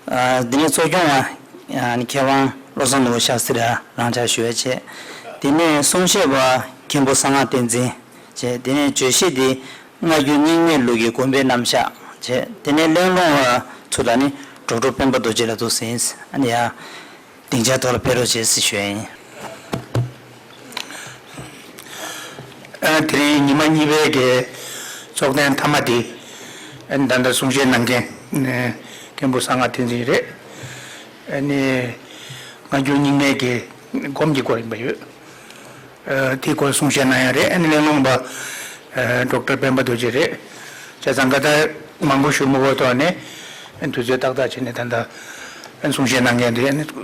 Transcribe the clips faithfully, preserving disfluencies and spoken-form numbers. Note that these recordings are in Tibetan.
ཨ། འདི་ནས་གཙོ་སྐྱོང་བ་ཨ་ནི་མཁས་དབང་བློ་བཟང་ནོར་བུ་ཤཱསྟྲི་རང་ཕྱག་ཞུ་བ་བྱས། དེ་ནས་གསུང་བཤད་པ་མཁན་པོ་གསང་སྔགས་བསྟན་འཛིན་བྱས། དེ་ནས་བརྗོད་གཞི་འདི་སྔ་འགྱུར་རྙིང་མའི་ལུགས་ཀྱི་དགོན་པའི་རྣམ་གཞག་བྱས། དེ་ནས་གླེང་སློང་བ་ཚོ་ལ་ནི་ཌོག་ཊར་སྤེན་པ་རྡོ་རྗེ་ལགས་འདུག་ཟིན། ཨ་ནི་ཡང་སྡིངས་ཆ་ཐོག་ལ་ཕེབས་རོགས་བྱེད་ཟེར་ཞུ་ཡ་ཡིན། ཨ། དེ་རིང་ཉི་མ་གཉིས་པའི་གི་ཚོགས་ཐེངས་མཐའ་མ་དེ། ཨ། ད་ལྟ་གསུང་བཤད་གནང་མཁན་མཁན་པོ་གསང་སྔགས་བསྟན་འཛིན་རེད། ཨ་ནི་སྔ་འགྱུར་རྙིང་མའི་གི་སྒོམ་གྱི་སྐོར་ཡིན་པ་ཡོད། ཨ། དེའི་སྐོར་གསུང་བཤད་གནང་ཡ་རེད། ཨ་ནི་གླེང་སློང་པ་ཨ་ཌོག་ཊར་སྤེན་པ་རྡོ་རྗེ་རེད། བྱས་ཙང་ཁ་ད་མང་པོ་ཞུ་མི་དགོས་ཐོག་ནས་དུས་ཚོད་ཏག་ཏག་བྱས་ནས་ད་ལྟ་གསུང་བཤད་གནང་མཁན་དེ་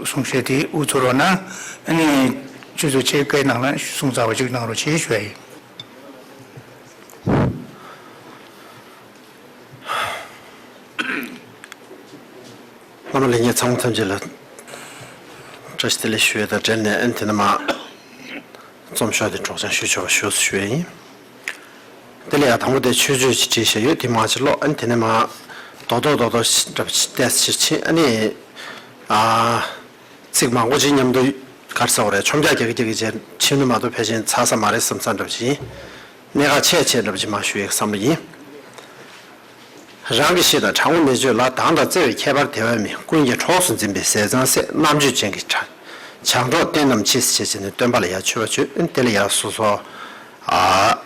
གསུང་བཤད་དེ་དབུ་ཚུགས་རོགས་གནང་། ཨ་ནི་ཁྱོད་ཚོ་ཕྱི་སྐད་ནང་ལ་གསུང་ཚར་བ་ཅིག་གནང་རོགས་བྱེད་ཞུ་ཡ་ཡིན། བླ་མ་ལྷན་རྒྱས་ཚང་མ་ཐམས་ཅད་ལ་བཀྲ་ཤིས་བདེ་ལེགས་ཞུ་ཡས་དང་འབྲེལ་ནས། ཨ་ནི་དེ་ནས་མར་རྩོམ་ཤོག་དེ་སྒྲོག་སྦྱང་ཞུ་ཆོག་པ་ཞུ་ཞུ་ཡས་ཡིན། དེ་ལ་ཡང་དང་པོ་དེ་མཆོད་བརྗོད་ཅིག་བྲིས་བཞག་ཡོད། དེ་མར་ཅིག་ཀློག་ཨ་ནི་དེ་ནས་མར་རྡོག་རྡོག་རྡོག་རྡོག་འདྲ་པོ་ཅིག་ཏོག་ཙམ་ཕྱིན། ཨ་ནི་ཨ་ཚིག་མང་པོ་ཅིག་མཉམ་དུ་ག་རེ་ཟེར་དགོས་རེད། མཆོང་རྒྱག་རྒྱག་རྒྱག་རྒྱག་ཕྱིན་ནས་མར་དུ་ཕལ་ཆེར་ཚར་ས་མ་རེད་བསམ་ས་འདྲ་པོ་ཅིག་ཡིན། གནད་འགག་ཆེ་ཆེ་འདྲ་པོ་ཅིག་མར་ཞུ་ཡས་བསམ་བློ་ཡིན། རང་གི་གཤིས་དང་གྲང་མོ་མི་སྤྱོད་ལ། སྡང་དང་བརྩེ་བའི་ཁྱད་པར་དེ་བས་མེད། ཀུན་གྱིས་གྲོགས་སུ་འཛིན་པའི་ཟས་གཙང་སྲས། རྣམ་དཔྱོད་ཅན་གྱི་བྱ་བྱང་གྲོགས་བསྟེན་ནམ་མཆིས། ཟེར་བྱས་ནས་སྟོན་པ་ལ་ཡར་མཆོད་པ་བརྗོད། དེ་ལ་ཡར་སོ་སོ་ཨ་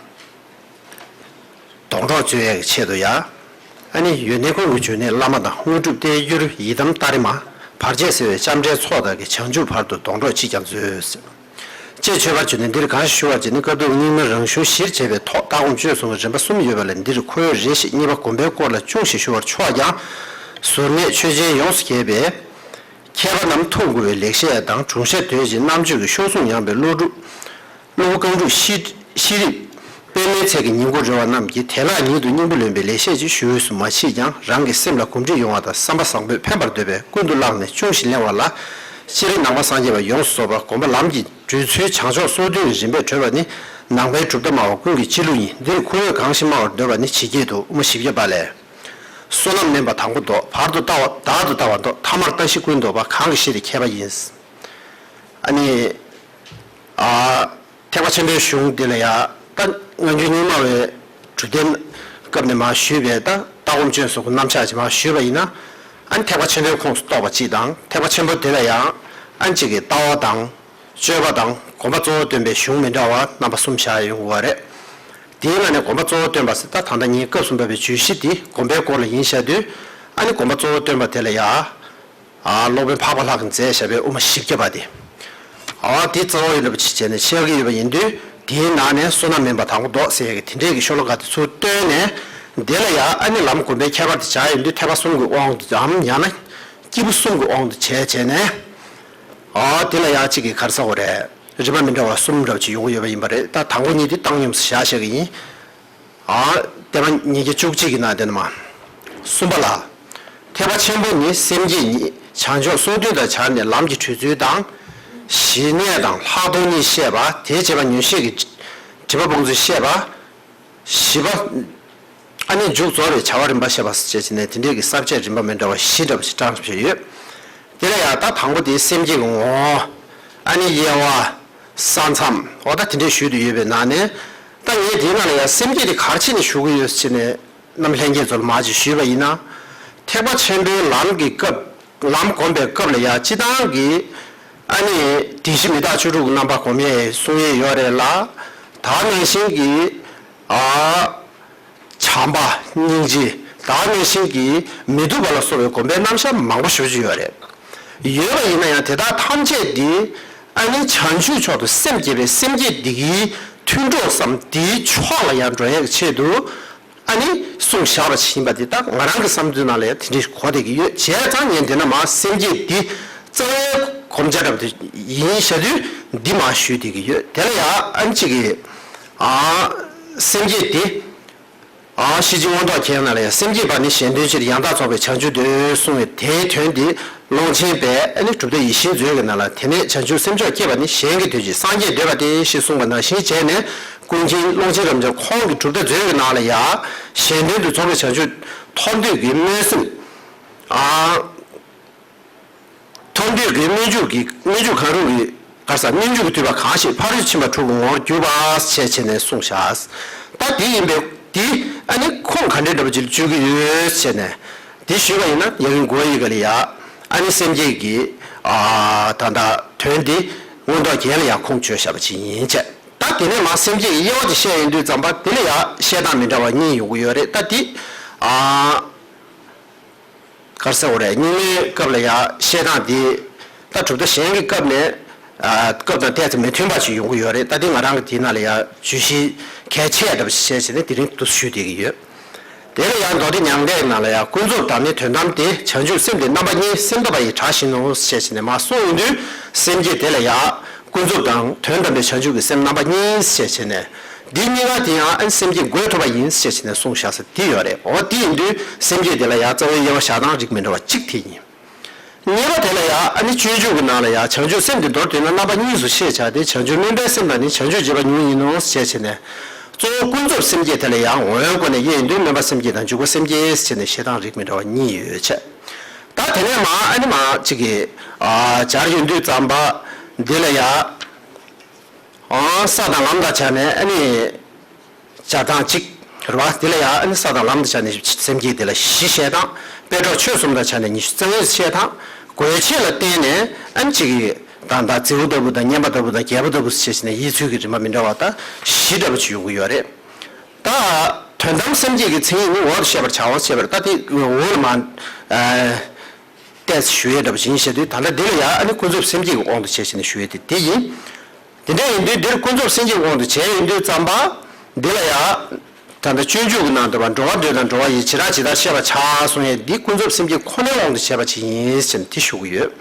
སྡོང་གྲོགས་སྤྱོད་ཡས་ཀྱི་ཆེད་དུ་ཡ། ཨ་ནི་ཡོན་ཏན་ཀུན་གྱི་འབྱུང་གནས་བླ་མ་དང་། དངོས་གྲུབ་བརྟན་གྱུར་ཡི་དམ་ཏཱ་རེ་མ། བར་ཆད་སེལ་བའི་ལྕམ་དྲལ་ཚོགས་བདག་གིས། བྱང་ཆུབ་བར་དུ་སྡོང་གྲོགས་ཅིས་ཀྱང་མཛོད། ཅེས་མཆོད་པར་བརྗོད་ནས་འདིར་གང་ཞིག་ཞུ་བར་བྱེད་ནི། བཀའ་བསྡུ་རྙིང་མའི་རང་གཞུང་གཞིར་བྱས་པའི་ཐོག་ལྟ་སྒོམ་སྤྱོད་གསུམ་གྱི་རིམ་པ་གསུམ་ཡོད་པ་ལས་འདིར་ཁོ་བོས་རེ་ཞིག་གཉིས་པ་སྒོམ་པའི་སྐོར་ལ་ཅུང་ཞིག་ཞུ་བར་ཆོག་ཀྱང་། གཟུར་གནས་ཆོས་ཅན་ཡོངས་སུ་རྒྱས་པའི་མཁས་པ་རྣམས་ཐུགས་མགུ་བའི་ལེགས་བཤད་དང་། གྲུང་ཤ་དོད་ཅིང་རྣམ་དཔྱོད་ཀྱི་གཤོག་ཟུང་ཡངས་པའི་ཀླུ་སྒྲུབ། ཀླུ་རྐང་དྲུག་ཤེས་ཤེས་རིག་པདྨའི་ཚལ་གྱི་ཉིན་གུང་རོལ་བ་རྣམས་ཀྱིས་དལ་བ་ཉིད་དུ་སྙིང་པོ་ལོན་པའི་ལེགས་བཤད་ཅིག་ཞུ་འོས་སུ་མ་མཆིས་ཀྱང་། རང་གི་སེམས་ལ་གོམས་འདྲིས་ཡོང་བ་དང་བསམ་པ་བཟང་པོས་ཕན་པར་འདོད་པས་ཀུན་ཏུ་བསླངས་ནས་ཅུང་ཞིག་གླེང་བ་ལ། སྤྱིར་ནང་པ་སངས་རྒྱས་པ་ཡོངས་སུ་རྫོགས་པ་སྒོམ་པ་ལམ་གྱི་བགྲོད་ཚུལ་བྱང་ཕྱོགས་སོ་བདུན་གྱི་རིམ་པས་བགྲོད་པ་ནི་ནང་པའི་གྲུབ་མཐའ་སྨྲ་བ་ཀུན་གྱི་སྤྱི་ལུགས་ཡིན། འདིར་ཁོ་བོས་གང་ཞིག་སྨྲ་བར་འདོད་པ་ནི་ཇི་སྐད་དུ། དབུ་མ་བཞི་བརྒྱ་པ་ལས། བསོད་ནམས་དམན་པ་དང་པོ་བཟློག་བར་དུ་ལྟ་བ། བདག་ཏུ་ལྟ་བ་བཟློག་ཐ་མར་ལྟ་ཞིག་ཀུན་བཟློག་པ། གང་གི་གཤིས་དེ་མཁས་པ་ཡིན། ཨ་ནི། ཨ། ཐེག་པ་ཆེན་པོའི་གཞུང་འདི་ལ་ཡང་ད་སྔ་འགྱུར་རྙིང་མ་བའི་གྲུབ་བསྟན་སྐབས་ནས་མར་ཞུས་པའི་ད་ལྟ་སྒོམ་སྤྱོད་གསུམ་གྱི་རྣམ་གཞག་ཅིག་མར་ཞུས་པ་ཡིན་ན། ཨ་ནི་ཐེག་པ་ཆེན་པོའི་ཁོངས་སུ་གཏོགས་པ་གཅིག་དང་། ཐེག་པ་ཆེན་པོ་དེ་ལ་ཡང་ཨ་ནི་གཅིག་གི་ལྟ་བ་དང་སྤྱོད་པ་དང་སྒོམ་པ་གཙོ་བོ་སྟོན་པའི་གཞུང་མི་འདྲ་བ་རྣམ་པ་གསུམ་བཞག་ཡོང་དགོས་པ་རེད། དེའི་ནང་ནས་སྒོམ་པ་གཙོ་བོ་སྟོན་པ་ཟེར་ད་ད་ལྟ་ངས་སྐབས་སུ་བབས་པའི་བརྗོད་གཞི་འདི་སྒོམ་པའི་སྐོར་ལ་ཡིན་བཞག་དུས། ཨ་ནི་སྒོམ་པ་གཙོ་བོ་སྟོན་པ་དེ་ལ་ཡང་། ཨ། སློབ་དཔོན་འཕགས་པ་ལྷ་གིས་མཛད་བཞག་པའི་དབུ་མ་བཞི་བརྒྱ་པ་དེ། ཨ། དེ་རྩ་བ་ཡིན་འདྲ་པོ་ཅིག་བྱས་ནས་ཕྱེ་གི་ཡོད་པ་ཡིན་དུས། དེའི་ནང་ནས་བསོད་ནམས་དམན་པ་དང་པོ་བཟློག་ཟེར་ཡག་གི་དེ་འདྲས་ཀྱི་ཤོ་ལོ་ཀ་དེ་ཚུར་བཏོན་ནས། དེ་ལ་ཡང་ཨ་ནི་ལམ་སྒོམ་པའི་ཁྱད་པར་དེ་སྦྱར་ཡོང་དུས་ཐེག་པ་གསུམ་གྱི་དབང་དུ་འམ་ཡང་ན་སྐྱེས་བུ་གསུམ་གྱི་དབང་དུ་བྱས་བྱས་ནས། ཨ། དེ་ལ་ཡང་གཅིག་གི་ག་རེ་ཟེར་དགོས་རེད། རིམ་པ་མི་འདྲ་བ་གསུམ་འདྲ་པོ་ཅིག་ཡོང་གི་ཡོད་པ་ཡིན་པ་རེད། ད་དང་པོ་གཉིས་དེ་བཏང་སྙོམས་སུ་བཞག་བཞག་གི་ཡིན། ཨ། སྡེ་པ་ཉིས་བརྒྱ་བཅུ་གཅིག་གི་ནང་དེ་ནས་མར། གསུམ་པ་ལ། ཐེག་པ་ཆེན་པོ་ནི་སེམས་བསྐྱེད་ཉིད་བྱང་ཕྱོགས་སོ་བདུན་དང་སྦྱར་ནས་ལམ་གྱི་བགྲོད་ཚུལ་དང་། ཞི་གནས་དང་ལྷག་མཐོང་གཉིས་བཤད་པ། དེ་བྱེད་པ་ཉོན་ཤེས་ཀྱི་སྒྲིབ་པ་སྤོང་ཚུལ་བཤད་པ། བཞི་པ། ཨ་ནི་མཇུག་རྫོགས་པའི་བྱ་བ་རིམ་པ་བཤད་པ་བཅས་བྱས་ནས་དེ་འདྲས་ཀྱི་ས་བཅད་རིམ་པ་མི་འདྲ་བ་བཞི་འདྲ་པོ་ཞིག་བགྲངས་བཞག་ཡོད། དེ་ལ་ཡང་ད་དང་པོ་དེ་སེམས་བསྐྱེད་ཀྱི་ངོ་བོ། ཨ་ནི་དབྱེ་བ། ས་མཚམས། འོ་ད་དེ་འདྲས་ཞུས་ཏེ་ཡོད་པའི་ནང་ནས། ད་ངས་དེའི་ནང་ལ་ཡང་སེམས་བསྐྱེད་དེ་ག་རེ་བྱས་ནས་ཞུ་གི་ཡོད་ཟེར་ནས་རྣམ་ལྷན་རྒྱས་ཚོ་ལ་མར་ཅིག་ཞུས་པ་ཡིན་ན། ཐེག་པ་ཆེན་པོའི་ལམ་གྱི་སྐབས། ལམ་སྒོམ་པའི་སྐབས་ལ་ཡང་སྤྱིར་བཏང་གི། ཨ་ནི་བདེན་བཞི་མི་རྟག་བཅུ་དྲུག་གི་རྣམ་པ་སྒོམ་ཡས་གསུང་ཡས་ཡོད་རེད་ལ། ད་ནང་བཞིན་གྱི། ཨ། བྱམས་པ། སྙིང་རྗེ། ད་ནང་བཞིན་གྱི་མི་སྡུག་པ་ལ་སོགས་པའི་སྒོམ་པའི་རྣམ་གཞག་མང་པོ་ཞེ་པོ་ཅིག་ཡོད་རེད། ཡོད་པ་ཡིན་ན་ཡང་དེ་དག་ཐམས་ཅད་འདི་ཨ་ནི་བྱང་ཆུབ་མཆོག་ཏུ་སེམས་བསྐྱེད་པའི་སེམས་བསྐྱེད་འདི་གི་མཐུན་གྲོགས་སམ་འདིའི་ཕྱོགས་ལ་ཡང་འགྲོ་ཡག་གི་ཆེད་དུ་ཨ་ནི་གསུངས་བཞག་པ་ཞིག་ཡིན་པ་འདི་ད་ང་རང་གི་བསམ་ཚུལ་ནང་ལ་ཡང་དེ་འདྲ་གོ་བསྡད་ཀྱི་ཡོད། བྱས་ཙང་ངས་འདི་ན་མར་སེམས་བསྐྱེད་འདི་རྩ་བའི་གོམས་ཆ་འདྲ་པོ་དེ་ཡིན་བཤད་དུས་འདི་མར་ཞུས་བསྡད་ཀྱི་ཡོད། དེ་ལ་ཡང་ཨ་ནི་གཅིག་གིས་ཨ་སེམས་བསྐྱེད་འདི། ཨ། ཤེར་ཕྱིན་མངོན་རྟོགས་མཁྱེན་ནང་ལ་ཡང་སེམས་བསྐྱེད་པ་ནི་གཞན་དོན་ཕྱིར་ཡང་དག་རྫོགས་པའི་བྱང་ཆུབ་འདོད་གསུངས་པའི་དེའི་དོན་འདི་ཀློང་ཆེན་པས་ཨ་ནི་གྲུབ་མཐའ་ཡིད་བཞིན་མཛོད་ཀྱི་ནང་ལ་དེ་ནས་བྱང་ཆུབ་སེམས་མཆོག་བསྐྱེད་པ་ནི་གཞན་གྱི་དོན་ཕྱིར་སངས་རྒྱས་འདོད་པ་སྟེ་ཞེས་གསུངས་པ་ནང་བཞིན་བྱས་ནས་ཀུན་མཁྱེན་ཀློང་ཆེན་རབ་འབྱམས་ཁོང་གི་གྲུབ་མཐའ་མཛོད་ཀྱི་ནང་ལ་ཡང་གཞན་དོན་དུ་རྫོགས་པའི་བྱང་ཆུབ་ཐོབ་འདོད་ཀྱི་སྨོན་སེམས། ཨ། གི་སྨོན་འཇུག་གི་སྨོན་འཇུག་གང་རུང་གི་ག་རེ་ཟེར། སྨོན་འཇུག་གི་བསྡུས་པ་གང་ཞིག་ཕ་རོལ་ཕྱིན་པ་དྲུག་གི་ངོ་བོར་གྱུར་པ་ཞེས་བྱས་ནས་གསུངས་བཞག། ད་དེ་ཡིན་པས་དེ་ཨ་ནི་ཁུངས་ག་འདྲའི་འདྲ་པོ་ཅིག་ལ་བརྗོད་ཀྱི་ཡོད་ཞེས་ནས་དེ་ཞུས་པ་ཡིན་ན། ཡ་གི་མགོ་ཡི་ག་ལ་ཡ་ཨ་ནི་སེམས་བསྐྱེད་ཀྱི་ཨ་ད་ལྟ་དོན་དེ་མངོན་རྟོགས་རྒྱན་ལ་ཡ་ཁུངས་བཅོལ་བཞག་པ་ཅིག་ཡིན་ཅེས། ད་དེ་ནས་མར་སེམས་བསྐྱེད་ཀྱི་དབྱེ་བ་དེ་བཤད་ཡོང་དུས་ཙམ་པ་དེ་ལ་ཡ་བཤད་སྟངས་མི་འདྲ་བ་གཉིས་ཡོང་གི་ཡོད་རེད། ད་དེ་ཨ། ག་རེ་ཟེར་དགོས་རེད། རྙིང་མའི་སྐབས་ལ་ཡ་བཤད་སྟངས་དེ་ད་གྲུབ་མཐའ་གཞན་གྱི་སྐབས་ནས་ཨ་སྐབས་དང་ཏོག་ཙམ་མི་མཐུན་པ་ཞིག་ཡོང་གི་ཡོད་རེད། ད་དེ་ང་རང་གི་དེའི་ནང་ལ་ཡ་བརྗོད་གཞི་གལ་ཆེ་འདྲ་པོ་ཞིག་བྱས་བྱས་ནས་དེ་རིང་དུ་ཞུ་བསྡད་ཀྱི་ཡོད། དེ་ལ་ཡ་མདོ་སྡེ་མྱང་འདས་ནང་ལ་ཡ་ཀུན་རྫོབ་དང་ནི་དོན་དམ་སྟེ། བྱང་ཆུབ་སེམས་ཏེ་རྣམ་པ་གཉིས། སེམས་སྟོང་པ་ཡི་གྲྭ་བཞིན་ནོ་ཞེས་བྱས་ནས་མར་གསུངས་ཡོང་དུས། སེམས་བསྐྱེད་དེ་ལ་ཡ་ཀུན་རྫོབ་དང་དོན་དམ་པའི་བྱང་ཆུབ་ཀྱི་སེམས་རྣམ་པ་གཉིས་ཞེས་བྱས་ནས། འདི་གཉིས་ཀ་དེ་ཡང་ཨ་ནི་སེམས་བསྐྱེད་བགོས་ཐུབ་པ་ཡིན་ཞེས་བྱས་ནས་གསུངས་བཞག་ས་དེ་ཡོད་རེད། འོ་དེ་ཡིན་དུས་སེམས་བསྐྱེད་དེ་ལ་ཡང་རྩ་བའི་དབྱེ་བ་བཞག་སྟངས་རིགས་མི་འདྲ་བ་གཅིག་དེ་ཡིན། གཉིས་པ་དེ་ལ་ཡང་ཨ་ནི་སྤྱོད་འཇུག་གི་ནང་ལ་ཡང་བྱང་ཆུབ་སེམས་དེ་མདོར་བསྡུས་ན་རྣམ་པ་གཉིས་སུ་ཤེས་བྱ་སྟེ། བྱང་ཆུབ་སྨོན་པའི་སེམས་དང་ནི་བྱང་ཆུབ་བྱེད་པ་ཉིད་ཡིན་ནོ་ཞེས་བྱས་ནས། གཙོ་བོ་ཀུན་རྫོབ་སེམས་བསྐྱེད་དེ་ལ་ཡང་ངོ་བོའི་སྒོ་ནས་དབྱེ་ཡིན་དུས། སྨོན་པ་སེམས་བསྐྱེད་དང་འཇུག་པ་སེམས་བསྐྱེད་ཞེས་ནས་བཤད་སྟངས་རིགས་མི་འདྲ་བ་གཉིས་ཡོད་ཆེ། ད་དེ་ནས་མ་ཨ་ནི་མ་གཅིག་གིས་ཨ་སྦྱར་ཡོང་དུས་ཙམ་པ་འདི་ལ་ཡང་། ཨང་། ས་དང་ལམ་དང་སྦྱར་ནས་ཨ་ནི་སྦྱར་སྟངས་གཅིག་རེད་བ། དེ་ལ་ཡང་ཨ་ནི་ས་དང་ལམ་དང་སྦྱར་ནས་སེམས་བསྐྱེད་དེ་ལ་བཞི་བཤད་སྟངས། སྤེལ་གྲོགས་ཆོས་གསུམ་དང་སྦྱར་ནས་ཉི་ཤུ་རྩ་གཉིས་བཤད་སྟངས། དགོས་ཆེད་ལ་བརྟེན་ནས་ཨ་ནི་གཅིག་གིས་ད་ད་རྫི་བོ་ལྟ་བུ་དང་བསྙེན་པ་ལྟ་བུ་དང་རྒྱལ་པོ་ལྟ་བུ་ཞེས་བྱས་ནས་དབྱེ་ཚུལ་གྱི་རིམ་པ་མི་འདྲ་བ་ད་བཞི་འདྲ་བོ་ཅིག་ཡོང་གི་ཡོད་རེད། ད་དོན་དམ་སེམས་བསྐྱེད་ཀྱི་མཚན་ཉིད་ནི་འོག་ཏུ་བཤད་པར་བྱའོ་ཞེས་པར། ད་དེ་འོག་ལ་མ་ཨ། ཏོག་ཙམ་ཞུ་ཡས་འདྲ་པོ་ཞིག་ཡིན་ཞེས་དུས། ད་ལྟ་འདི་ལ་ཡང་ཨ་ནི་ཀུན་རྫོབ་སེམས་བསྐྱེད་ཀྱི་དབང་དུ་བྱས་བྱས་ནས་ཞུ་ཡས་དེ་དེ་ཡིན། དེ་འདྲ་ཡིན་དུས་འདིར་ཀུན་རྫོབ་སེམས་བསྐྱེད་ཀྱི་དབང་དུ་བྱས་ཡིན་དུས་ཙམ་པ། འདི་ལ་ཡང་ད་ལྟ་སྤྱོད་འཇུག་གི་ནང་དུ་བ་འགྲོ་བ་འདོད་དང་འགྲོ་བ་ཡི་བྱེ་བྲག་ཇི་ལྟར་ཤེས་པར་བྱ་གསུང་ཡས་འདི་ཀུན་རྫོབ་སེམས་བསྐྱེད་ཁོ་ནའི་དབང་དུ་བྱས་པ་ཅིག་ཡིན་ཞེས་དེ་ཞུ་གི་ཡོད།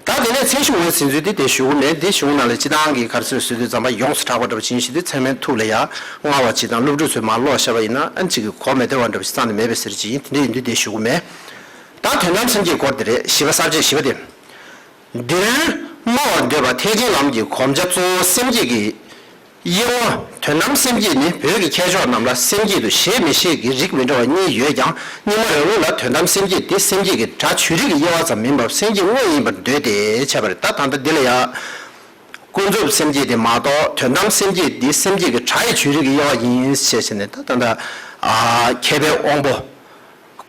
ད་དེ་ནས་མཚན་གཞི་ངོས་ཟིན་ཚུལ་དེ་དེ་ཞུ་གི་མེད། དེ་གཞུང་ནང་ལ་སྤྱི་བཏང་གི་ག་རེ་ཟེར་ཟེར་དུས་ཙམ་པ་ཡོངས་སུ་གྲགས་པ་འདྲ་པོ་ཅིག་ཡིན་ཞེས་དུས། ཚད་མའི་ཐུགས་ལ་ཡང་མངའ་བ་ཅིག་དང་སློབ་ཕྲུག་ཚོས་མར་ཀློག་བཞག་པ་ཡིན་ན་ཨ་ནི་གཅིག་གི་གོ་མི་བདེ་བ་འདྲ་པོ་ཞིག་རྩ་ནས་མེད་པའི་ཟེར་ཅིག་ཡིན། དེ་འདྲ་ཡིན་དུས་དེ་ཞུ་གི་མེད། ད་དོན་དམ་སེམས་བསྐྱེད་སྐོར་དེ་རེད། བཞི་པ་གསལ་བྱེད་བཞི་པ་དེ། འདིར་སྨྲ་བར་འདོད་པ་ཐེག་ཆེན་ལམ་གྱི་གོམས་ཆ་གཙོ་བོ་སེམས་བསྐྱེད་ཀྱི་དབྱེ་བ། དོན་དམ་སེམས་བསྐྱེད་ནི་བོད་ཀྱི་མཁས་མཆོག་རྣམས་ལ་སེམས་བསྐྱེད་དུ་བཞེད་མི་བཞེད་ཀྱི་རིགས་མི་འདྲ་བ་གཉིས་ཡོད་ཀྱང་། རྙིང་མ་རང་ལུགས་ལ་དོན་དམ་སེམས་བསྐྱེད་དེ་སེམས་བསྐྱེད་ཀྱི་སྒྲ་བརྗོད་རིགས་ཀྱི་དབྱེ་བ་ཙམ་མིན་པར་སེམས་བསྐྱེད་དངོས་ཡིན་པར་འདོད་དེ་བྱས་པ་རེད། ད་ད་ལྟ་འདི་ལ་ཡང་ཀུན་རྫོབ་སེམས་བསྐྱེད་དེ་མ་གཏོགས་དོན་དམ་སེམས་བསྐྱེད་འདི་སེམས་བསྐྱེད་ཀྱི་སྒྲ་ཡི་བརྗོད་རིགས་ཀྱི་དབྱེ་བ་ཡིན་ཞེས་བྱས་ནས། ད་ད་ལྟ་ཨ་མཁས་པའི་དབང་པོ།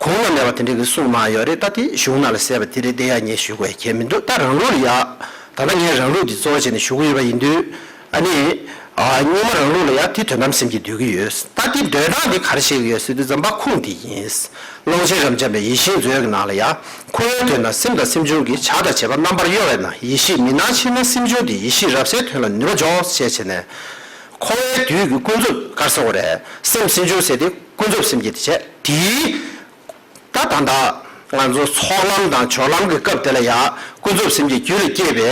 གོང་ན་མེད་པ་དེ་འདྲ་གི་གསུངས་གནང་ཡོད་རེད། ད་དེ་གཞུང་ནང་ལ་གསལ་བ་དེ་རེད། དེ་ཡང་ངས་ཞུ་དགོས་ཡ་གལ་མི་འདུག་ད་རང་ལུགས་ལ་ཡ། ད་ལྟ་ངས་རང་ལུགས་འདི་གཙོ་བོ་བྱས་ནས་ཞུ་གི་ཡོད་པ་ཡིན་དུས། ཨ་ནི། ཨ་རྙིང་མ་རང་ལུགས་ལ་ཡ་དེ་དོན་དམ་སེམས་བསྐྱེད་འདོད་ཀྱི་ཡོད། ད་དེ་འདོད་སྟངས་འདི་ག་རེ་བཤད་ཀྱི་ཡོད་ཟེར་དུས་ཙམ་པ་ཁུངས་འདི་ཡིན། ཀློང་ཆེན་རབ་འབྱམས་པའི་ཡིད་བཞིན་མཛོད་ཀྱི་ནང་ལ་ཡ། འཁོར་བའི་དོན་དང་སེམས་དང་སེམས་བྱུང་གི་བྱ་དང་བྱེད་པ་རྣམ་པར་གཡོ་བས་ན། ཡིད་ཤེས་མི་སྣང་ཕྱིར་ན་སེམས་བྱུང་སྟེ། ཡིད་ཤེས་རབ་གསལ་དོན་ལ་ནུས་པ་འཇོག་ཅེས་བྱས་ནས། འཁོར་བའི་དུས་ཀྱི་ཀུན་རྫོབ་ག་རེ་ཟེར་དགོས་རེད། སེམས་སེམས་བྱུང་ཟེར་དེ་ཀུན་རྫོབ་སེམས་བསྐྱེད་དེ་བྱས། དེའི་ད་ད་ལྟ་ང་ཚོ་ཚོགས་ལམ་དང་སྦྱོར་ལམ་གྱི་སྐབས་དེ་ལ་ཡང་ཀུན་རྫོབ་སེམས་བསྐྱེད་རྒྱུད་ལ་སྐྱེས་པས།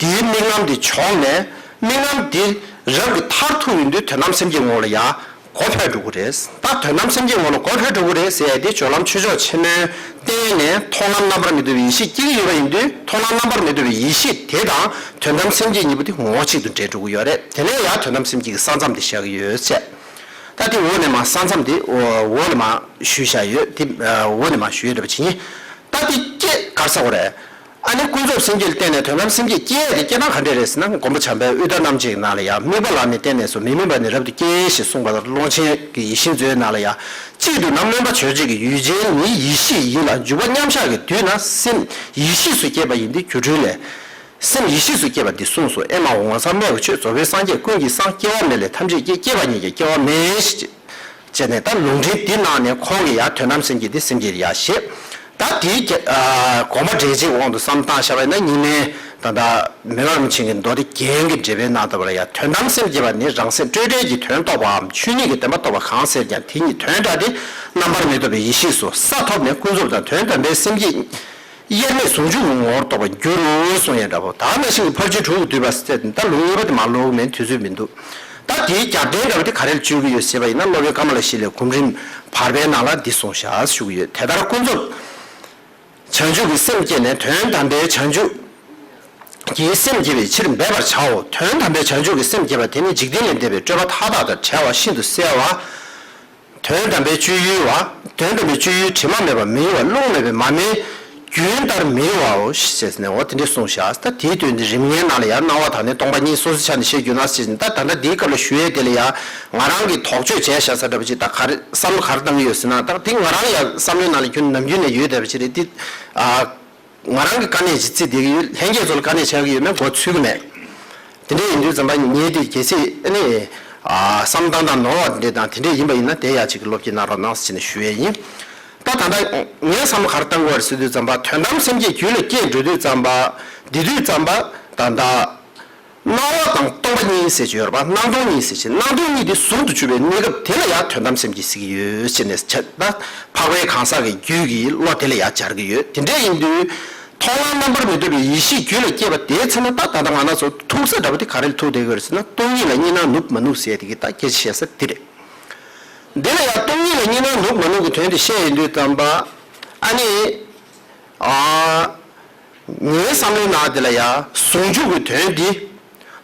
དེའི་དམིགས་རྣམ་དེ་བྱུང་ནས་དམིགས་རྣམ་དེ་རབ་ཀྱི་མཐར་ཐུག་ཡིན་དུས་དོན་དམ་སེམས་བསྐྱེད་ངོ་ལ་ཡང་གོ་འཕེལ་འགྲོ་གི་རེད། ད་དོན་དམ་སེམས་བསྐྱེད་ངོ་ལ་གོ་འཕེལ་འགྲོ་གི་རེད་ཟེར་ཡ་དེ་སྦྱོར་ལམ་ཆོས་མཆོག་ཆེན་མོའི་སྟེང་ནས་མཐོང་ལམ་རྣམ་པར་མི་རྟོག་པའི་ཡེ་ཤེས་སྐྱེ་གི་ཡོད་པ་ཡིན་དུས། མཐོང་ལམ་རྣམ་པར་མི་རྟོག་པའི་ཡེ་ཤེས་དེ་དང་དོན་དམ་སེམས་བསྐྱེད་གཉིས་པོ་དེ་ངོ་བོ་གཅིག་ཏུ་འདྲེས་འགྲོ་གི་ཡོད་རེད། དེ་ནས་ཡང་དོན་དམ་སེམས་བསྐྱེད་ཀྱི་ས་མཚམས་དེ་བཞག་གི་ཡོད་ཅེས། ད་དེ་འོག་ནས་མར་ས་མཚམས་དེ་འོག་ལ་མར་ཞུས་བཞག་ཡོད་དེ། འོག་ནས་མར་ཞུ་ཡས་འདྲ་པོ་ཅིག་ཡིན། ད་དེ་སྐྱེ་ག་རེ་ཟེར་དགོས་རེད། ཨ་ནི་ཀུན་རྫོབ་སེམས་བསྐྱེད་ལ་བརྟེན་ནས་དོན་དམ་སེམས་བསྐྱེད་སྐྱེ་ཡས་དེ་སྐྱེ་སྟངས་ག་འདྲས་རེད་ཟེར་ན། མགོན་པོ་བྱམས་པའི་དབུས་ལྟར་རྣམ་འབྱེད་ཀྱི་ནང་ལ་ཡང་། དམིགས་པ་ལ་ནི་བརྟེན་ནས་སོ། མི་དམིགས་པ་ནི་རབ་ཏུ་སྐྱེ་ཞེས་གསུངས་པ་ལྟར། ཀློང་ཆེན་གྱི་ཡིད་བཞིན་མཛོད་ནང་ལ་ཡང་། གཅིག་ཏུ་ན་སྨོན་པ་བརྗོད་བྱེད་ཀྱི་ཡུལ་ཅན་ནི་ཡིད་ཤེས་ཡིན་ལ། འཇུག་པ་མཉམ་གཞག་གི་དུས་ན་སེམས་ཡིད་ཤེས་སུ་སྐྱེས་པ་ཡིན་ཏེ། སྒྱུ་འཕྲུལ་ལས། སེམས་ཡིད་ཤེས་སུ་སྐྱེས་པ་འདི་གསུངས་སོ། ཨེ་མའོ་ངོ་མཚར་སྨྲས་པ་ཁྱོད། རྫོགས་པའི་སངས་རྒྱས་ཀུན་གྱི་གསང་། སྐྱེ་བ་མེད་ལས་ཐམས་ཅད་སྐྱེ། སྐྱེ་བ་ཉིད་ཀྱིས་སྐྱེ་བ་མེད། ཅེས་ནས་ད་ལུང་འདྲེན་འདི་གནང་ནས་ཁོང་གིས་ཡང་དོན་དམ་སེམས་བསྐྱེད་འདི་སེམས་བསྐྱེད་ཡ་ཞེས། ད་དེའི་རྒྱ་ཨ་དགོངས་པ་འགྲེལ་བྱེད་དབང་དུ་བསམ་བཏང་བཞག་པ་ཡིན་ན། རྙིང་མའི་ད་ལྟ་མི་ཕམ་རིན་པོ་ཆེ་གི་མདོ་སྡེ་རྒྱན་གྱི་འགྲེལ་པའི་ནང་ལྟ་བུ་ལ་ཡང་། དོན་དམ་སེམས་བསྐྱེད་པ་ནི། རང་སེམས་སྤྲོས་བྲལ་གྱི་དོན་རྟོགས་པའམ། ཆོས་ཉིད་ཀྱི་བདེན་པ་རྟོགས་པ་གང་ཟེར་ཀྱང་། དེ་ཉིད་དོན་བྲལ་ཏེ་རྣམ་པར་མི་རྟོག་པའི་ཡེ་ཤེས་སུ་ས་ཐོབ་ནས། ཀུན་རྫོབ་དང་དོན་དམ་པའི་སེམས་བསྐྱེད་དབྱེར་མེད་ཟུང་འཇུག་གི་ངོ་བོར་རྟོགས་པར་འགྱུར་གསུང་ཡས་འདྲ་པོ། ད་ནང་བཞིན་གྱི་ཕར་ཕྱིན་དྲུག་གི་བསྡུས་པ་ཟེར་ད་ལུང་ཡོད་པ་དེ་མ་ཀློག་མིན། དུས་ཚོད་མི་འདུག་ད་དེའི་རྒྱབ་རྟེན་འདྲ་པོ་དེ་ག་རེ་ལ་བཅོལ་གྱི་ཡོད་ཟེར་བ་ཡིན་ན། སློབ་དཔོན་ཀ་མ་ལ་ཤཱི་ལའི་གོམ་རིམ་བར་པའི་ནང་ལ་འདི་གསུངས་བཞག་ཞུ་གི་ཡོད། དེ་ལྟར་ཀུན་རྫོབ་བྱང་ཆུབ་ཀྱི་སེམས་བསྐྱེད་ནས། དོན་དམ་པའི་བྱང་ཆུབ་ཀྱི་སེམས་བསྐྱེད་པའི་ཕྱིར་འབད་པར་བྱའོ། དོན་དམ་པའི་བྱང་ཆུབ་ཀྱི་སེམས་བསྐྱེད་པ་དེ་ནི། འཇིག་རྟེན་ལས་འདས་པའི་སྤྲོས་པ་མཐའ་དག་དང་བྲལ་བ། ཤིན་ཏུ་གསལ་བ། དོན་དམ་པའི་སྤྱོད་ཡུལ་བ། དོན་དམ་པའི་སྤྱོད་ཡུལ་དྲི་མ་མེད་པ། མི་གཡོ་བ། རླུང་མེད་པའི་མར་མེ། རྒྱུན་ལྟར་མི་རུང་བའོ་ཞེས་ནས་འོ་དེ་འདྲས་གསུངས་བཞག་ད་དེའི་དོན་དེ་རིམ་ལྔའི་ནང་ལ་ཡང་སྣང་བ་དང་ནི་སྟོང་པ་གཉིས་སོ་སོའི་ཆ་ནས་བཤད་རྒྱུ་ན་ཞེས་ནས་ད་ད་ལྟ་འདིའི་སྐབས་ལ་ཞུ་ཡས་དེ་ལ་ཡང་ང་རང་གིས་དོགས་གཅོད་བྱས་བཞག་ས་འདྲ་པོ་ཅིག་ད་ག་རེ་བསམ་བློ་ག་རེ་བཏང་གི་ཡོད་ཟེར་ན་ད་དེ་ང་རང་ཡང་བསམ་བློའི་ནང་ལ་ཁྱོན་ནམ་རྒྱུན་ནས་ཡོད་བསྡད་པ་ཅིག་རེད་དེ། ང་རང་གི་དཀའ་གནད་ཅིག་བརྩི་བསྡད་ཀྱི་ཡོད། ལྷན་རྒྱས་ཚོ་ལ་དཀའ་གནད་ཆགས་ཀྱི་ཡོད་མེད་མགོ་ཚོད་ཀྱི་མེད། དེ་འདྲ་ཡིན་དུས་ཙམ་པ་ངས་དེ་གལ་སྲིད་ཨ་ནི་བསམ་སྟངས་དང་ནོར་བ་དེ་འདྲ་དང་དེ་འདྲ་ཡིན་པ་ཡིན་ན་དེ་ཡག་ཅིག་གི་སློབ་ཁྲིད་གནང་རོགས་གནང་ཟེར་ནས་ཞུ་ཡས་ཡིན། ད་ད་ལྟ་ངས་བསམ་བློ་ག་རེ་བཏང་དགོས་རེད་ཟེར་དུས་ཙམ་པ་དོན་དམ་སེམས་བསྐྱེད་རྒྱུད་ལ་སྐྱེས་འགྲོ་དུས་ཙམ་པ་འདི་དུས་ཙམ་པ་ད་ལྟ། སྣང་བ་དང་སྟོང་པ་གཉིས་ཟེར་གྱི་ཡོད་རེད་པ། སྣང་སྟོང་གཉིས་ཟེར་གྱི་སྣང་སྟོང་གཉིས་དེ་ཟུང་དུ་འཇུག་པའི་གནས་སྐབས་དེ་ལ་ཡང་དོན་དམ་སེམས་བསྐྱེད་ཟེར་གྱི་ཡོད་ཅེས་ནས་འཆད་ད་འཕགས་པའི་གང་ཟག་གི་རྒྱུད་ཀྱི་བློ་དེ་ལ་ཡང་སྦྱར་གྱི་ཡོད། དེ་འདྲ་ཡིན་དུས་མཐོང་ལམ་རྣམ་པར་མི་རྟོག་པའི་ཡེ་ཤེས་རྒྱུད་ལ་སྐྱེས་པ་དེའི་ཚེ་ན་ད་ད་ལྟ་ང་རང་ཚོ་ཐུག་ས་འདྲ་པོ་དེ་ག་རེ་ལ་ཐུག་བསྡད་ཀྱི་ཡོད་རེད་ཟེར་ན་སྟོང་ཉིད་ལ་གཉིས་སྣང་ནུབ་མ་ནུབ་ཟེར་དེ་གི་ད་སྐད་ཆ་བཤད་ས་དེ་རེད། འདི་ལ་ཡང་སྟོང་ཉིད་ལ་གཉིས་སྣང་ནུབ་མ་ནུབ་ཀྱི་དོན་དེ་བཤད་ཡོང་དུས་ཙམ་པ་ཨ་ནི། ཨ། ངའི་བསམ་བློའི་ནང་དེ་ལ་ཡང་ཟུང་འཇུག་གི་དོན་འདི།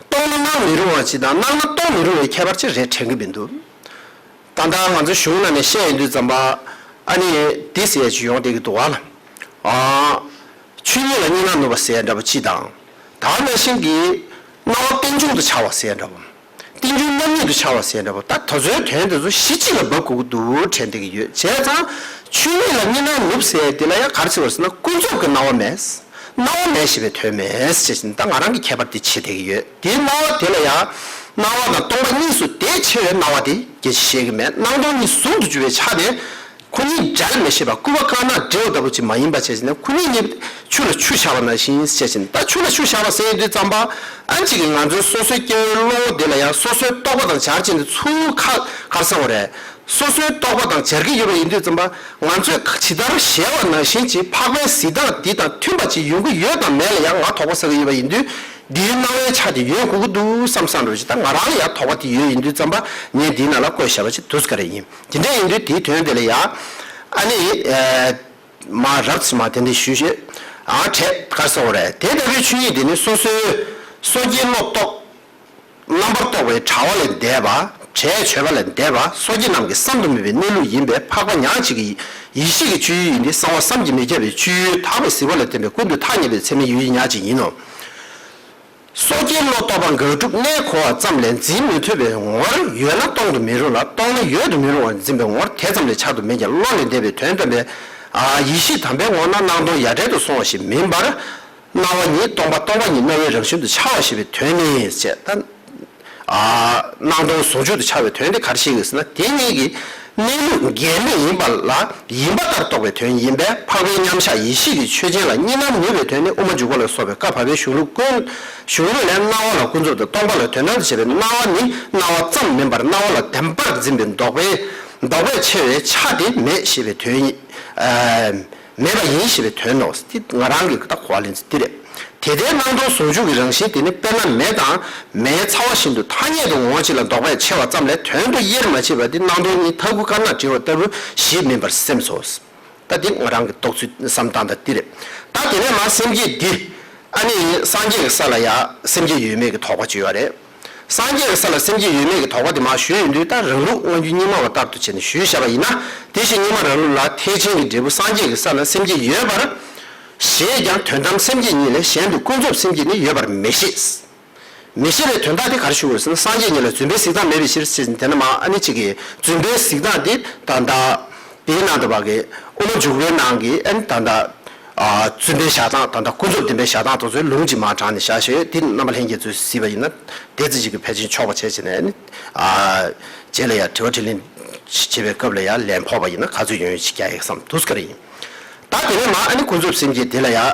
སྟོང་ན་སྣང་མི་རུང་བ་ཅིག་དང་སྣང་ན་སྟོང་མི་རུང་བའི་ཁྱད་པར་ཅིག་རེད་དྲན་གྱི་མི་འདུག་ད་ལྟ་ང་ཚོ་གཞུང་ནང་ནས་བཤད་ཡོང་དུས་ཙམ་པ་ཨ་ནི་འདི་ཟེར་ཡ་ཅིག་ཡོང་བསྡད་ཀྱི་འདུག་བ་ལ། ཨ། ཆོས་ཉིད་ལ་གཉིས་སྣང་ནུབ་པ་ཟེར་ཡ་འདྲ་པོ་ཅིག་དང་། ད་ག་ནང་བཞིན་གྱི་སྣང་བ་རྟེན་འབྱུང་དུ་འཆར་བ་ཟེར་ཡ་འདྲ་པོ། རྟེན་འབྱུང་རྣམ་གཉིས་སུ་འཆར་བ་ཟེར་འདྲ་པོ་ད་དེ་ཚོའི་དོན་དེ་ཚོ་གཞི་གཅིག་ལ་འབབ་དགོས་ཀྱི་འདུག་དྲན་བསྡད་ཀྱི་ཡོད། བྱས་ཙང་ཆོས་ཉིད་ལ་གཉིས་སྣང་ནུབ་ཟེར་དེ་ལ་ཡང་ག་རེ་ཟེར་བ་ཟེར་ན་ཀུན་རྫོབ་ཀྱི་སྣང་བ་མེད། སྣང་བ་མེད་ཞེས་པའི་དོན་མེད་ཅེས་ཟེར་ད་ང་རང་གི་ཁྱད་པར་དེ་ཕྱེ་བསྡད་ཀྱི་ཡོད། དེའི་སྣང་བ་དེ་ལ་ཡང་སྣང་བ་དང་སྟོང་པ་གཉིས་སུ་དེ་ཕྱེ་བའི་སྣང་བ་དེ་སྐད་ཆ་བཤད་ཀྱི་མེད། སྣང་སྟོང་གཉིས་ཟུང་དུ་འཇུག་པའི་ཆ་དེ། ཁོ་གཉིས་འབྲལ་མི་ཤེས་པ་སྐུད་པ་དཀར་ནག་འབྲེལ་བ་ལྟ་བུ་ཅིག་མ་ཡིན་པ་བྱས་ཟིན་ན་ཁོ་གཉིས་གཉིས་ཆུ་ལ་ཆུ་བཞག་པ་ནང་བཞིན་བྱས་ཟིན་ད་ཆུ་ལ་ཆུ་བཞག་པ་ཟེར་ཡོང་དུས་ཙམ་པ་ཨ་ཅིག་གིས་ང་ཚོའི་སོ་སོའི་སྐྱེ་བོའི་བློ་དེ་ལ་ཡང་སོ་སོའི་རྟོག་པ་དང་སྦྱར་བྱས་ནས་ཚུར་ཁ་གར་སོང་བ་རེད། སོ་སོའི་རྟོག་པ་དང་སྦྱར་གྱི་ཡོད་པ་ཡིན་དུས་ཙམ་པ་ང་ཚོས་ཇི་ལྟར་གཞལ་བ་ནང་བཞིན་གྱི་འཕགས་པའི་གཟི་མདངས་འདི་དང་མཐུན་པ་ཅིག་ཡོང་གི་ཡོད་དམ་མེད་ལ་ཡང་ང་དོགས་པ་ཟ་གི་ཡོད་པ་ཡིན་དུས་འདིའི་སྣང་བའི་ཆ་དེ་ཡོད་དགོས་ཀྱི་འདུག་བསམ་བསམ་རེད་ཅིག་ད་ང་རང་ལ་ཡང་དོགས་པ་དེ་ཡོད་ཡིན་དུས་ཙམ་པ་ངས་འདིའི་ནང་ལ་བཀོད་བཞག་པ་ཅིག་འདུག་ག་རེ་ཡིན། དེ་འདྲ་ཡིན་དུས་དེའི་དོན་དེ་ལ་ཡང་ཨ་ནི་ཨ། མ་རབས་ཙམ་མ་དེ་འདྲ་ཞུས་ཞེས་ཨ་བྲེད་དཀར་སོང་རེད། དེ་ལྟ་བུའི་ཆོས་ཉིད་དེ་ནི་སོ་སོའི་སོ་སྐྱེའི་བློ་རྟོག་རྣམ་པར་རྟོག་པའི་དྲ་བ་ལས་འདས་པ་བྲལ་བྱོལ་བ་ལས་འདས་པ་སོ་སྐྱེ་རྣམས་ཀྱི་བསམ་དུ་མེད་པའི་གནས་ལུགས་ཡིན་པས་འཕགས་པ་ཉག་གཅིག་གི་ཡེ་ཤེས་ཀྱི་སྤྱོད་ཡུལ་ཡིན་ཏེ་གསང་བ་བསམ་གྱིས་མི་ཁྱབ་པའི་སྤྱོད་ཡུལ་དག་པའི་གཟིགས་པ་ལ་བརྟེན་པའི་ཀུན་ཏུ་ཐ་སྙད་པའི་ཚད་མའི་ཡུལ་ཉག་གཅིག་ཡིན་ནོ། སོ་སྐྱེའི་བློ་རྟོག་པ་འགག་སྒྲུབ་གནས་གོ་བ་ཙམ་ལས་འཛིན་མི་ཐུབ་པའི་ངོར་ཡོད་ན་སྟོང་དུ་མི་རུང་ལ་སྟོང་ན་ཡོད་དུ་མི་རུང་བར་འཛིན་པའི་ངོར་དེ་ཙམ་ལས་ཆར་དུ་མེད་ཀྱང་བློ་ལས་འདས་པའི་དོན་དམ་པའི་ཡེ་ཤེས་དམ་པའི་ངོ་ན་སྣང་སྟོང་ཡ་བྲལ་དུ་སོང་བ་ཞིག་མིན་པར། སྣང་བ་ཉིད་སྟོང་པ་སྟོང་པ་ཉིད་སྣང་བའི་རང་བཞིན་དུ་འཆར་བ་ཞེས་པའི་དོན་ནི་ཞེས་ད། སྣང་སྟོང་ཟུང་འཇུག་ཏུ་འཆར་བའི་དོན་དེ་ག་རེ་བཤད་ཀྱི་ཡོད་ཟེར་ན་དེ་གཉིས་ཀྱི་གནས་ལུགས་འགལ་མེད་ཡིན་པ་ལ་ཡིན་པ་ལྟར་རྟོགས་པའི་དོན་ཡིན་པས་འཕགས་པའི་མཉམ་གཞག་ཡེ་ཤེས་ཀྱི་ཆོས་ཅན་ལ་གཉིས་སྣང་ནུབ་པའི་དོན་ནི་དབུ་མ་འཇུག་པ་ལ་སོགས་པའི་བཀའ་བབས་པའི་གཞུང་ལུགས་ཀུན་གཞུང་ལུགས་ལས་སྣང་བ་ལ་ཀུན་རྫོབ་ཏུ་སྟོང་པ་ལ་དོན་དམ་དུ་བྱས་པའི་སྣང་བ་ནི་སྣང་བ་ཙམ་མིན་པར་སྣང་བ་ལ་བདེན་པར་འཛིན་པའི་ལྡོག་པའི་ལྡོག་པས་ཕྱེ་བའི་ཆ་དེ་མེད་ཞེས་པའི་དོན་ཡིན། མེད་པ་ཡིན་ཞེས་པའི་དོན་ནོ། འདི་ང་རང་གི་ད་གོ་བ་ལེན་ཚུལ་འདི་རེད། དེ་ལྟའི་སྣང་སྟོང་ཟུང་འཇུག་གི་རང་བཞིན་དེ་ནི་དཔེར་ན་མེ་དང་མེའི་ཚ་བ་བཞིན་དུ་ཐ་སྙད་དུ་ངོ་བོ་གཅིག་ལ་ལྡོག་པས་ཕྱེ་བ་ཙམ་ལས་དོན་དུ་དབྱེར་མ་ཕྱེ་བ་འདི་སྣང་སྟོང་གཉིས་ཐ་གུ་དཀར་ནག་འབྲེལ་བ་ལྟ་བུ་ཞིག་མིན་པར་སེམས་སོ། ད་འདི་ང་རང་གི་རྟོགས་ཚུལ་བསམ་སྟངས་དང་འདི་རེད། ད་དེ་ནས་མ་སེམས་བསྐྱེད་འདི་ཨ་ནི་སངས་རྒྱས་ཀྱི་ས་ལ་ཡང་སེམས་བསྐྱེད་ཡོད་མེད་ཀྱི་དོགས་པ་ཅིག་ཡོད་རེད། སངས་རྒྱས་ཀྱི་ས་ལ་སེམས་བསྐྱེད་ཡོད་མེད་ཀྱི་དོགས་པ་དེ་མར་ཞུས་ཡོང་དུས་ད་རང་ལུགས་སྔ་འགྱུར་རྙིང་མ་བ་ལྟར་དུ་བྱས་ནས་ཞུས་བཞག་པ་ཡིན་ན་དེ་བཞིན་རྙིང་མ་རང་ལུགས་ལ་ཐེག་ཆེན་གྱི་འབྲས་བུ་སངས་རྒྱས་ཀྱི་ས་ལ་སེམས་བསྐྱེད་ཡོད་པར་བཞེད་ཀྱང་དོན་དམ་སེམས་བསྐྱེད་ཉིད་ལས་གཞན་དུ་ཀུན་རྫོབ་སེམས་བསྐྱེད་ནི་ཡོད་པར་མི་བཞེད། མི་བཞེད་པའི་དོན་དག་དེ་ག་རེ་ཞུ་དགོས་ཟེར་ན་སངས་རྒྱས་ཉིད་ལ་རྫུན་པའི་གཟིགས་སྟངས་མེད་པའི་ཕྱིར་ཞེས་དེ་ན་མ་ཨ་ནི་གཅིག་གིས་རྫུན་པའི་གཟིགས་སྟངས་དེ་ད་ལྟ་དེའི་ནང་དུ་བ་གི་དབུ་མ་འཇུག་པའི་ནང་གི་ཨ་ནི་ད་ལྟ། རྫུན་པའི་བཞག་སྟངས་དང་ད་ཀུན་རྫོབ་བདེན་པའི་བཞག་སྟངས་དེ་ཚོའི་ལུང་ཅིག་མར་དྲངས་ནས་བཞག་ཞེས་དེ་རྣམ་པ་ལྷན་རྒྱས་ཚོས་གཟིགས་པ་ཡིན་ན་དེ་ཙི་ཅིག་གིས་ཕལ་ཆེར་ཆོག་པ་བྱས་བྱས་ནས་ནི། རྗེས་ལ་ཡང་དྲི་བ་དྲིས་ལན་བྱེད་པའི་སྐབས་ལ་ཡང་ལན་ཕོག་པ་ཡིན་ན་ག་ཚོད་ཡོང་ཡོད་ཅིག་རྒྱག་ཡག་བསམ་འདུག་ག་རེ་ཡིན། ད་དེ་ནས་མ་ཨ་ནི་ཀུན་རྫོབ་སེམས་བསྐྱེད་དེ་ལ་ཡང་།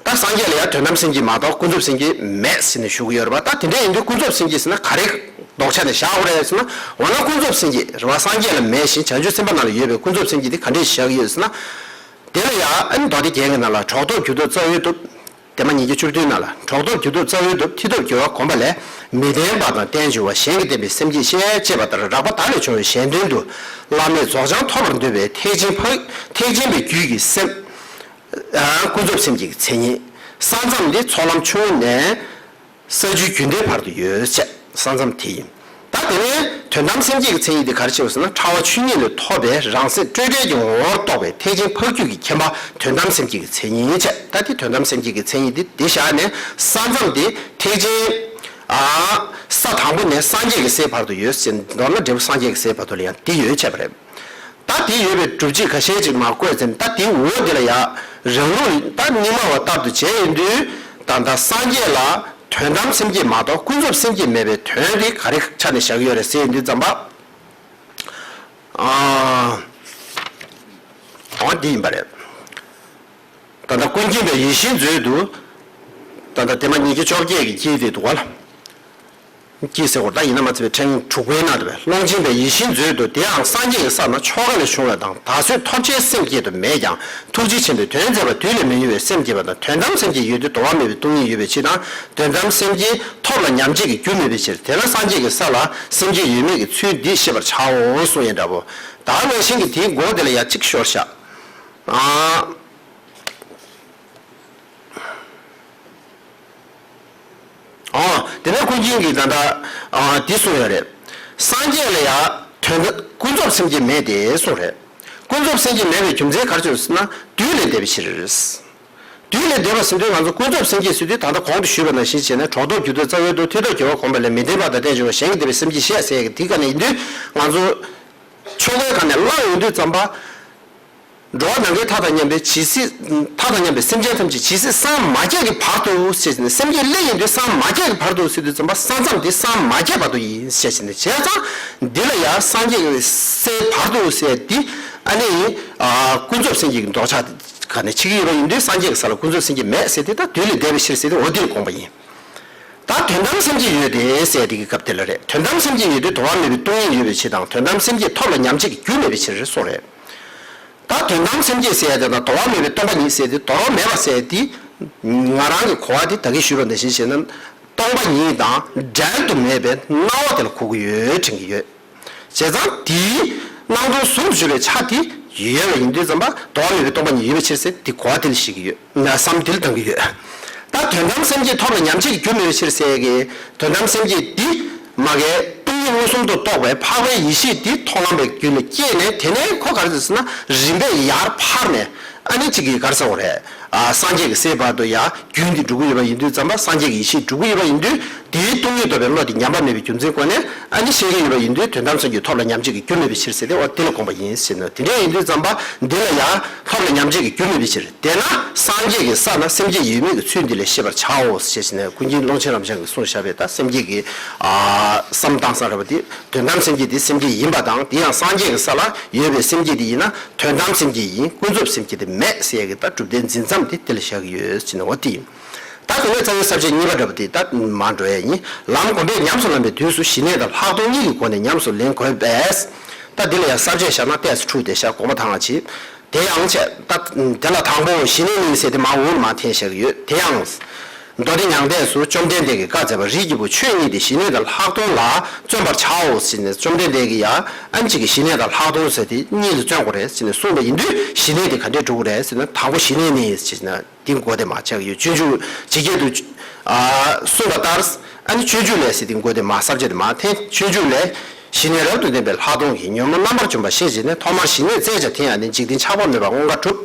ད་སངས་རྒྱས་ལ་ཡང་དོན་དམ་སེམས་བསྐྱེད་མ་གཏོགས་ཀུན་རྫོབ་སེམས་བསྐྱེད་མེད་ཟེར་ནས་ཞུ་གི་ཡོད་རེད་པ། ད་དེ་འདྲ་ཡིན་དུས་ཀུན་རྫོབ་སེམས་བསྐྱེད་ཟེར་ན་ག་རེ་ལྡོག་ཆ་ནས་བཞག་དགོས་རེད་ཟེར་ན་འོ་ན་ཀུན་རྫོབ་སེམས་བསྐྱེད་རེད་པ། སངས་རྒྱས་ལ་མེད་བཞིན་བྱང་ཆུབ་སེམས་དཔའ་རྣམས་ལ་ཡོད་པའི་ཀུན་རྫོབ་སེམས་བསྐྱེད་དེ་ག་འདྲས་བཞག་གི་ཡོད་ཟེར་ན། དེ་ལ་ཡང་ཨ་ནི་མདོ་སྡེ་རྒྱན་གྱི་ནང་ལ་གྲོགས་སྟོབས་འགྱུར་ལྡོག་རྩ་བའི་སྟོབས། དེ་མ་ཉིད་ཀྱི་བཅུ་བདུན་ནང་ལ་གྲོགས་སྟོབས་འགྱུར་ལྡོག་རྩ་བའི་སྟོབས་མཐུ་སྟོབས་འགྱུར་བ་གོམས་པ་ལས་མི་ལྡན་པ་དང་རྟེན་འབྱུང་བ་གཞན་གྱི་བསྟན་པའི་སེམས་བསྐྱེད་ཤེས་ཅེས་པ་ལྟར་རགས་པ་དག་ལས་བྱུང་བའི་གཞན་དོན་དུ་བླ་མེད་རྫོགས་བྱང་ཐོབ་པར་འདོད་པའི་ཐེག་ཆེན་ཕ་ཐེག་ཆེན་པའི་རྒྱུད་ཀྱི་སེམས། ཀུན་རྫོབ་སེམས་བསྐྱེད་ཀྱི་མཚན་ཉིད། ས་མཚམས་འདི་ཚོགས་ལམ་ཆུང་ངུ་ནས། ས་བཅུའི་རྒྱུད་ལྡན་བར་དུ་ཡོད་ཅེས་ས་མཚམས་དེ་ཡིན། ད་དེ་ནས་ དོན་དམ་སེམས་བསྐྱེད་ཀྱི་མཚན་ཉིད་དེ་ག་རེ་བྱེད་པ་ཟེར་ན། ཕྲ་བ་ཆོས་ཉིད་ལས་ཐོབ་པའི་རང་སེམས་སྤྲོས་བྲལ་གྱི་ངོ་བོར་རྟོགས་པའི་ཐེག་ཆེན་འཕགས་རྒྱུད་ཀྱི་མཁྱེན་པ་དོན་དམ་སེམས་བསྐྱེད་ཀྱི་མཚན་ཉིད་བྱས། ད་དེ་དོན་དམ་སེམས་བསྐྱེད་ཀྱི་མཚན་ཉིད་དེ་དེ་བཞག་ནས། ས་མཚམས་དེ་ཐེག་ཆེན། ཨ། ས་དང་པོ་ནས་སངས་རྒྱས་ཀྱི་སའི་བར་དུ་ཡོད་ཟེར། མདོར་ན་འབྲས་བུ་སངས་རྒྱས་ཀྱི་སའི་བར་དུ་ལ་ཡང་དེ་ཡོད་བྱས་པ་རེད། ད་དེ་ཡོད་པའི་སྒྲུབ་བྱེད་ཁ་ཤས་ཅིག་མར་བཀོད་ཙམ། ད་དེའི་འོག་འདི་ལ་ཡང་རང་ལུགས་ད་རྙིང་མ་བ་ལྟར་དུ་བྱས་ཡོང་དུས། ད་ལྟ་སངས་རྒྱས་ལ་དོན་དམ་སེམས་བསྐྱེད་མ་གཏོགས་ཀུན་རྫོབ་སེམས་བསྐྱེད་མེད་པའི་དོན་དེ་ག་རེ་ཆ་ནས་བཞག་གི་ཡོད་རེད་ཟེར་ཡོང་དུས་ཙམ་པ། ཨ། འོ་འདི་ཡིན་པ་རེད། ད་ལྟ་ཀུན་མཁྱེན་པའི་ཡིད་བཞིན་མཛོད་དུ། ད་ལྟ་དེ་མ་ཉིས་བརྒྱ་བཅོ་བརྒྱད་ཀྱི་དཀྱིལ་དེ་འདུག་ག་ལ། དཀྱིལ་ཟེར་བ་ད་ཡིན་ན་མ་ཚད་པའི་ཕྲེང་དྲུག་པའི་ནང་དུ་བས། ཀློང་ཆེན་པའི་ཡིད་བཞིན་མཛོད་དུ། དེའང་སངས་རྒྱས་ཀྱི་ས་ན་ཆོ་ག་ལས་བྱུང་བ་དང་། ད་གཟོད་ཐོབ་བྱའི་སེམས་བསྐྱེད་དུ་མེད་ཀྱང་། ཐུགས་རྗེ་ཆེན་པོས་དོན་མཛད་པ་དུས་ལས་མི་ཡོལ་བའི་སེམས་བསྐྱེད་པ་དང་། དོན་དམ་སེམས་བསྐྱེད་ཡོད་དུས་དོར་བ་མེད་པའི་སྟོང་ཉིད་ཡོད་པའི་ཕྱིར་དང་། དོན་དམ་སེམས་བསྐྱེད་ཐོབ་ལ་ཉམས་བྱེད་ཀྱི་རྒྱུ་མེད་པའི་ཕྱིར། དེས་ན་སངས་རྒྱས་ཀྱི་ས་ལ་སེམས་བསྐྱེད་ཡོད་མེད་ཀྱི་ཚུལ་འདི་ཤེས་པར་བྱའོ་གསུངས་ཡོད་འདྲ་བོ། ད་ག་ནང་བཞིན་གྱི་དེའི་མགོ་དེ་ལ་ཡ་གཅིག་ཤོར་ཤག་ཨ། ཨོ། དེ་ནས་ཀུན་མཁྱེན་གྱིས་ད་ལྟ། ཨ། འདི་གསུངས་ཡོད་རེད། སངས་རྒྱས་ལ་ཡང་དོན་དམ་ཀུན་རྫོབ་སེམས་བསྐྱེད་མེད་དེ་གསུངས་རེད། ཀུན་རྫོབ་སེམས་བསྐྱེད་མེད་པའི་རྒྱུ་མཚན་ག་རེ་བྱུང་ཟེར་ན། དུས་ལས་འདས་པའི་ཕྱིར། དུས་ལས་འདས་པ་ཟེར་དུས་ང་ཚོ་ཀུན་རྫོབ་སེམས་བསྐྱེད་ཟེར་དུས་ད་ལྟ་གོང་དུ་ཞུས་པ་ནང་བཞིན་བྱས་ནས། གྲོགས་ལྡོག་རྒྱུ་དང་རྩ་བའི་རྡོ། མཐུ་དང་རྒོལ་བ་གོམས་པ་ལས། མི་ལྡན་པ་དང་རྟེན་འབྱུང་བ། གཞན་གྱིས་འདོད་པའི་སེམས་བསྐྱེད་བཤད་ཟེར་གི་དེ་ག་ནས་ཡིན་དུས། ང་ཚོ་ཆོ་གའི་སྒང་ནས་བླངས་ཡོང་དུས་ཙམ་པ། འགྲོ་བ་ནམ་མཁའི་མཐའ་དང་མཉམ་པའི་ཇི་སྲིད། མཐའ་དང་མཉམ་པའི་སེམས་ཅན་ཐམས་ཅད་ཇི་སྲིད་སངས་མ་རྒྱས་ཀྱི་བར་དུ་ཞེས་བྱས་ནས། སེམས་བསྐྱེད་སླེབས་ཡོང་དུས་སངས་མ་རྒྱས་ཀྱི་བར་དུ་ཟེར་དུས་ཙམ་པ། ས་མཚམས་འདི་སངས་མ་རྒྱས་བར་དུ་ཡིན་ཞེས་བྱས་ནས། བྱས་ཙང་འདི་ལ་ཡང་སངས་རྒྱས་ཀྱི་སའི་བར་དུ་ཟེར་འདི། ཨ་ནི། ཨ། ཀུན་རྫོབ་སེམས་བསྐྱེད་ཀྱི་ལྡོག་ཆ་ག་ནས་ཕྱེ་གི་ཡོད་པ་ཡིན་དུས། སངས་རྒྱས་ཀྱི་ས་ལ་ཀུན་རྫོབ་སེམས་བསྐྱེད་མེད་ཟེར་དེ། ད་དུས་ལས་འདས་པའི་ཕྱིར་ཟེར་དེ། འོ་འདི་ལ་དགོངས་པ་ཡིན། ད་དོན་དམ་སེམས་བསྐྱེད་ཡོད་དེ་ཟེར་དེ་གི་སྐབས་དེ་ལ་རེད། དོན་དམ་སེམས་བསྐྱེད་ཡོད་དེ་དོར་བ་མེད་པའི་སྟོང་ཉིད་ཡོད་པའི་ཕྱིར་དང་། དོན་དམ་སེམས་བསྐྱེད་ཐོབ་ལ་ཉམས་བྱེད་ཀྱི་རྒྱུ་མེད་པའི་ཕྱིར་གསུངས་རེད། ད་དོན་དམ་སེམས་བསྐྱེད་ཟེར་ཡ་དེ་དང་། དོར་བ་མེད་པའི་སྟོང་པ་ཉིད་ཟེར་དེ། དོར་བ་མེད་པ་ཟེར་དེ། ང་རང་གི་གོ་བ་དེ་ད་གིན་ཞུས་པ་ནང་བཞིན་བྱས་ན། སྟོང་པ་ཉིད་དང་འབྲལ་དུ་མེད་པའི་སྣང་བ་དེ་ལ་གོ་གི་ཡོད་དྲན་གྱི་ཡོད། བྱས་ཙང་དེའི་སྣང་སྟོང་ཟུང་དུ་འཇུག་པའི་ཆ་དེ་ཡོད་པ་ཡིན་དུས་ཙམ་པ། དོར་བ་མེད་པའི་སྟོང་པ་ཉིད་ཡོད་པའི་ཕྱིར་ཟེར་དེ་གོ་བ་དེ་ལ་བཞག་གི་ཡོད། ན་བསམ་དེ་ལ་ལྡང་གི་ཡོད། ད་དོན་དམ་སེམས་བསྐྱེད་ཐོབ་ལ་ཉམས་བྱེད་ཀྱི་རྒྱུ་མེད་པའི་ཕྱིར་ཟེར་གི། དོན་དམ་སེམས་བསྐྱེད་འདི་མ་གི་སྟོང་ཉིད་མངོན་སུམ་དུ་རྟོགས་པའི་འཕགས་པའི་ཡེ་ཤེས་འདི་མཐོང་ལམ་པའི་རྒྱུད་ལ་སྐྱེས་ནས། དེ་ནས་ཁོ་ག་རེ་ཟེར་ན། རིམ་པས་ཡར་འཕར་ནས། ཨ་ནི་གཅིག་གིས་ག་རེ་ཟེར་དགོས་རེད། ཨ། སངས་རྒྱས་ཀྱི་སའི་བར་དུ་ཡང་རྒྱུན་འདི་འགྲོ་གི་ཡོད་པ་ཡིན་དུས་ཙམ་པ། སངས་རྒྱས་ཀྱི་ཡེ་ཤེས་འགྲོ་གི་ཡོད་པ་ཡིན་དུས། དེའི་སྟོང་ཉིད་རྟོགས་པའི་བློ་དེ་ཉམས་པ་མེད་པའི་རྒྱུ་མཚན་སྒོ་ནས། ཨ་ནི་ཤེས་ཀྱི་ཡོད་པ་ཡིན་དུས། དོན་དམ་སེམས་བསྐྱེད་ཐོབ་ལ་ཉམས་བྱེད་ཀྱི་རྒྱུ་མེད་པའི་ཕྱིར་ཟེར་ཏེ། འོ་དེ་ལ་དགོངས་པ་ཡིན་ཟེར་ན། དེ་འདྲ་ཡིན་དུས་ཙམ་པ། འདི་ལ་ཡང་ཐོབ་ལ་ཉམས་བྱེད་ཀྱི་རྒྱུ་མེད་པའི་ཕྱིར། དེས་ན་སངས་རྒྱས་ཀྱི་ས་ན་སེམས་བསྐྱེད་ཡོད་མེད་ཀྱི་ཚུལ་འདི་ལས་ཤེས་པར་བྱའོ་ཞེས་བྱས་ནས། ཀུན་མཁྱེན་ཀློང་ཆེན་རབ་འབྱམས་ཀྱིས་གསུངས་བཞག་པའི། ད་སེམས་བསྐྱེད་ཀྱི། ཨ། བསམ་སྟངས་ས་རེད་པ། དེ་དོན་དམ་སེམས་བསྐྱེད་དེ་སེམས་བསྐྱེད་ཡིན་པ་དང་། དེ་ཡང་སངས་རྒྱས་ཀྱི་ས་ལ་ཡོད་པའི་སེམས་བསྐྱེད་དེ་ཡིན་ན་དོན་དམ་སེམས་བསྐྱེད་ཡིན། ཀུན་རྫོབ་སེམས་བསྐྱེད་དེ་མེད་ཟེར་ཡ་གི། ད་གྲུབ་མཐའི་འཛིན་མཚམས་དེ་དེ་ལ་བཞག་གི་ཡོད་ཟེར་ནས། འོ་དེ་ཡིན། ད་དེ་ནས་རྩ་བའི་ས་བཅད་གཉིས་པ་འདྲ་པོ་དེ་ད་མར་འགྲོ་ཡ་ཡིན། ལམ་སྒོམ་པས་ཉམས་སུ་བླངས་པའི་དུས་སུ་ཞི་གནས་དང་ལྷག་མཐོང་གཉིས་ཀྱི་སྒོ་ནས་ཉམས་སུ་ལེན་དགོས་པས། ད་འདི་ལ་ཡང་ས་བཅད་བཞག་ན་ཏོག་ཙམ་འཁྲུགས་བསྡད་ཤག་དགོངས་པ་དྭངས་པ་བྱེད། དེ་ཡང་བྱས། ད་དེ་ལ་དང་པོ་ཞི་གནས་ནི་ཟེར་དེ་མར་འོག་ལ་མར་འཐེན་བཞག་གི་ཡོད། དེ་ཡང་མདོ་སྡེ་མྱང་འདས་སུ་བཅོམ་ལྡན་འདས་ཀྱིས་བཀའ་སྩལ་པ། རིགས་ཀྱི་བུ། ཆོས་གཉིས་ཏེ། ཞི་གནས་དང་ལྷག་མཐོང་ལ་བརྩོན་པར་བྱའོ་ཟེར་ནས། བཅོམ་ལྡན་འདས་ཀྱིས་ཡང་ཨ་ནི་གཅིག་གིས་ཞི་གནས་དང་ལྷག་མཐོང་ཟེར་དེ་གཉིས་ལ་བརྩོན་དགོས་རེད་ཟེར་ནས་གསུངས་པ་ཡིན་དུས། ཞི་གནས་དེ་ག་འདྲས་འགྲུབ་དགོས་རེད་ཟེར་ན། དང་པོ་ཞི་གནས་ནི་ཟེར་ན། འདི་མགོ་དེ་མར་ཆག་ཡོད། སྤྱོད་འཇུག་ཇི་སྐད་དུ། ཨ། གསུངས་པ་ལྟར། ཨ་ནི་སྤྱོད་འཇུག་ལས་ཟེར་དེ་མགོ་དེ་མར་ས་བཅད་དེ་མར་འཐེན། སྤྱོད་འཇུག་ལས། ཞི་གནས་རབ་ཏུ་ལྡན་པའི་ལྷག་མཐོང་གིས། ཉོན་མོངས་རྣམ་པར་འཇོམས་པ་ཤེས་བྱས་ནས། ཐོག་མར་ཞི་གནས་བཙལ་བྱ་དེ་ཡང་ནི། འཇིག་རྟེན་ཆགས་པ་མེད་པར་མངོན་དགར་སྒྲུབ།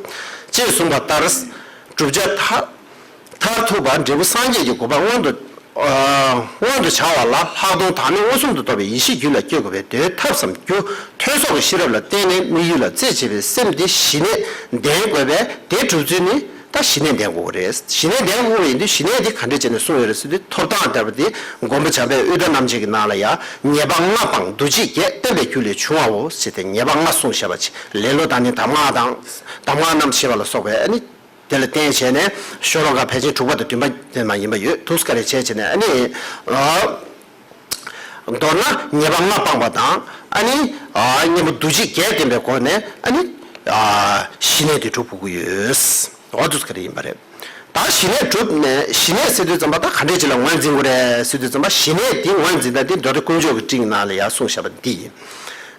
ཅེས་གསུངས་པ་ལྟར། བསྒྲུབ་བྱ་མཐར། མཐར་ཐུག་པ་འབྲས་བུ་སངས་རྒྱས་ཀྱི་གོ་འཕང་མངོན་དུ། ཨ། མངོན་དུ་བྱ་བ་ལ་ལྷག་མཐོང་བདག་མེད་མངོན་སུམ་དུ་རྟོགས་པའི་ཡེ་ཤེས་རྒྱུད་ལ་སྐྱེ་དགོས་པས། དེའི་ཐབས་སམ་རྒྱུ། ཐོས་བསམ་གྱི་ཤེས་རབ་ལ་བརྟེན་ནས་དམིགས་ཡུལ་ལ་རྩེ་བྱེད་པའི་སེམས་དེ་ཞི་གནས་ལྡན་དགོས་པས། དེ་སྒྲུབ་ཚུལ་ནི། ད་ཞི་གནས་ལྡན་དགོས་པ་རེད། ཞི་གནས་ལྡན་དགོས་པ་ཡིན་དུས། ཞི་གནས་དེ་ག་འདྲས་བྱས་ནས་གསུངས་ཡོད་རེད་ཟེར་དུས། ཐོབ་ཐང་དར་བ་དེ་མགོན་པོ་བྱམས་པའི་དབུས་གྲགས་རྣམ་འབྱེད་ཀྱི་ནང་ལ་ཡང་། ཉེས་པ་ལྔ་སྤངས་འདུ་བྱེད་བརྒྱད། བསྟན་པའི་རྒྱུ་ལས་བྱུང་བའོ་ཞེས་ཏེ། ཉེས་པ་ལྔ་གསུངས་བཞག་པ་ཅིག་ལེ་ལོ་དང་ནི་གདམས་ངག་དང་། གདམས་ངག་རྣམས་ཞེས་པ་ལ་སོགས་པའི། ཨ་ནི་དེ་ལ་བརྟེན་བྱས་ནས་ཤོ་ལོ་ཀ་ཕལ་ཆེར་དྲུག་པ་དང་བདུན་པ་དེ་མ་ཡིན་པ་ཡོད་འདུག་ག་རེ་བྱས་བྱས་ནས། ཨ་ནི། ཨ། མདོར་ན་ཉེས་པ་ལྔ་སྤངས་པ་དང་། ཨ་ནི། ཨ། གཉེན་པོ་འདུ་བྱེད་བརྒྱད་ལྡན་པའི་སྒོ་ནས། ཨ་ནི། ཨ། ཞི་གནས་དེ་སྒྲུབ་དགོས་ཀྱི་ཡོད། འོ་འདུག་ག་རེ་ཡིན་པ་རེད། ད་ཞི་གནས་སྒྲུབ་ནས། ཞི་གནས་ཟེར་དུས་ཙམ་པ་ད་ག་འདྲས་ཅིག་ལ་ངོས་འཛིན་དགོས་རེད་ཟེར་དུས་ཙམ་པ། ཞི་གནས་དེ་ངོས་འཛིན་སྟངས་དེ་མདོ་སྡེ་དཀོན་མཆོག་གི་སྤྲིངས་ནང་ལ་ཡང་གསུངས་བཞག་པ་འདི་ཡིན།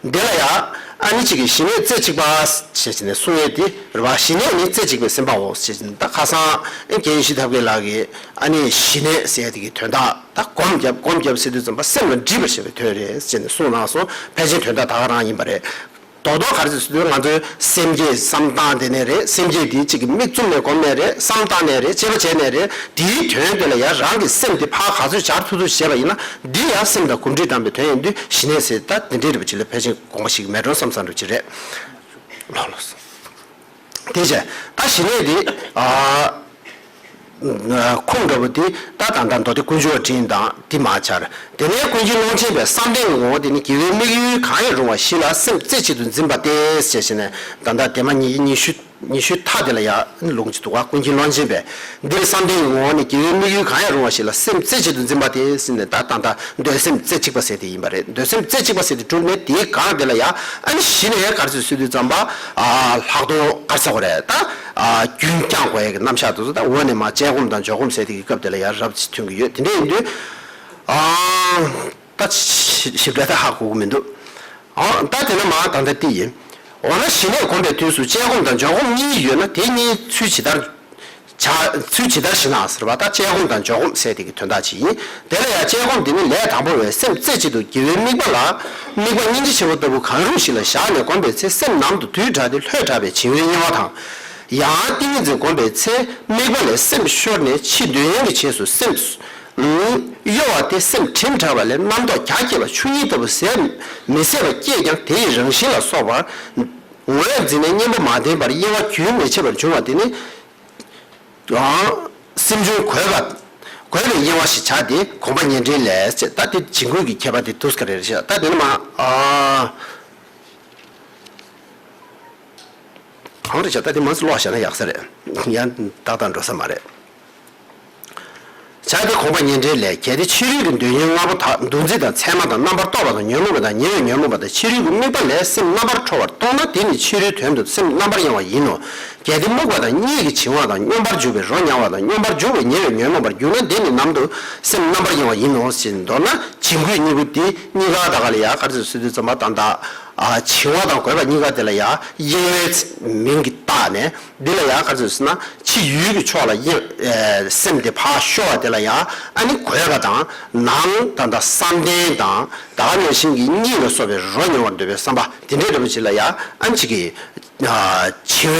འདི་ལ་ཡང་ཨ་ནི་གཅིག་གིས་ཞི་གནས་རྩེ་གཅིག་པ་ཞེས་བྱས་ནས་གསུང་ཡས་དེ་རེད་བ། ཞི་གནས་ནི་རྩེ་གཅིག་པའི་སེམས་དཔའོ་ཞེས་བྱས་ནས། ད་ཁ་སང་རྒན་ཡེ་ཤེས་ཐབས་མཁས་ལགས་ཀྱིས་ཨ་ནི་ཞི་གནས་ཟེར་ཡས་དེ་གི་དོན་དག་ད་སྒོམ་བརྒྱབ་སྒོམ་བརྒྱབ་ཟེར་དུས་ཙམ་པ་སེམས་ལ་འདྲིས་པར་བྱེད་པའི་དོན་རེད་ཟེར་ནས་གསུངས་གནང་སོང་། ཕལ་ཆེར་དོན་དག་ད་ག་རང་ཡིན་པ་རེད། རྡོག་རྡོག་ག་རེ་ཟེར་དུས་ང་ཚོའི་སེམས་བསྐྱེད་བསམ་སྟངས་དེ་ནས་རེད། སེམས་བསྐྱེད་དེ་གཅིག་གི་མིག་བཙུམ་ནས་བསྒོམས་ནས་རེད། བསམ་བཏང་ནས་རེད། དཔྱད་པ་བྱས་ནས་རེད། དེའི་དོན་དེ་ལ་ཡང་རང་གི་སེམས་དེ་ཕར་ག་ཚོད་འབྱར་ཐུབ་ཐུབ་བྱས་པ་ཡིན་ན་འདི་ཡང་སེམས་དང་གོམས་འདྲིས་དམ་པའི་དོན་ཡིན་དུས་ཞི་གནས་ཟེར། ད་དེ་འདྲའི་རིག་པ་ཅིག་ལ་ཕལ་ཆེར་དགོངས་པ་ཞིག་མེད་འགྲོ་བསམ་བསམ་འདྲ་ཅིག་རེད། ལགས་ལགས་སོ། དེ་བྱས་ད་ཞི་གནས་དེ་ཨ། ཁུངས་འདྲ་པོ་དེ་ད་ད་ལྟ་མདོ་སྡེ་ཀུན་འབྱུང་བ་འདྲ་ཡིན་དང་དེ་མ་བྱར། དེ་ནས་ཀུན་མཁྱེན་ཀློང་ཆེན་པས་བསམ་གཏན་གྱི་ངོ་བོ་དེ་ནི་དགེ་བའི་དམིགས་ཡུལ་གང་ཡང་རུང་བ་བཞི་ལ་སེམས་རྩེ་གཅིག་ཏུ་འཛིན་པ་སྟེ་ཞེས་བྱས་ནས། ད་ལྟ་དེ་མ་ཉི་ཉི་ཤུ་ཉི་ཤུ་མཐའ་དེ་ལ་ཡང་ལུང་ཅིག་འདུག་ག་ཀུན་མཁྱེན་ཀློང་ཆེན་པས། འདིར་བསམ་གཏན་གྱི་ངོ་བོ་ནི་དགེ་བའི་དམིགས་ཡུལ་གང་ཡང་རུང་བ་བཞི་ལ་སེམས་རྩེ་གཅིག་ཏུ་འཛིན་པ་སྟེ་ཟེར་ནས། ད་ད་ལྟ་འདོད་སེམས་རྩེ་གཅིག་པ་ཟེར་དེ་ཡིན་པ་རེད། འདོད་སེམས་རྩེ་གཅིག་པ་ཟེར་དེ་གྲུབ་ནས་དེའི་སྒང་དེ་ལ་ཡང་ཨ་ནི་གཞི་ནས་ག་རེ་ཟེར་ཟེར་དུས་ཙམ་པ་ཨ་ལྷག་མཐོང་ག་རེ་ཟེར་དགོས་རེད། ད་ཨ་རྒྱུན་བསྐྱང་དགོས་ཡ་གི་རྣམ་གཞག་དེ་ཚོ་ད་འོག་ནས་མར་དཔྱད་སྒོམ་དང་འཇོག་སྒོམ་ཟེར་དེ་གི་སྐབས་དེ་ལ་ཡང་རབ་ཅིག་ཐོན་གྱི་ཡོད། དེ་འདྲ་ཡིན་དུས་ཨ། ད་ཞིབ་ཞིབ་ཕྲ་ད་ཧ་གོ་གི་མི་འདུག་ཨོ་ད་དེ་ན་མ་ད་ལྟ་དེ་ཡིན། འོ་ན་ཞི་གནས་སྒོམ་པའི་དུས་སུ་དཔྱད་སྒོམ་དང་འཇོག་སྒོམ་གཉིས་ཡོད་ན་དེ་གཉིས་ཚུལ་ཇི་ལྟར་བྱ། ཚུལ་ཇི་ལྟར་ཞི་ན་ཟེར་བ་ད་དཔྱད་སྒོམ་དང་འཇོག་སྒོམ་ཟེར་དེ་གི་དོན་དག་ཅིག་ཡིན། དེ་ལ་ཡང་དཔྱད་སྒོམ་དེ་ནི་ལས་དང་པོ་བས་སེམས་རྩེ་གཅིག་ཏུ་དགེ་བའི་དམིགས་པ་ལ་དམིགས་པ་སྙིང་རྗེ་ཆེན་པོ་ལྟ་བུ་གང་རུང་ཞིག་ལ་བཞག་ནས་སྒོམ་པའི་ཚེ་སེམས་ནང་དུ་དུད་དྲགས་ཏེ་ལྷོད་དྲགས་པའི་བྱིང་བའི་གཡེང་བ་དང་། ཡང་ཏིང་ངེ་འཛིན་སྒོམ་པའི་ཚེ་དམིགས་པ་ལས་སེམས་ཤོར་ནས་ཕྱི་འདོད་ཡོན་གྱི་རྗེས་སུ་སེམས། གཡོ་བ་སྟེ་སེམས་གྲིམ་དྲགས་པ་ལས་རྣམ་རྟོག་རྒྱ་བསྐྱེད་པ་ཆོས་ཉིད་ལྟ་བུ་ཟད་མི་ཟད་པ་སྐྱེས་ཀྱང་དེ་ཡི་རང་བཞིན་ལ་སོགས་པར་ངོས་འཛིན་ནས་གཉེན་པོ་མ་ལྡན་པར་གཡེང་བ་རྒྱུན་མི་འཆད་པར་འབྱུང་བ་དེ་ནི། སེམས་བྱུང་གོས་པ། གོས་པའི་གཡེང་བ་ཞེས་བྱ་སྟེ་དགོངས་པ་ཉེར་འབྲེལ་ལས་ཟེར། ད་དེ་བྱིང་རྒོད་ཀྱི་ཁྱད་པར་དེ་དུས་ཀ་རེ་རེ་བཤད། ད་དེ་ནི་མ་ཨ། གང་རེད་བྱ། ད་དེ་མང་ཙམ་ཀློག་བཞག་ན་ཡག་ས་རེད། ཡང་ཏག་ཏག་འགྲོ་ས་མ་རེད། བྱ་སྟེ་དགོངས་པ་ཉེར་འབྲེལ་ལས། གལ་ཏེ་ཕྱི་རོལ་གྱི་འདོད་ཡོན་ལྔ་པོ་དག་འདུ་འཛི་དང་མཚན་མ་དང་རྣམ་པར་རྟོག་པ་དང་ཉོན་མོངས་པ་དང་ཉེ་བའི་ཉོན་མོངས་པ་དང་ཕྱི་རོལ་གྱི་དམིགས་པ་ལས་སེམས་རྣམ་པར་འཕྲོ་བར་གཏོང་ན་དེ་ནི་ཕྱི་རོལ་དོན་དུ་སེམས་རྣམ་པར་གཡེང་བ་ཡིན་ནོ། གལ་ཏེ་རྨུགས་པ་དང་གཉིད་ཀྱིས་བྱིང་བ་དང་སྙོམས་པར་འཇུག་པའི་རོ་མྱང་བ་དང་སྙོམས་པར་འཇུག་པའི་ཉེ་བའི་ཉོན་མོངས་པར་གྱུར་ན་དེ་ནི་ནམ་དུ་སེམས་རྣམ་པར་གཡེང་བ་ཡིན་ནོ་ཞེས། མདོར་ན་བྱིང་རྒོད་གཉིས་པོ་དེ་གཉིས་ཀ་ད་ག་ལ་ཡ་ག་རེ་ཟེར་དུས་ཙམ་པ་ད་ལྟ་བྱིང་བ་དང་རྒོད་པ་གཉིས་ཀ་དེ་ལ་ཡ་གཡེང་བའི་མིང་གིས་བཏགས་ནས། འདི་ལ་ཡང་ག་ཚོད་ཟེར་ན་ཕྱི་ཡུལ་གྱི་ཕྱོགས་ལ་གཡེང་། ཨེ་སེམས་དེ་ཕར་ཤོར་བ་དེ་ལ་ཡང་ཨ་ནི་རྒོད་པ་དང་ནང་ད་ལྟ་བསམ་གཏན་དང་ད་ག་ནང་བཞིན་གྱི་གཉིད་ལ་སོགས་པའི་རོ་མྱོང་བར་འདོད་པའི་བསམ་པ་དེ་འདྲའི་འདྲ་པོ་ཅིག་ལ་ཡང་ཨ་ནི་ཅིག་གི་ཨ་བྱིང་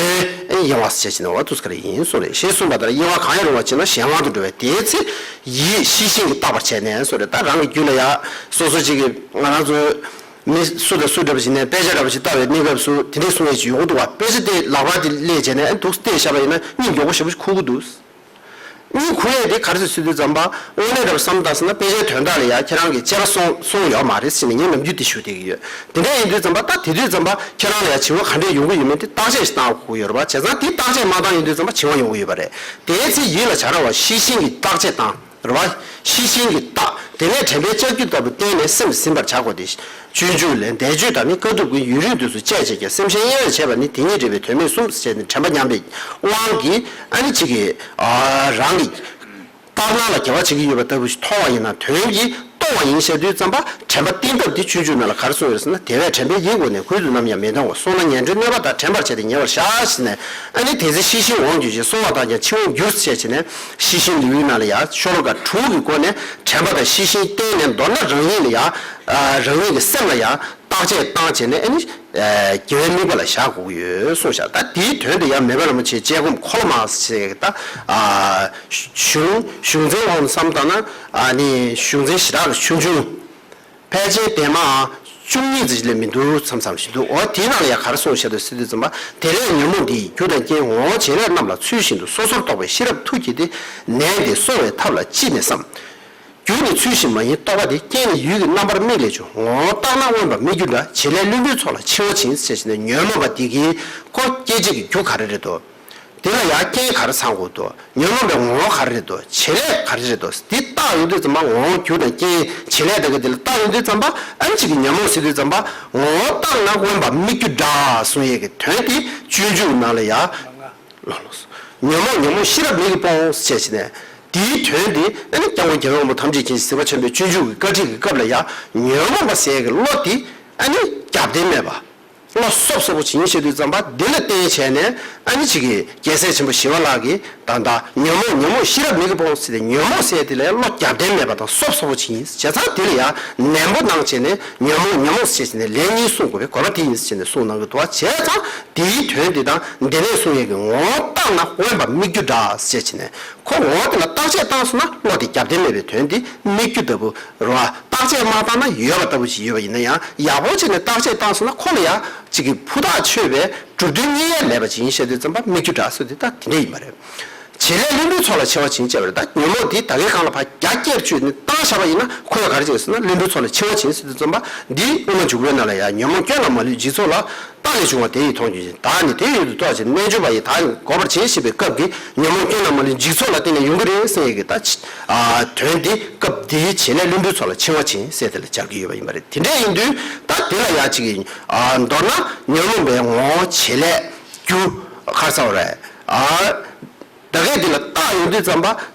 བའི་གཡེང་བ་ཟེར་བྱས་ནས་འོ་དུས་ཀ་རེ་ཡིན་སོགས་རེད། ཞེས་གསུངས་པ་ལྟར་གཡེང་བ་གང་ཡང་རུང་བ་བྱས་ན་གཞན་དབང་དུ་འགྲོ་བས་དེའི་ཚེ་ཡིད་ཤེས་བཞིན་གྱིས་བརྟག་པར་བྱས་ནས་སོགས་རེད། ད་རང་གི་རྒྱུད་ལ་ཡང་སོ་སོ་ཅིག་གི་ང་རང་ཚོའི། མི་སུ་དང་སུ་འདྲ་པོ་ཞིག་ནས་དཔེ་ཆ་འདྲ་པོ་ཞིག་ལྟ་བའི་གནས་སྐབས་སུ་དེ་འདྲས་གསུང་ཡས་ཅིག་ཡོང་གི་འདུག་བ། དཔེ་ཆ་དེ་ལག་པ་དེ་སླེབས་བྱས་ནས་ཨ་འདུག་བལྟས་བཞག་པ་ཡིན་ན་གཉིད་མགྱོགས་པོ་ཞེ་པོ་ཞིག་ཁུག་གི་འདུག་གཉིད་ཁུག་ཡས་དེ་ག་རེ་ཟེར་ཟེར་དུས་ཙམ་པ་དངོས་གནས་འདྲ་པོ་བསམ་བཏང་ཟེར་ན་དཔེ་ཆའི་དོན་དག་ལ་ཡ་ཁྱེད་རང་གིས་དཔྱད་པ་སོང་སོང་ཡོད་མ་རེད་ཟེར་ནས་ངས་ནམ་རྒྱུན་དེ་ཞུ་བསྡད་ཀྱི་ཡོད། དེ་འདྲ་ཡིན་དུས་ཙམ་པ་ད་དེ་དུས་ཙམ་པ་ཁྱེད་རང་ལ་ཡ་བྱིང་བ་ག་འདྲས་ཡོང་གི་ཡོད་མེད་དེ་བརྟག་དཔྱད་ཞིག་བཏང་དགོས་ཀྱི་ཡོད་རེད་བ། བྱས་ཙང་དེ་བརྟག་དཔྱད་མ་བཏང་ཡོང་དུས་ཙམ་པ་བྱིང་བ་ཡོང་གི་ཡོད་པ་རེད། དེའི་ཚེ་ཡིད་ལ་བྱ་ར་བ་ཤེས་བཞིན་གྱིས་བརྟག་དཔྱད་བཏང་། རེད་བ། ཤེས་བཞིན་གྱིས་བརྟག་དེ་ནས་དྲན་པའི་ལྕགས་ཀྱུ་ལྟ་བུ་བསྟན་ནས་སེམས་ཟིན་པར་བྱ་དགོས་ཏེ། སྤྱོད་འཇུག་ལས། བཟླས་བརྗོད་དང་ནི་དཀའ་ཐུབ་ཀྱི་ཡུན་རིང་དུས་སུ་སྤྱད་བྱས་ཀྱང་སེམས་ཅན་དབྱེ་བར་བྱེད་པ་ནི་དེ་ཉིད་འབྲེལ་བའི་དོན་མེད་གསུམ་ཞེས་ནི་དྲན་པ་ཉམས་པའི་དབང་གིས་ཨ་ནི་གཅིག་གིས་རང་གི་ལྟར་སྣང་ལ་དགེ་བ་བྱེད་ཀྱི་ཡོད་པ་ལྟ་བུ་ཞིག་མཐོང་བ་ཡིན་ན་དོན་གྱིས་སྟོང་བ་ཡིན་ཞེས་དུས་ཙམ་པ་དྲན་པ་བསྟེན་ཐབས་དེ་སྤྱོད་འཇུག་ནང་ལ་ག་རེ་གསུངས་ཡོད་ཟེར་ན། དེ་བས་དྲན་པས་ཡིད་བསྒོམས་ནས་གུད་དུ་ནམ་ཡང་མི་ལྡང་བར་སོང་ན་ཉལ་ཁྲིའི་གནོད་པ་དག་དྲན་པར་བྱས་ཏེ་ཉེ་བར་བཞག་ཟེར་ནས་ཨ་ནི་དེ་ཚེ་ཤེས་བཞིན་འོང་གྱུར་ཅིག་གསོལ་བ་བཏབ་ཀྱང་འཆི་འོང་འགྱུར་ཞེས་བྱས་ནས་ཤེས་བཞིན་ལེའུའི་ནང་ལ་ཡང་ཤོ་ལོ་ཀ་དྲུག་གི་སྒོ་ནས་དྲན་པ་དང་ཤེས་བཞིན་བསྟེན་ནས། མདོར་ན་རང་ཉིད་ལ་ཡང་རང་ཉིད་ཀྱི་སེམས་ལ་ཡང་བརྟག་དཔྱད་བཏང་བྱས་ནས་ཨ་ནི་དགེ་བའི་དམིགས་པ་ལ་བཞག་དགོས་ཀྱི་ཡོད་གསུངས་ཤག་ད་དེའི་དོན་དེ་ཡང་མེས་པོ་རིན་པོ་ཆེའི་དཔྱད་སྒོམ་འཁོར་ལོ་མ་ཟེར་ད་གཞུང་གཞུང་ཚན་འོག་ནས་བསམ་བཏང་ན་ཨ་ནི་གཞུང་ཚན་ཞེ་དྲག་གི་ཆུང་ཆུང་། ཕལ་ཆེར་དེ་མའང་བཅུ་གཉིས་ཙམ་ཞིག་ལས་མི་འདུག་མཚམས་མཚམས་ཤིག་འདུག་འོ་དེའི་ནང་ལ་ཡང་ག་རེ་གསུངས་བཞག་འདུག་ཟེར་དུས་ཙམ་པ། དེ་ལས་ཉོན་མོངས་འདི་ཡི་རྒྱུ་དང་རྐྱེན་ངོ་བོ་བྱེད་ལས་རྣམས་ལ་ཚུལ་བཞིན་དུ་སོ་སོར་རྟོག་པའི་ཤེས་རབ་མཐུ་བསྐྱེད་དེ་ནན་ཏེ་གསོ་བའི་ཐབས་ལ་ལྕི་ནས་སམ། རྒྱུ་ནི་ཚུལ་བཞིན་མ་ཡིན་རྟོག་པ་དེ། རྐྱེན་ནི་ཡུལ་གྱི་རྣམ་པར་དམིགས་ལས་བྱུང་། ངོ་བོ་བརྟགས་ན་མངོན་པར་དམིགས་རྒྱུ་འདྲ། བྱེད་ལས་བླུན་པོའི་ཚོགས་ལ་འཆི་བ་བྱིན། ཞེས་བྱས་ནས་ཉོན་མོངས་པ་འདི་གི་ཁོ་སྐྱེ་བྱེད་ཀྱི་རྒྱུ་ག་རེ་རེད་དོ། དེ་ལ་ཡང་རྐྱེན་ག་རེ་ཚང་དགོས་འདུག་ཉོན་མོངས་པའི་ངོ་བོ་ག་རེ་རེད་འདུག་བྱེད་ལས་ག་རེ་རེད་འདུག་འདི་བརྟགས་ཡོང་དུས་ཙམ་པ་ངོ་བོ་རྒྱུ་དང་རྐྱེན་བྱེད་ལས་དེ་ག་འདི་ལ་བརྟགས་ཡོང་དུས་ཙམ་པ་ཨ་ནི་གཅིག་གི་ཉོན་མོངས་ཟེར་དུས་ཙམ་པ་ངོ་བོ་བརྟགས་ན་མངོན་པར་དམིགས་རྒྱུ་འདྲ་གསུང་ཡས་ཀྱི་དོན་དེ་སྤྱོད་འཇུག་ནང་ལ་ཡང་ལོ་ལོ་ཉོན་མོངས་ཉོན་མོངས་ཤེས་རབ་མིག་གིས་སྤོང་ཞེས་བྱས་ནས་དེའི་དོན་དེ་ཨ་ནི་སྐྱབས་མགོན་རྒྱལ་བའི་དབང་པོ་ཐམས་ཅད་མཁྱེན་ཅིང་གཟིགས་པ་ཆེན་པོའི་སྤྱོད་འཇུག་གི་བཀའ་ཁྲིད་ཀྱི་སྐབས་ལ་ཡང་ཉོན་མོངས་པ་ཟེར་ཡས་ཀྱི་བློ་དེ་ཨ་ནི། རྒྱབ་རྟེན་མེད་པ། བློ་སོབ་སོབ་པོ་བྱེད་ཤེས་དུས་ཙམ་པ་འདི་ལ་བརྟེན་བྱས་ནས། ཨ་ནི་ཅིག་གིས་རྒྱལ་སྲས་ཆེན་པོ་ཞི་བ་ལྷ་གིས་ད་ལྟ་ཉོན་མོངས་ཉོན་མོངས་ཤེས་རབ་མིག་གིས་ཕུང་ཟེར་ཏེ། ཉོན་མོངས་ཟེར་དེ་ལ་བློ་རྒྱབ་རྟེན་མེད་པ་དང་སོབ་སོབ་པོ་ཅིག་ཡིན། བྱས་ཙང་དེ་ལ་ཡང་ནན་པོ་གནང་བྱས་ནས། ཉོན་མོངས་ཉོན་མོངས་ཟེར་བྱས་ནས་ལན་གཉིས་གསུང་དགོས་པའི་དགོས་པ་དེ་ཡིན་ཟེར་བྱས་ནས་གསུངས་གནང་གི་འདུག་བ། བྱས་ཙང་དེའི་དོན་དེ་དང་འདི་ནས་གསུང་ཡས་ཀྱི་ངོ་བོ་བརྟགས་ན་དབེན་པ་སྨིག་རྒྱུ་འདྲ་ཟེར་བྱས་ནས། ཁོ་ངོ་བོ་དེ་ལ་བརྟག་དཔྱད་བཏང་སོང་ན་བློ་དེ་རྒྱབ་རྟེན་མེད་པའི་དོན་དེ་སྨིག་རྒྱུ་ལྟ་བུ་རེད་བ། བརྟག་དཔྱད་མ་བཏང་ན་ཡོད་པ་ལྟ་བུ་ཞིག་ཡོད་པ་ཡིན་ན་ཡང་། ཡག་པོ་བྱས་ནས་བརྟག་དཔྱད་བཏང་སོང་ན་ཁོ་ལ་ཡང་ཅིག་གི་ཕུ་ཐག་ཆོད་པའི་གྲུབ་དོན་རྙེད་ཡ་མེད་པ་ཅིག་ཡིན་ཤེས་དུས་ཙམ་པ་སྨིག་རྒྱུ་འདྲ་ཟེར་དེ་ད་དེ་འདྲ་ཡིན་པ་རེད། བྱེད་ལས་བསླུ་བྲིད་ཚོགས་ལ་འཆེལ་བ་བྱིན་ཅེས་པ་རེད། ད་ཉོན་མོངས་དེ་ད་གའི་སྒང་ལ་ཕར་རྒྱ་བསྐྱེད་བཅུག་ནས་བཏང་བཞག་པ་ཡིན་ན་ཁོ་ཡང་ག་རེ་བྱེད་ཟེར་ན་བསླུ་བྲིད་ཚོགས་ལ་འཆེལ་བ་བྱིན་ཟེར་དུས་ཙམ་པ་འདི་དབུ་མ་འཇུག་པའི་ནང་ལ་ཡང་། ཉོན་མོངས་སྐྱོན་ལ་མ་བསླུས་འཇིག་ཚོགས་ལ། རྟག་ལས་བྱུང་བ་དེ་ཡི་མཐོང་བྱེད་ཅིང་། བདག་ནི་དེ་ཡོད་དུ་རྟོག་ཅིང་། རྣལ་འབྱོར་པ་ཡིས་བདག་ནི་འགོག་པར་བྱེད་ཅེས་པའི་སྐབས་ཀྱི་ཉོན་མོངས་སྐྱོན་ལ་མ་བསླུས་འཇིག་ཚོགས་ལ་བརྟེན་ནས་ཡོང་གི་རེད་ཟེར་ཡས་ཀྱི་ད་ཨ་དོན་དེ་སྐབས་འདིའི་བྱེད་ལས་བསླུ་བྲིད་ཚོགས་ལ་འཆེལ་བ་བྱིན་ཟེར་དེ་ལ་སྦྱར་གྱི་ཡོད་པ་ཡིན་པ་རེད། དེ་འདྲ་ཡིན་དུས་ད་དེ་ལ་ཡང་ཅིག་གི་ཨ་མདོར་ན་ཉོན་མོངས་པའི་ངོ་བོ་བྱེད་ལས་རྒྱུ་ག་རེ་ཟེར་བ་རེད། ཨ་ད་གས་འདི་ལ་བརྟགས་ཡོང་དུས་ཙམ་པ།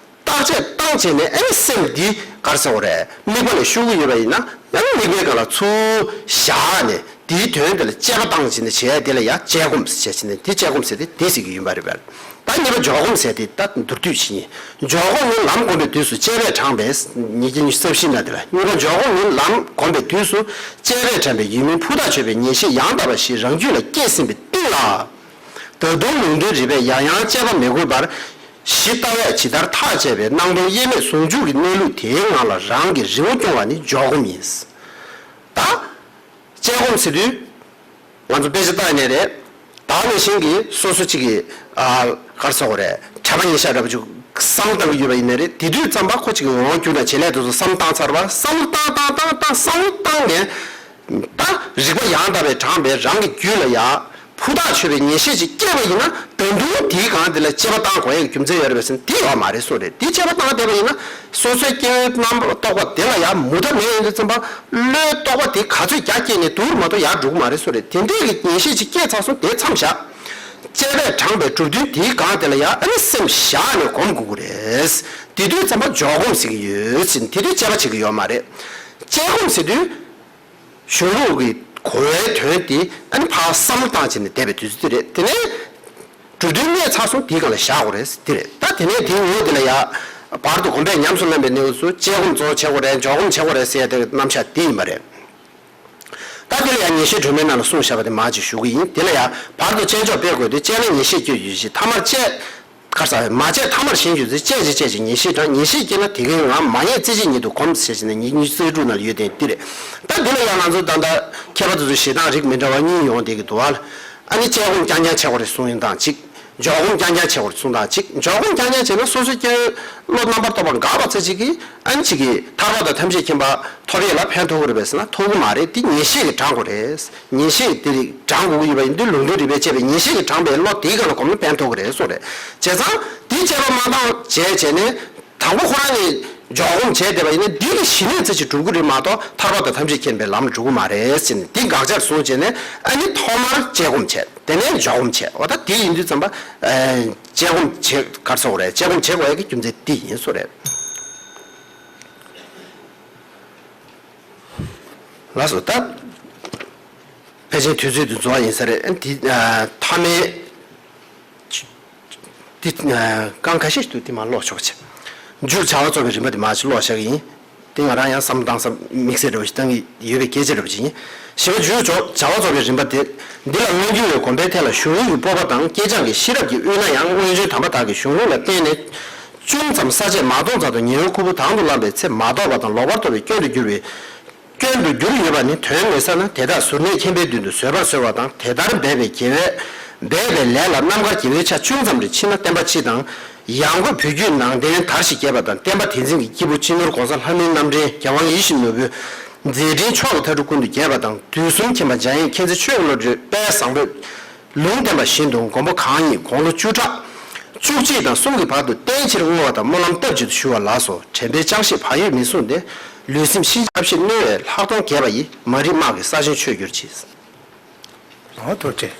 བརྟག་དཔྱད་བཏང་བྱས་ནས་ཨ་ནི་སེམས་འདི་ག་རེ་ཟེར་དགོས་རེད། དམིགས་པ་ལ་ཤོར་གྱི་ཡོད་པ་ཡིན་ན། ཨ་ནི་དམིགས་པའི་སྒང་ལ་ཚུར་བཞག་ནས་དེའི་དོན་དེ་ལ་དཔྱད་པ་བཏང་བྱས་ནས་བྱས་དེ་ལ་ཡང་དཔྱད་སྒོམ་ཟེར་བྱས་ནས། དེ་དཔྱད་སྒོམ་ཟེར་དེ་དེ་ཟེར་གྱི་ཡིན་པ་རེད་པས། ད་གཉིས་པ་འཇོག་སྒོམ་ཟེར་དེ་ད་མདོར་བསྡུས་བྱས་ཡིན། འཇོག་སྒོམ་ནི་ལམ་བསྒོམ་པའི་དུས་སུ་དཔྱད་པས་དྲངས་པའི་ཉེས་ཀྱི་ཉེས་རྩ་བཞི་ན་དེ་ལ། གཉིས་པ་འཇོག་སྒོམ་ནི་ལམ་བསྒོམ་པའི་དུས་སུ་དཔྱད་པས་དྲངས་པའི་ཡུལ་མིན་ཕུ་ཐག་ཆོད་པའི་ངེས་ཤེས་ཡང་དག་པ་ཞིག་རང་རྒྱུད་ལ་སྐྱེས་ཟིན་པའི་རྟིང་ལ། ད་དུང་ལུང་འདྲེན་རིགས་པས་ཡང་ཡང་དཔྱད་པ་མི་དགོས་པར། གཞི་ལྟ་བས་ཇི་ལྟར་ཐག་བཅད་པའི་སྣང་སྟོང་དབྱེར་མེད་ཟུང་འཇུག་གི་གནས་ལུགས་དེའི་ངང་ལ་རང་གི་རི་བོ་སྐྱོང་བ་ནི་འཇོག་སྒོམ་ཡིན། ད་དཔྱད་སྒོམ་ཟེར་དུས་ང་ཚོ་དཔེ་ཆ་ལྟ་ཡ་ནས་རེད། ད་ནང་བཞིན་གྱི་སོ་སོ་གཅིག་གིས་ཨ་ག་རེ་ཟེར་དགོས་རེད། ཕྲད་པ་ཉེར་བཞག་འདྲ་པོ་ཅིག་བསམ་བློ་བཏང་གི་ཡོད་པ་ཡིན་ནའི་རེད། དེ་དུས་ཙམ་པ་ཁོ་གཅིག་གི་ངོ་བོ་འགྱུར་དང་བྱེད་ལས་དེ་ཚོ་བསམ་བློ་བཏང་ཚར་བ། བསམ་བློ་བཏང་བཏང་བཏང་བསམ་བློ་བཏང་ནས། ད་རིགས་པ་ཡང་དག་པས་དྲངས་པའི་རང་གི་རྒྱུད་ལ་ཡང་ཕུ་ཐག་ཆོད་པའི་ངེས་ཤེས་ཅིག་སྐྱེས་པ་ཡིན་ན། ད་དུང་དེའི་སྒང་དེ་ལ་དཔྱད་པ་བཏང་དགོས་ཡག་གི་རྒྱུ་མཚན་ཡོད་རེད་པས་ཟེར་ན་དེ་ཡོད་མ་རེད་གསུངས་རེད། དེ་དཔྱད་པ་བཏང་བསྡད་པ་ཡིན་ན། སོ་སོའི་སྐྱེ་བོའི་རྣམ་པ་རྟོག་པ་དེ་ལ་ཡང་མུ་མཐའ་མེད་ཡོང་དུས་ཙམ་པ། བློའི་རྟོག་པ་དེ་ག་ཚོད་རྒྱ་བསྐྱེད་ནས་འདུག་མ་གཏོགས་ཡར་འགྲོ་གི་མ་རེད་གསུངས་རེད། དེ་འདྲའི་གི་ངེས་ཤེས་ཅིག་སྐྱེས་ཚར་སོང་། དེ་མཚམས་བཞག་དཔྱད་པས་དྲངས་པའི་གྲུབ་དོན་དེའི་སྒང་དེ་ལ་ཡང་ཨ་ནི་སེམས་བཞག་ནས་སྒོམ་དགོས་ཀྱི་རེད། དེ་དུས་ཙམ་པ་འཇོག་སྒོམ་ཟེར་གྱི་ཡོད་ཟེར། དེ་དུས་དཔྱད་པ་བྱེད་ཀྱི་ཡོད་མ་རེད། དཔྱད་སྒོམ་ཟེར་དུས། གཞུང་ལུགས་ཀྱི་གོ་བའི་དོན་དེ་ཨ་ནི་ཕར་བསམ་བློ་བཏང་བྱས་ནས་བསྡད་པའི་དུས་ཚོད་དེ་རེད། དེ་ནས་གྲུབ་དོན་རྙེད་ཚར་སོང་། དེའི་སྒང་ལ་བཞག་དགོས་རེད་དེ་རེད། ད་དེ་ནས་དེའི་ངོས་དེ་ལ་ཡ་བར་དུ་གོམས་པས་ཉམས་སུ་ལེན་པའི་གནས་སྐབས་སུ་དཔྱད་སྒོམ་གཙོ་བོ་བྱེད་དགོས་རེད། འཇོག་སྒོམ་བྱེད་དགོས་རེད་ཟེར་ཡ་དེ་རྣམ་གཞག་དེ་ཡིན་པ་རེད། ད་དེ་ལ་ཡང་ངེས་ཤེས་སྒྲོན་མེའི་ནང་ལ་གསུངས་བཞག་པ་དེ་མར་ཅིག་ཞུ་གི་ཡིན། དེ་ལ་ཡང་བར་དུ་དཔྱད་འཇོག་སྤེལ་དགོས་ཏེ། དཔྱད་ན་ངེས་ཤེས་སྐྱེ་འགྱུར་ཞིང་། ཐ་མར་དཔྱད། ག་རེ་ཟེར། མ་དཔྱད་ཐ་མར་ཞེན་གྱུར་ཚེ། དཔྱད་ཅིང་དཔྱད་ཅིང་ངེས་ཤེས་དྲངས། ངེས་ཤེས་སྐྱེས་ན་དེ་ཀུན་ངང་། མ་རྙེད་རྩེ་གཅིག་ཉིད་དུ་གོམས་ཟེར་བྱས་ནས་ཉེར་གཉིས་རྩ་དྲུག་ནང་ལ་ཡོད་དེ་འདི་རེད། ད་འདི་ལ་ཡང་ང་ཚོ་ད་ལྟ་མཁས་པ་དེ་ཚོ་ཞེ་སྡང་རིགས་མི་འདྲ་བ་གཉིས་ཡོང་བསྡད་ཀྱི་འདུག་ཨ། ཨ་ནི་དཔྱད་སྒོམ་རྐྱང་རྐྱང་བྱེད་དགོས་རེད་གསུང་ཡོང་སྟངས་གཅིག་འཇོག་སྒོམ་རྐྱང་རྐྱང་བྱེད་དགོས་རེད་གསུང་སྟངས་གཅིག་འཇོག་སྒོམ་རྐྱང་རྐྱང་བྱས་ན་སོ་སོའི་སྐྱེ་བོའི་བློ་རྣམ་པར་རྟོག་པ་འགགས་པ་ཚ་གཅིག་གིས་ཨ་ནི་གཅིག་གིས་ཐར་པ་དང་ཐམས་ཅད་མཁྱེན་པ་ཐོབ་ཡས་ལ་ཕན་ཐོགས་ཀྱི་རེད་པས་ཟེར་ན་ཐོགས་ཀྱི་མ་རེད། འདི་ངེས་ཤེས་ཀྱིས་དྲངས་དགོས་རེད། ངེས་ཤེས་དེ་རིགས་དྲངས་དགོས་ཀྱི་ཡོད་པ་ཡིན་དུས་ལུང་འདྲེན་རིགས་པས་དཔྱད་པའི་ངེས་ཤེས་ཀྱིས་དྲངས་པའི་བློ་དེའི་སྒང་ལ་གོམས་ན་ཕན་ཐོགས་ཀྱི་རེད་གསུངས་རེད། བྱས་ཙང་འདི་དཔྱད་པ་མ་བཏང་བྱས་བྱས་ནས་དང་པོ་ཁོ་རང་གིས་འཇོག་སྒོམ་བྱས་བསྡད་པ་ཡིན་ན་འདི་གི་གཞི་གནས་ཚད་ཅིག་འགྲུབ་ཀྱི་རེད་མ་གཏོགས་ཐར་པ་དང་ཐམས་ཅད་མཁྱེན་པའི་ལམ་ལ་འགྲོ་གི་མ་རེད་ཟེར་ནས་འདི་དགག་བྱར་བཟུང་བྱས་ནས་ཨ་ནི་ཐོག་མར་དཔྱད་སྒོམ་བྱས་དེ་ནས་འཇོག་སྒོམ་བྱས། འོ་ད་འདི་ཡིན་དུས་ཙམ་པ་དཔྱད་སྒོམ་བྱེད་ག་རེ་ཟེར་དགོས་རེད། དཔྱད་སྒོམ་བྱེད་དགོས་ཡ་གི་རྒྱུ་མཚན་འདི་ཡིན་གསུངས་རེད། ལགས་སོ། ད་ཕལ་ཆེར་དུས་ཚོད་དུ་རྫོགས་ཡིན་ས་རེད། འདི་མཐའ་མའི་འདི་རྐང་ཁ་ཤས་ཤིག་འདུག་འདི་མར་ཀློག་ཆོག་ཆེ། མཇུག་བྱ་བ་རྫོགས་པའི་རིམ་པ་འདི་མར་ཅིག་ཀློག་བཞག་གི་ཡིན། འདི་ང་རང་ཡང་བསམ་བློ་བཏང་ས་དམིགས་བསལ་འདྲ་བོ་ཞིག་བཏང་གི་ཡོད་པའི་སྐད་ཆ་འདྲ་བོ་ཞིག་ཡིན། བཞི་པ། མཇུག་བྱ་བ་རྫོགས་པའི་རིམ་པ་སྟེ། འདི་ལ་མངོན་གྱུར་བའི་གོམས་པའི་ཐད་ལ་གཞུང་ལུགས་ཀྱི་སྤོབས་པ་དང་སྐྱེས་སྦྱངས་ཀྱི་ཤེས་རབ་ཀྱིས་དབུས་ན་ཡང་སྔོན་བྱོན་དམ་པ་དག་གིས་གཞུང་ལུགས་ལ་བརྟེན་ནས་ཅུང་ཙམ་ས་དཔྱད་མ་གཏོང་ཙམ་དུ་ཉི་འོད་ཁུར་པོ་དང་དུ་བླངས་པའི་ཚེ་མ་རྟོགས་པ་དང་ལོག་པར་རྟོག་པའི་སྐྱོན་དུ་གྱུར་པའི་སྐྱོན་དུ་གྱུར་ཡོད་པ་ནི་དོན་མེད་ས་ན། དེ་དག་གཟུར་གནས་མཁྱེན་པའི་མདུན་དུ་བཟོད་པར་གསོལ་བ་དང་། དེ་ལྟར་འབད་པའི་དགེ་བས་འབད་པའི་ལས་ལ་རྣམ་དཀར་དགེ་བའི་ཆ་ཅུང་ཙམ་རེ་མཆིས་ན། བསྟན་པ་སྤྱི་དང་། ཡང་སྒོས་བོད་བརྒྱུད་ནང་བསྟན་དར་ཞིང་རྒྱས་པ་དང་། བསྟན་པ་དེ་འཛིན་གྱི་སྐྱེས་བུ་སྤྱི་ནོར་༸གོང་ས་ལྷ་མིའི་རྣམ་འདྲེན་རྒྱལ་དབང་ཡིད་བཞིན་ནོར་བུའི་མཛད་འཕྲིན་ཕྱོགས་ཀྱི་མཐའ་དྲུག་ཀུན་ཏུ་རྒྱས་པ་དང་། དུས་གསུམ་མཁྱེན་པ་འཇམ་དབྱངས་མཁྱེན་བརྩེ་ཆོས་ཀྱི་བློ་གྲོས་དཔལ་བཟང་པོས། ལུང་བསྟན་པ་བཞིན་དུ་མགོན་པོ་གང་ཉིད་དགུང་ལོ་བཅུ་ཕྲག་བཅུ་གཅིག་དང་གསུམ་གྱི་བར་དུ་བརྟན་ཕྱིར་བསྔོ་བ་དང་སྨོན་ལམ་སྟབས་ཅིག་ཏུ་ཞུ་བ་ལགས་སོ། དྲན་པའི་ཅང་ཤེས་བག་ཡོད་མི་བསྲུངས་ཏེ། ལུས་སེམས་གཤིན་རྗེའི་ཐབས་ཤེས་གནོད་པས་ལྷག་མཐོང་རྒྱས་པ་ཡི། མ་རིག་སྨག་གིས་གསལ་ཞིང་ཆོས་གྱུར་ཅིག། ཨོ་ཐུགས་རྗེ་ཆེ།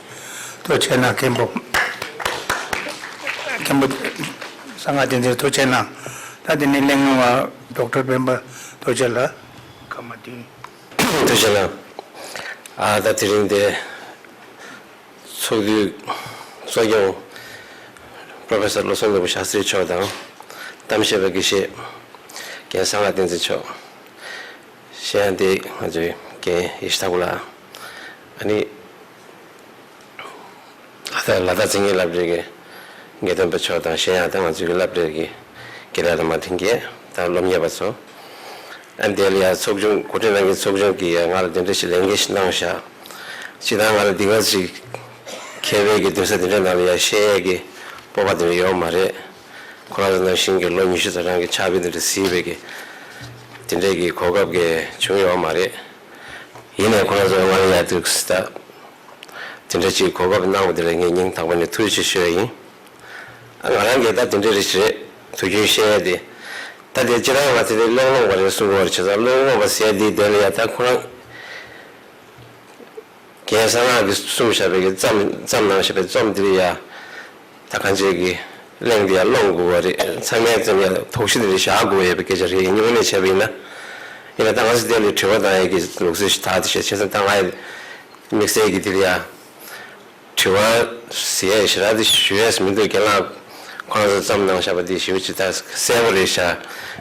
ཐུགས་རྗེ་ཆེ་གནང་མཁན་པོ། མཁན་པོ་གསང་སྔགས་བསྟན་འཛིན་ཐུགས་རྗེ་ཆེ་གནང་། ད་དེ་ནས་གླེང་སློང་བ་ཌོག་ཊར་སྤེན་པ་ཐུགས་རྗེ་ལགས་སྐར་མ་བདུན། ཐུགས་རྗེ་ཆེ་གནང་། ཨ་ད་དེ་རིང་འདིར་ཚོགས་འདུའི་གཙོ་སྐྱོང་པྲོ་ཕེ་སར་བློ་བཟང་ནོར་བུ་ཤཱསྟྲི་མཆོག་དང་། གཏམ་བཤད་པ་དགེ་བཤེས་རྒན་བསམ་ལྷ་བསྟན་འཛིན་མཆོག་གཞན་ཡང་འདིར་ང་ཚོའི་རྒན་ཡེ་ཤེས་ལྷ་སྐུ་ལགས། ཨ་ནི། ལ་དྭགས་ལ་དྭགས་མཚན་ཉིད་སློབ་གྲྭའི་དགེ་འདུན་པ་མཆོག་དང་གཞན་ཡང་ད་ང་ཚོའི་སློབ་གྲྭའི་དགེ་ལས་རིམ་པ་ལྷན་རྒྱས་དང་སློབ་གཉེར་པ་ཚོ། ཨ་འདི་ལ་ཡ་ཚོགས་ཆུང་འགོ་ཁྲིད་གནང་མཁན་ཚོགས་ཆུང་གིས་ཡ་ང་ལ་དེ་འདྲ་ཞིག་ལས་འགན་ཞིག་གནང་བཞག་ཅི་ད་ང་ལ་འདི་ག་ཞིག་མཁས་པའི་གི་སྡོད་ས་དེ་འདྲ་ནང་ལ་ཡ་བཤད་ཡས་ཀྱི་སྤོབས་པ་དེ་འདྲ་ཡོད་མ་རེད། ཁོ་རང་ཚོ་ནང་བཞིན་གྱི་ལོ་ཉི་ཤུ་རྩ་གྲངས་ཀྱི་ཕྱག་དཔེ་དེ་འདྲ་གཟིགས་པའི་གི་དེ་འདྲའི་གི་གོ་སྐབས་ཀྱི་བྱུང་ཡོད་མ་རེད། ཡིན་ནའི་ཁོ་རང་ཚོ་ང་ལ་ཡ་དུས་ད། དེ་འདྲ་ཅིག་གོ་སྐབས་གནང་བ་དེ་ལ་ངས་སྙིང་ཐག་པ་ནས་ཐུགས་རྗེ་ཆེ་ཞུ་ཡ་ཡིན། ང་རང་གིས་ད་དེ་འདྲ་རེ་ཞིག་རེད་དུ་རྒྱུན་བཤད་ཡ་དེ། ད་དེ་སྤྱིར་བཏང་ང་ཚོ་དེ་གླེང་སློང་བ་རེད་གསུང་གི་བ་རེད་བྱས་ཙང་གླེང་སློང་བ་ཟེར་ཡ་དེ་དེ་ལ་ཡ་ད་ཁོ་རང་རྒན་གསང་སྔགས་ཀྱིས་གསུངས་བཞག་པའི་གི་བརྩམས་བརྩམས་གནང་བཞག་པའི་རྩོམ་དེ་ལ་ཡ། ད་གང་བྱས་ཀྱི་གླེང་དེ་ཡ་སློང་དགོས་བ་རེད། ཚང་མས་ཙམ་ཡ་དོགས་གཞི་དེ་རེ་བཞག་དགོས་ཡ་པའི་སྐད་ཆ་རེད། ཡིན་ཉུང་ནས་བྱས་པ་ཡིན་ན། ཡིན་ན་ད་ང་ཚོ་དེ་ལ་དྲི་བ་བཏང་ཡ་གི་ལུགས་སྲོལ་ཞིག་ད་དེ་བྱས་བྱས་ཙང་ད་ང་ཡི་དམིགས་བསལ་གྱི་དེ་ལ་ཡ། དྲི་བ་ཟེར་ཡ་ཞེ་དྲག་དེ་ཞུ་ཡས་མི་འདུག་རྒན་ལགས་ཁོ་རང་ཚོ་བརྩམས་གནང་བཞག་པ་དེ་ཞེ་པོ་ཅིག་ད་གསལ་པོ་རེད་ཤག་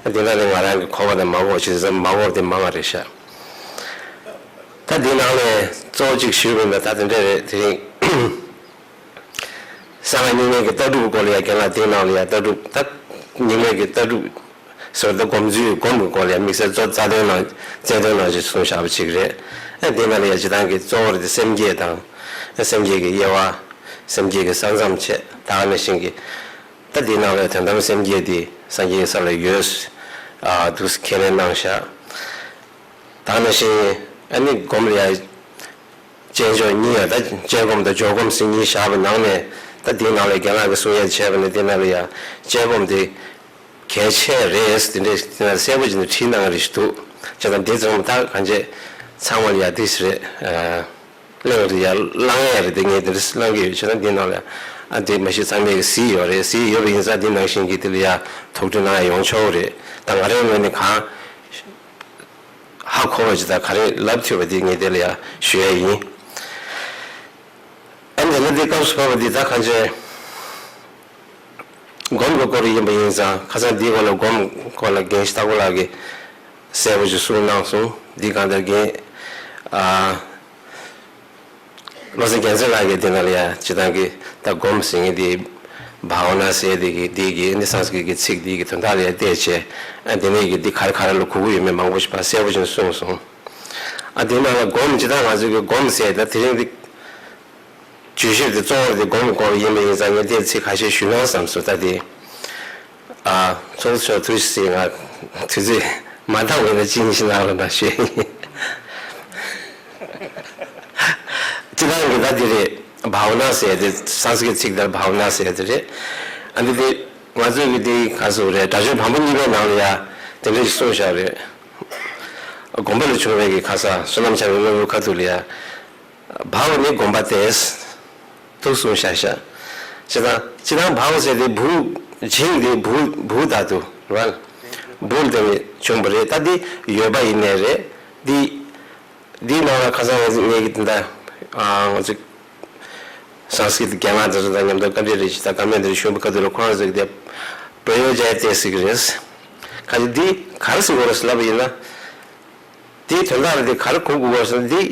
འདི་ནང་ནས་ང་རང་གི་གོ་བ་དང་མ་གོ་བ་ཅིག་ཙམ་མ་གོ་བ་དེ་མང་བ་རེད་ཤག་ད་འདི་ནང་ནས་གཙོ་བོ་གཅིག་ཞུས་པ་ཡིན་ན་ད་དེ་འདྲ་རེད། དེ་རིང་གསང་སྔགས་རྙིང་མའི་གི་ལྟ་གྲུབ་སྐོར་ལ་ཡ་རྒན་ལགས་འདི་ནང་ལ་ཡ་ལྟ་གྲུབ་ད་རྙིང་མའི་གི་ལྟ་གྲུབ་ཟེར་བ་ད་སྒོམ་ཚུལ་སྒོམ་གྱི་སྐོར་ལ་ཡ་དམིགས་བསལ་གཙོ་རྩ་དོན་ནང་རྩ་དོན་ནང་ཞིག་གསུངས་བཞག་པ་ཅིག་རེད། ཨ་འདི་ནང་ལ་ཡ་སྤྱིར་བཏང་གི་གཙོ་བོར་དེ་སེམས་བསྐྱེད་དང་། སེམས་བསྐྱེད་ཀྱི་དབྱེ་བ། སེམས་བསྐྱེད་ཀྱི་ས་མཚམས་བཅད་ད་ག་ནང་བཞིན་གྱི། ད་འདི་ནང་ལ་དོན་དམ་སེམས་བསྐྱེད་དེ་སངས་རྒྱས་ཀྱི་ས་ལ་ཡོད། ཨ་འདུག་སེ་ཁས་ལེན་གནང་བཞག་ད་ག་ནང་བཞིན་ཨ་ནི་སྒོམ་ལ་ཡ། དཔྱད་འཇོག་གཉིས་ཡ་ད་དཔྱད་སྒོམ་དང་འཇོག་སྒོམ་ཟེར་གཉིས་བཞག་པའི་ནང་ནས་ད་འདིའི་ནང་ལ་རྒན་ལགས་ཀྱིས་གསུང་ཡས་བྱས་པ་ནི་འདི་ནང་ལ་ཡ་དཔྱད་སྒོམ་དེ་གལ་ཆེ་རེད། འདི་འདྲས་འདི་ནང་གསལ་པོ་བྱས་ནས་བྲིས་གནང་གི་རེད་ཞུ་འདུག་བྱས་ཙང་འདི་ཚང་མ་ད་གང་བྱས་ཚང་མ་ལ་ཡ་འདི་ཟེར་རེད། གླེང་རེད་ཡ་གླེང་ཡ་རེད་དེ་ངས་འདི་འདྲས་གླེང་གི་ཡོད། བྱས་ཙང་འདི་ནང་ལ་ཨ་འདི་མ་གཞི་ཚང་མས་གཟིགས་ཡོད་རེད། གཟིགས་ཡོད་པ་ཡིན་ཙང་འདི་ནང་བཞིན་གྱི་འདི་ལ་ཡ་དོགས་འདྲི་གནང་ཡ་ཡོང་ཆོག་རེད། ད་ང་རའི་ངོས་ནས་གང་། ཧ་གོ་བ་ཅིག་དང་ག་རེ་ལབ་ཐུབ་པ་དེ་ངས་དེ་ལ་ཡ་ཞུ་ཡ་ཡིན། ཨ་ནི་དེ་ནས་འདི་སྐབས་སུ་བབས་པ་འདི་ད་གང་བྱས། སྒོམ་གྱི་སྐོར་ཡིན་པ་ཡིན་ཙང་ཁ་སང་འདིའི་སྐོར་ལ་སྒོམ་སྐོར་ལ་རྒན་ཞིག་སྟག་པོ་ལགས་ཀྱིས་གསལ་པོ་ཅིག་གསུངས་གནང་སོང་། འདི་གང་ལྟར་རྒན་ཨ། བློ་བཟང་རྒྱལ་མཚན་ལགས་ཀྱིས་དེ་ནང་ལ་ཡ་སྤྱིར་བཏང་གི་ད་སྒོམ་ཟེར་མཁན་དེ་བྷཱ་ཝ་ན་ཟེར་དེ་གི་དེ་གི་ནི་སཾ་སྐྲྀཏ་གི་ཚིག་དེ་གི་དོན་དག་ལ་ཡ་བལྟས་བྱས་ཨ་དེ་ནས་གི་འདི་ག་རེ་ག་རེ་ལ་གོ་གི་ཡོད་མེད་མང་པོ་ཞིག་ཕར་གསལ་པོ་ཞིག་གསུངས་སོང་། ཨ་དེ་ནང་ལ་སྒོམ་སྤྱིར་བཏང་ང་ཚོ་གི་སྒོམ་ཟེར་ད་དེ་རིང་འདི་བརྗོད་གཞི་དེ་གཙོ་བོ་དེ་སྒོམ་སྐོར་ཡིན་པ་ཡིན་ཙང་ངས་དེ་ཚིག་ཁ་ཤས་ཞུས་ན་བསམ་སོང་། ད་དེ། ཨ། ཚོགས་གཙོ་མཆོག་ཐུགས་རྗེ་གཟིགས། ང་དུས་ཚོད་མ་འདང་བས་ན་ཅི་ཡིན་ཞིག་གནང་རོགས་གནང་ཞུ་ཡ་ཡིན། སྤྱིར་བཏང་གི་ད་འདི་རེད། བྷཱ་ཝ་ན་ཟེར་ཡ་དེ་སཾ་སྐྲྀཏ་ཚིག་དེར་བྷཱ་ཝ་ན་ཟེར་ཡ་དེ་རེད། ཨ་འདི་དེ་ང་ཚོས་གི་དེ་ག་ཟེར་རེད། སྒྲ་སྦྱོར་བམ་པོ་གཉིས་པའི་ནང་ལ་ཡ་དེ་འདྲ་ཞིག་གསུངས་བཞག་རེད། སྒོམ་པ་ལས་བྱུང་བའི་གི་ཁ་ས་བསོད་ནམས་འཆང་བའི་དངོས་པོའི་ཁ་ཐུག་ལ་ཡ། བྷཱ་ཝ་ནི་སྒོམ་པ་སྟེ། དུ་གསུངས་བཞག་བཞག་སྤྱིར་བཏང་སྤྱིར་བཏང་བྷཱ་ཝ་ཟེར་དེ་བྷཱུ། བྱིངས་དེ་བྷཱུ་བྷཱུ་དྷ་ཏུ་རེད་བ། བྷཱུ་ལ་བརྟེན་ནས་བྱུང་བ་རེད། ད་འདི་ཡོད་པ་ཡིན་ནའི་རེད། འདི་འདིའི་ནང་ལ་ཁ་སང་ངས་ངས་ཀྱི་དེ་འདྲ་ཨ་ང་ཚོ་སཾ་སྐྲྀཏ་རྒན་ལགས་དེ་ཚོ་དང་མཉམ་དུ་བཀའ་འདྲི་རེ་ཞིག་དང་བཀའ་མོལ་དེ་རེ་ཞུས་པ་ཁ་ཐུག་ལ་ཁོ་རང་ཚོ་གི་དེ་པྲ་ཡོ་ཇ་ཡ་ཏེ་ཟེར་གི་རེད། ག་ཅི་འདི་ག་རེ་ཟེར་དགོས་རེད་ཟེར་ལབ་པ་ཡིན་ན། དེའི་དོན་དག་ལ་དེ་ག་རེ་གོ་དགོས་པ་ཟེར་ན་འདི།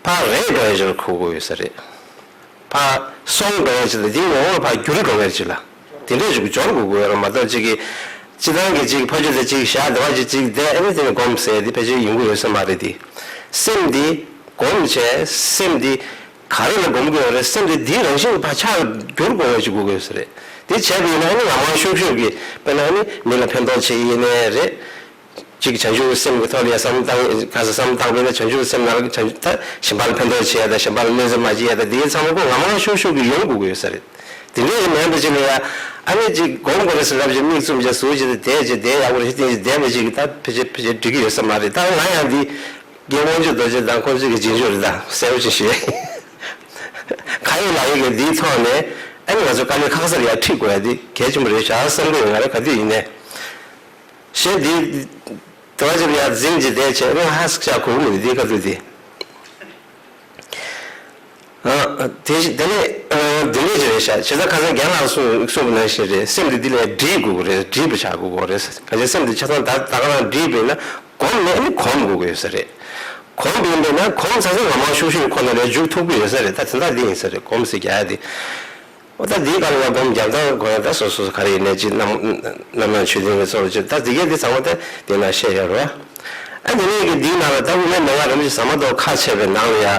ཕར་རེད་འགྲོ་ཡ་ཅིག་ལ་གོ་དགོས་ཡོད་ས་རེད། ཕར་སོང་འགྲོ་ཡ་ཅིག་ལ་འདིའི་ངོ་བོ་ལ་ཕར་བསྒྱུར་འགྲོ་ཡ་ཅིག་ལ། དེ་འདྲས་ཅིག་སྦྱོར་དགོས་དགོས་ཡོད་རེད་མ་གཏོགས་ཅིག་གི། སྤྱིར་བཏང་གི་ཅིག་ཕ་ཆོས་དེ་ཅིག་བཞག་བསྡད་པ་ཅིག་ཅིག་བསྡད་ཨ་ནི་དེ་ནས་སྒོམ་ཟེར་དེ་ཕལ་ཆེར་ཡོང་གི་ཡོད་ས་མ་རེད་དེ། སེམས་འདི་སྒོམ་བྱས་སེམས་འདི་ག་རེ་ལ་སྒོམ་དགོས་ཡོད་རེད། སེམས་འདི་འདིའི་རང་བཞིན་གྱི་ཕར་ཆགས་བསྒྱུར་དགོས་ཡ་ཅིག་དགོས་ཀྱི་ཡོད་ས་རེད། དེ་བྱས་པ་ཡིན་ན་ཨ་ནི་ངང་མང་ཤུགས་ཤུགས་ཀྱིས་དཔེར་ན་ཨ་ནི་མི་ལ་ཕན་ཐོགས་བྱེད་ཡིན་ནའི་རེད། གཅིག་བྱང་ཆུབ་སེམས་ཀྱི་ཐོག་ལ་ཡ་བསམ་བཏང་ག་ས་བསམ་བཏང་བས་ན་བྱང་ཆུབ་སེམས་ནང་ལ་བྱང་ཆུབ་ད་གཞན་པ་ལ་ཕན་ཐོགས་བྱེད་ཡ་དང་གཞན་པ་ལ་གནོད་འཚེ་མ་བྱེད་ཡ་དང་དེའི་ཚང་མ་ཁོ་ངང་མང་ཤུགས་ཤུགས་ཀྱིས་ཡོང་དགོས་ཀྱི་ཡོད་ས་རེད། དེ་འདྲའི་མེད་པ་ཅིག་ལ་ཡ་ཨ་ནི་གཅིག་སྒོམ་དགོས་རེད་ཟེར་ལབ་བྱས་དམིགས་བཙུམ་བྱས་ཟུར་བྱས་ཏེ་བསྡད་བྱས་བསྡད་ཡག་པོ་རེད་ཤི་བསྟན་བྱས་བསྡད་པ་ཅིག་ད་ཕལ་ཆེར་ཕལ་ཆེར་འགྲིག་གི་ཡོད་ས་མ་རེད། ད་ང་ཡང་འདི་རྒན་དབང་ཕྱུག་རྡོ་རྗེ་དང་ཁོང་ཚོས་ཀྱི་རྗེས་འཇུག་རེད། ད་གསལ་པོ་ཅིག་ཞུ་ཡ་ཡིན། ཁ་ཡོད་ལག་ཡོད་ཀྱི་འདིའི་ཐོག་ནས་ཨ་ནི་ང་ཚོ་དཀའ་ལས་ཁག་ས་ལ་ཡ་ཁྲིད་དགོས་ཡ་འདི་གལ་ཆེན་པོ་རེད་ཤག་བསམ་གྱི་ཡོད། ང་རང་ག་དུས་ཡིན་ནའི། གཞན་འདི། དེ་བ་ཅིག་ལ་ཡ་འཛིང་ཅིག་བསྡད་བྱས་ཨ་ནི་ཧ་སག་ཤག་གོ་གི་མི་འདུག་འདི་ག་དུས་འདི། ཨ། དེ་བཞིན་དེ་ནས་ཨ་འདི་འདྲ་ཅིག་རེད་ཤག་བྱས་ཙང་ཁ་སང་རྒན་ལགས་གསུངས་གསུངས་པ་ནང་བཞིན་རེད། སེམས་དེ་འདི་ལས་འདྲིས་དགོས་ཀྱི་རེད། འདྲིས་པ་ཆགས་དགོས་ཀྱི་རེད། ག་ཅི་སེམས་དེ་ཆ་ཚང་ད་ད་ག་རང་འདྲིས་པས་ན་གོམས་ནས་ནི་གོམས་དགོས་ཀྱི་ཡོད་ས་རེད། གོམས་ཡིན་པས་ན་གོམས་ཚར་ཚར་ངོ་མ་ཤུགས་ཤུགས་ཁོ་ན་ལས་འཇུག་ཐུབ་ཀྱི་ཡོད་ས་རེད། ད་དེ་འདྲ་འདི་ཡིན་ས་རེད། གོམས་ཟེར་རྒྱག་ཡ་དེ། འོ་ད་འདིའི་སྐབས་ལ་ཡང་སྒོམ་རྒྱབ་སྟངས་དགོས་ཡ་ད་སོ་སོ་ག་རེ་ཡིན་ནའི་ཅིག་རྣམ་རྣམ་སྣང་ཆོས་ལྡན་གྱི་ཚོགས་ལ་ཅིག་ད་འདི་གའི་འདི་ཚང་མ་ད་འདི་ན་བཤད་ཡོད་རེད་བ། ཨ་འདི་ནས་ཀྱི་འདིའི་ནང་ལ་ད་དབུ་མའི་ལམ་ཁ་རིན་པོ་ཆེ་ཟ་མ་ཏོག་ཁ་ཕྱེ་བའི་ནང་ལ་ཡ་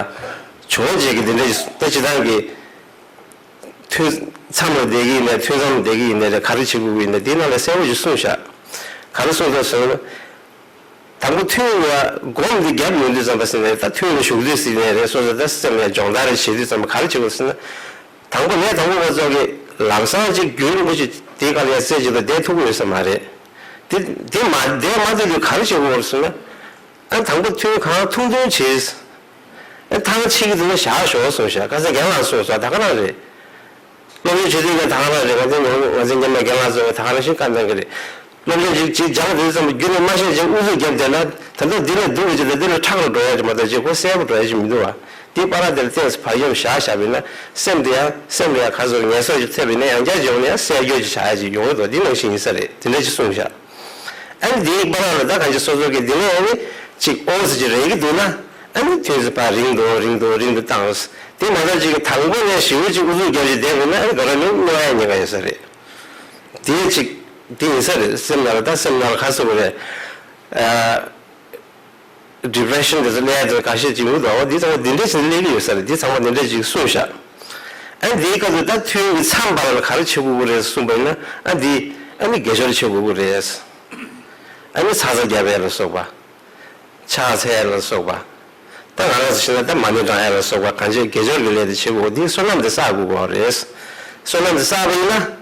བྱུང་རྗེས་ཀྱི་འདི་འདྲ་ཞིག་ད་སྤྱི་བཏང་གི་ཐུན་མཚམས་ལ་བསྡད་ཀྱི་ཡིན་ནའི་ཐུན་མཚམས་ལ་བསྡད་ཀྱི་ཡིན་ནའི་རེད། ག་རེ་བྱེད་དགོས་ཀྱི་ཡིན་ནའི་འདིའི་ནང་ལ་གསལ་པོ་ཞིག་གསུངས་བཞག་ག་རེ་གསུངས་འདུག་ཟེར་ན། དང་པོ་ཐུན་ལ་སྒོམ་འདི་རྒྱབ་ཡོང་དུས་ཙམ་པ་ཟེར་ནས་ད་ཐུན་ལ་ཞུགས་དུས་ཟེར་ནས་རེད། སོ་སོ་ད་སེམས་ལ་སྦྱོང་བརྡར་བྱེད་དུས་ཙམ་པ་ག་རེ་བྱེད་དགོས་ཟེར་ན། དང་པོ་ལས་དང་པོ་པ་ཚོ་གི་ལམ་སང་ཅིག་རྒྱུན་རིང་པོ་ཞིག་དེའི་སྐབས་ལ་ཡ་རྩེ་གཅིག་ཏུ་བསྡད་ཐུབ་ཀྱི་ཡོད་ས་མ་རེད། དེ་དེ་མ་བསྡད་མ་ཐུབ་དུས་ག་རེ་བྱེད་དགོས་ཟེར་ན། ཨ་དང་པོ་ཐུན་གང་ཐུང་ཐུང་བྱེད། ཨ་ཐང་ཆད་ཀྱི་འདུག་ན་བཞག་ཞོག་གསུངས་བཞག་ཁ་སང་རྒན་ལགས་གསུངས་སོང་། ད་ག་རང་རེད། སློབ་སྦྱོང་བྱེད་དུས་ཀྱང་ད་ག་རང་རེད། ང་ཚོ་ང་ཚོ་སྔོན་མ་རྒན་ལགས་ཚོ་ད་ག་རང་བཞིན་བཀའ་གནང་གི་རེད། སློབ་སྦྱོང་ཅིག་ཅིག་སྦྱངས་དུས་ཙམ་རྒྱུན་ནས་མ་ཤེས་ཅིག་ཨུ་ཚུགས་བརྒྱབ་བསྡད་ན་ད་ལྟ་འདི་ལས་སྡུག་གི་ཅིག་དང་འདི་ལས་ཁྲག་རུ་འགྲོ་ཡ་ཅིག་མ་གཏོགས་ཅིག་ཁོ་གསལ་པོ་འགྲོ་ཡ་ཅིག་མི་འདུག་བ། འདི་བར་དེར་བརྟེན་སོང་བར་ཡོམ་བཞག་བཞག་པས་ན་སེམས་དེ་ཡང་སེམས་ལ་ཡང་ག་ཚོད་ངལ་གསོ་ཅིག་ཐེབས་པས་ན་ཡང་བསྐྱར་ཅིག་ཡོང་ནས་ཡང་གསལ་འགྱུར་ཅིག་བྱ་ཡ་ཅིག་ཡོང་གི་འདུག་འདི་ནང་བཞིན་ཡིན་ས་རེད། དེ་འདྲ་ཅིག་གསུངས་བཞག་ཨ་ནི་འདིའི་བར་ལ་ད་གང་ཅི་སོ་སོ་གི་འདི་ནས་ཨ་ནི་ཅིག་ཨོ་ཙི་ཅིག་རེག་གི་འདུག་ན་ཨ་ནི་དུས་ཚོད་ཕར་རིང་དུ་རིང་དུ་རིང་དུ་བཏང་། དེ་མ་གཏོགས་ཅིག་གི་དང་པོ་ནས་ཞེ་པོ་ཅིག་ཨུ་ཚུགས་རྒྱབ་ཅིག་བསྡད་དགོས་ན་ཨ་ནི་ག་རེ་མིན་གནོད་ཡ་ཉེན་ཁ་ཡོད་ས་རེད། དེ་ཅིག་དེ་ཡིན་ས་རེད། སེམས་ནང་ལ་ད་སེམས་ནང་ལ་ག་ཟེར་དགོས་རེད། ཨ་ཌི་པི་རེ་ཤན་དེ་ཚོ་སླེབས་ཡ་དེ་འདྲ་ཁ་ཤས་ཅིག་ཡོང་གི་འདུག་འོ་འདི་ཚང་མ་འདི་འདྲ་ཞིག་སླེབས་ཀྱི་ཡོད་ས་རེད། འདི་ཚང་མ་འདི་འདྲ་ཅིག་གསུངས་བཞག་ཨ་ནི་འདིའི་སྐབས་སུ་ད་ཐུན་གྱི་མཚམས་བར་ལ་ག་རེ་བྱེད་དགོས་ཀྱི་རེད་གསུངས་པ་ཡིན་ན་ཨ་འདི་ཨ་ནི་དགེ་སྦྱོར་བྱེད་དགོས་ཀྱི་རེད། ཨ་ནི་ཚ་ཚ་རྒྱབ་ཡ་ལ་སོགས་པ། ཕྱག་འཚལ་ཡ་ལ་སོགས་པ། ད་ང་རང་ཚོ་ཤེས་ན་ད་མ་ཎི་བགྲང་ཡ་ལ་སོགས་པ་གང་ཅི་དགེ་སྦྱོར་གྱི་ལས་དེ་བྱེད་དགོས། འདི་བསོད་ནམས་དེ་བསགས་དགོས་ཀྱི་རེད། བསོད་ནམས་དེ་བསགས་པ་ཡིན་ན།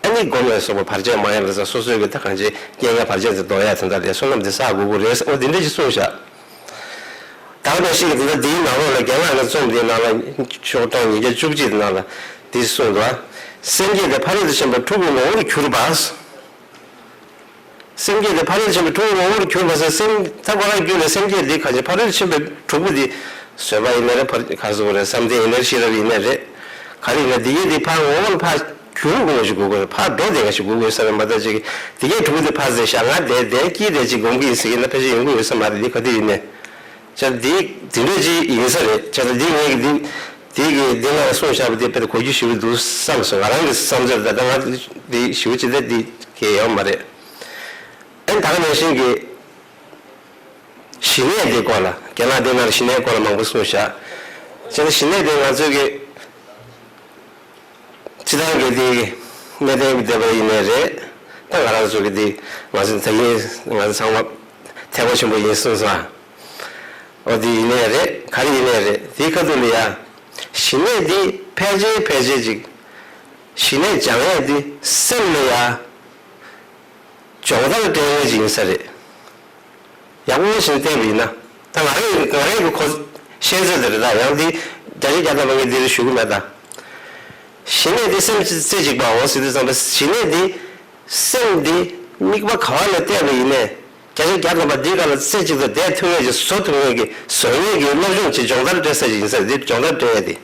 ཨ་ནི་སྒོམ་ལ་སོགས་པ་བར་ཆད་མང་ཡ་ལ་སོགས་སོ་སོའི་གི་ད་གང་ཅི་རྐྱེན་ངན་བར་ཆད་དེ་ཟློག་ཡ་དེ་འདྲ་ལས་བསོད་ནམས་དེ་བསགས་དགོས་ཀྱི་རེད། འོ་དེ་འདྲ་ཅིག་གསུངས་བཞག་ད་ག་ནང་བཞིན་གྱི་དེ་འདྲ་འདིའི་ནང་ལོགས་ལ་རྒན་ལགས་ཀྱི་རྩོམ་འདིའི་ནང་ལ་ཤོག་གྲངས་ཉིས་བརྒྱ་བཅུ་གཅིག་གི་ནང་ལ་འདི་གསུངས་འདུག་སེམས་བསྐྱེད་དེ་ཕ་རོལ་ཏུ་ཕྱིན་པ་དྲུག་གི་ངོ་བོར་གྱུར་པ། སེམས་བསྐྱེད་དེ་ཕ་རོལ་ཏུ་ཕྱིན་པའི་དྲུག་གི་ངོ་བོར་གྱུར་པ་ཟེར། སེམས་ད་ཁོ་རང་རྒྱུད་ལ་སེམས་བསྐྱེད་འདི་གང་ཅི་ཕ་རོལ་ཏུ་ཕྱིན་པའི་དྲུག་པོ་འདི་བཟོད་པ་ཡིན་ནའི་རེད། ཕར་ག་ཟེར་དགོས་རེད། བསམ་གཏན་ཡིན་ནའི་ཤེས་རབ་ཡིན་ནའི་རེད། ག་རེ་ཡིན་ན་འདི་གའི་འདི་ཕར་ངོ་བོ་ལ་ཕར་གྱུར་དགོས་ཞིག་དགོས་དགོས་རེད། ཕར་འགྲོ་བསྡད་མཁན་ཞིག་དགོས་དགོས་ས་རེད་མ་གཏོགས་ཅིག་འདི་གའི་དྲུག་པོ་འདི་ཕར་ཟེར་བཞག་ང་བསྡད་བསྡད་ཀྱིས་བསྡད་ཅིག་སྒོམ་གྱི་ཡིན་ཟེར་གྱི་ཡིན་ན་ཕལ་ཆེར་ཡོང་གི་ཡོད་ས་མ་རེད། འདི་ག་དུས་ཡིན་ནའི། བྱས་ཙང་འདི་འདི་འདྲ་ཅིག་ཡིན་ས་རེད། བྱས་ཙང་འདི་ངས་ཀྱི་འདི་འདི་གི་འདི་ནང་གསུངས་བཞག་པ་འདི་དཔེ་གོ་རྒྱུ་ཞེ་པོ་འདུག་བསམ་སོང་། ང་རང་གི་བསམ་ཚུལ་ད་ལྟ་ང་འདི་ཞེ་པོ་ཅིག་ད་འདི་གི་ཡོད་མ་རེད། ཨ་ནི་ད་ག་ནང་བཞིན་གྱི་ཞི་གནས་འདི་སྐོར་ལ་རྒན་ལགས་འདི་ནང་ལ་ཞི་གནས་སྐོར་ལ་མང་པོ་གསུངས་བཞག་བྱས་ཙང་ཞི་གནས་འདི་ང་ཚོའི་གི་སྤྱི་བཏང་གི་དེ་གནས་བརྟན་གྱི་སྡེ་པ་ཡིན་ནའི་རེད། ད་ང་རང་ཚོ་གི་དེ་ང་ཚོ་ད་ཡིན་ང་ཚོ་ཚང་མ་ཐེག་པ་ཆེན་པོ་ཡིན་གསུངས་སོང་། འོ་དེ་ཡིན་ནའི་རེད། ག་རེ་ཡིན་ནའི་རེད། དེའི་ཁ་ཐུག་ལ་ཡ་ཞི་གནས་འདི་ཕལ་ཆེར་ཕལ་ཆེར་ཅིག་ཞི་གནས་སྦྱང་ཡས་འདི་སེམས་ལ་ཡ་སྦྱོང་བརྡར་སྤྲད་ཡས་ཅིག་ཡིན་ས་རེད། ཡག་པོ་ཞིག་བལྟས་པ་ཡིན་ན། ད་ང་རང་གི་ང་རང་གི་ཁོ་ཤེས་ཚོད་དེ་རེད། ད་ཡང་འདི་བརྒྱ་ཆ་བརྒྱ་ཐམ་པ་ངས་འདིར་ཞུ་གི་མེད་ད། ཞི་གནས་འདི་སེམས་རྩེ་གཅིག་པའོ་ཟེར་དུས་ཙམ་པ་ཞི་གནས་འདི་སེམས་འདི་དམིགས་པ་ག་བ་ལ་གཏད་པ་ཡིན་ནའི་བརྒྱ་ཆ་བརྒྱ་ཐམ་པ་འདི་ག་ལ་རྩེ་གཅིག་ཏུ་བསྡད་ཐུབ་ཡས་ཀྱི་བཟོ་ཐུབ་ཡས་ཀྱི་བཟོ་ཡས་ཀྱི་སློབ་སྦྱོང་ཅིག་སྦྱོང་བརྡར་སྤྲད་ས་ཅིག་ཡིན་ས་རེད། འདི་སྦྱོང་བརྡར་སྤྲད་ཡས་འདི་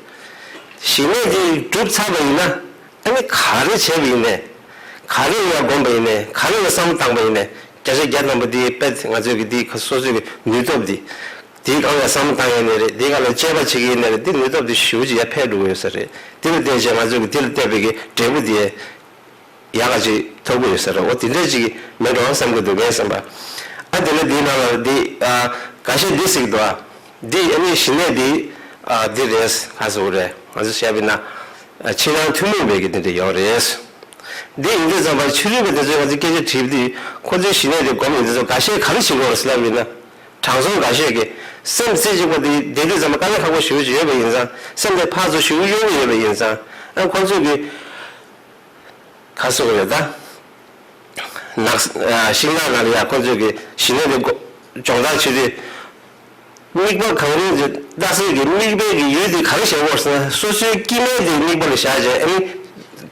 ཞི་གནས་འདི་གྲུབ་ཚར་བ་ཡིན་ན། ཨ་ནི་ག་རེ་བྱས་པ་ཡིན་ནའི། ག་རེ་ཡར་སྒོམ་པ་ཡིན་ནའི། ག་རེ་ལ་བསམ་བློ་བཏང་པ་ཡིན་ནའི། བརྒྱ་ཆ་བརྒྱ་ཐམ་པ་འདི་དཔེ་ང་ཚོས་ཀྱི་འདི་ཁ་སོ་སོའི་གི་ནུས་སྟོབས་འདི། འདིའི་སྒང་ལ་བསམ་བློ་བཏང་ཡིན་ནའི་རེད། འདིའི་སྒང་ལ་དཔྱད་པ་བྱེད་ཀྱི་ཡིན་ནའི་རེད། འདི་ནུས་སྟོབས་འདི་ཞེ་པོ་ཅིག་ཡར་འཕེལ་འགྲོ་གི་ཡོད་ས་རེད། འདི་ལ་བརྟེན་བྱས་ང་ཚོས་ཀྱི་འདི་ལ་བལྟས་པའི་གི་འབྲས་བུ་འདི་ཡག་ག་ཅིག་ཐོབ་ཀྱི་ཡོད་ས་རེད། འོ་དེ་འདྲ་ཅིག་མེད་འགྲོ་བསམ་གྱི་འདུག་ངས་བསམ་པ། ཨ་དེ་ནས་འདིའི་ནང་ལ་འདི་ཨ་འགའ་ཤས་འདི་ཟེར་གྱི་འདུག་ཨ། འདི་ཨ་ནི་ཞི་གནས་འདི་ཨ་འདི་རེད། ག་ཟེར་དགོས་རེད། ང་ཚོ་བཤད་པ་ཡིན་ན་ཨ་ཕྱི་ནང་ཐུན་མོང་བའི་གི་འདི་འདྲ་ཡོད་རེད། འདི་ཡིན་དུས་ཙམ་པར་ཕྱི་རོལ་པ་དེ་ཚོས་ང་ཚོ་སྐད་ཆ་དྲིས་པ་དེ་ཁོ་ཚོའི་ཞི་གནས་དེ་སྒོམ་ཡིན་དུས་ཙམ་འགའ་ཤས་ག་རེ་བྱེད་དགོས་རེད་ཟེར་ལབ་ཡིན་ན། དྲང་སྲོང་འགའ་ཤས་ཀྱིས་སེམས་རྩེ་གཅིག་པ་དེ་བསྡད་དུས་ཙམ་པ་དཀའ་ལས་ཁག་པོ་ཞེ་པོ་ཅིག་ཡོད་པ་ཡིན་ཙང་། སེམས་དེ་ཕར་ཚུར་ཞེ་པོ་གཡོ་གི་ཡོད་པ་ཡིན་ཙང་། ཨ་ཁོ་ཚོས་ཀྱི་ག་ཟེར་དགོས་རེད་ད། ནགས་ཤིང་ནགས་ནང་ལ་ཡ་ཁོ་ཚོས་ཀྱི་ཞི་གནས་དེ་སྒོ་སྦྱོང་བརྡར་བྱེད་དུས། དམིགས་པ་གང་རུང་གི་ལྟ་སའི་གི་དམིགས་པའི་གི་ཡུལ་དེ་ག་རེ་བྱེད་དགོས་ཟེར་ན། སོ་སོའི་སྐྱེ་དམན་དེ་དམིགས་པ་ལ་བཞག་བྱས་ཨ་ནི་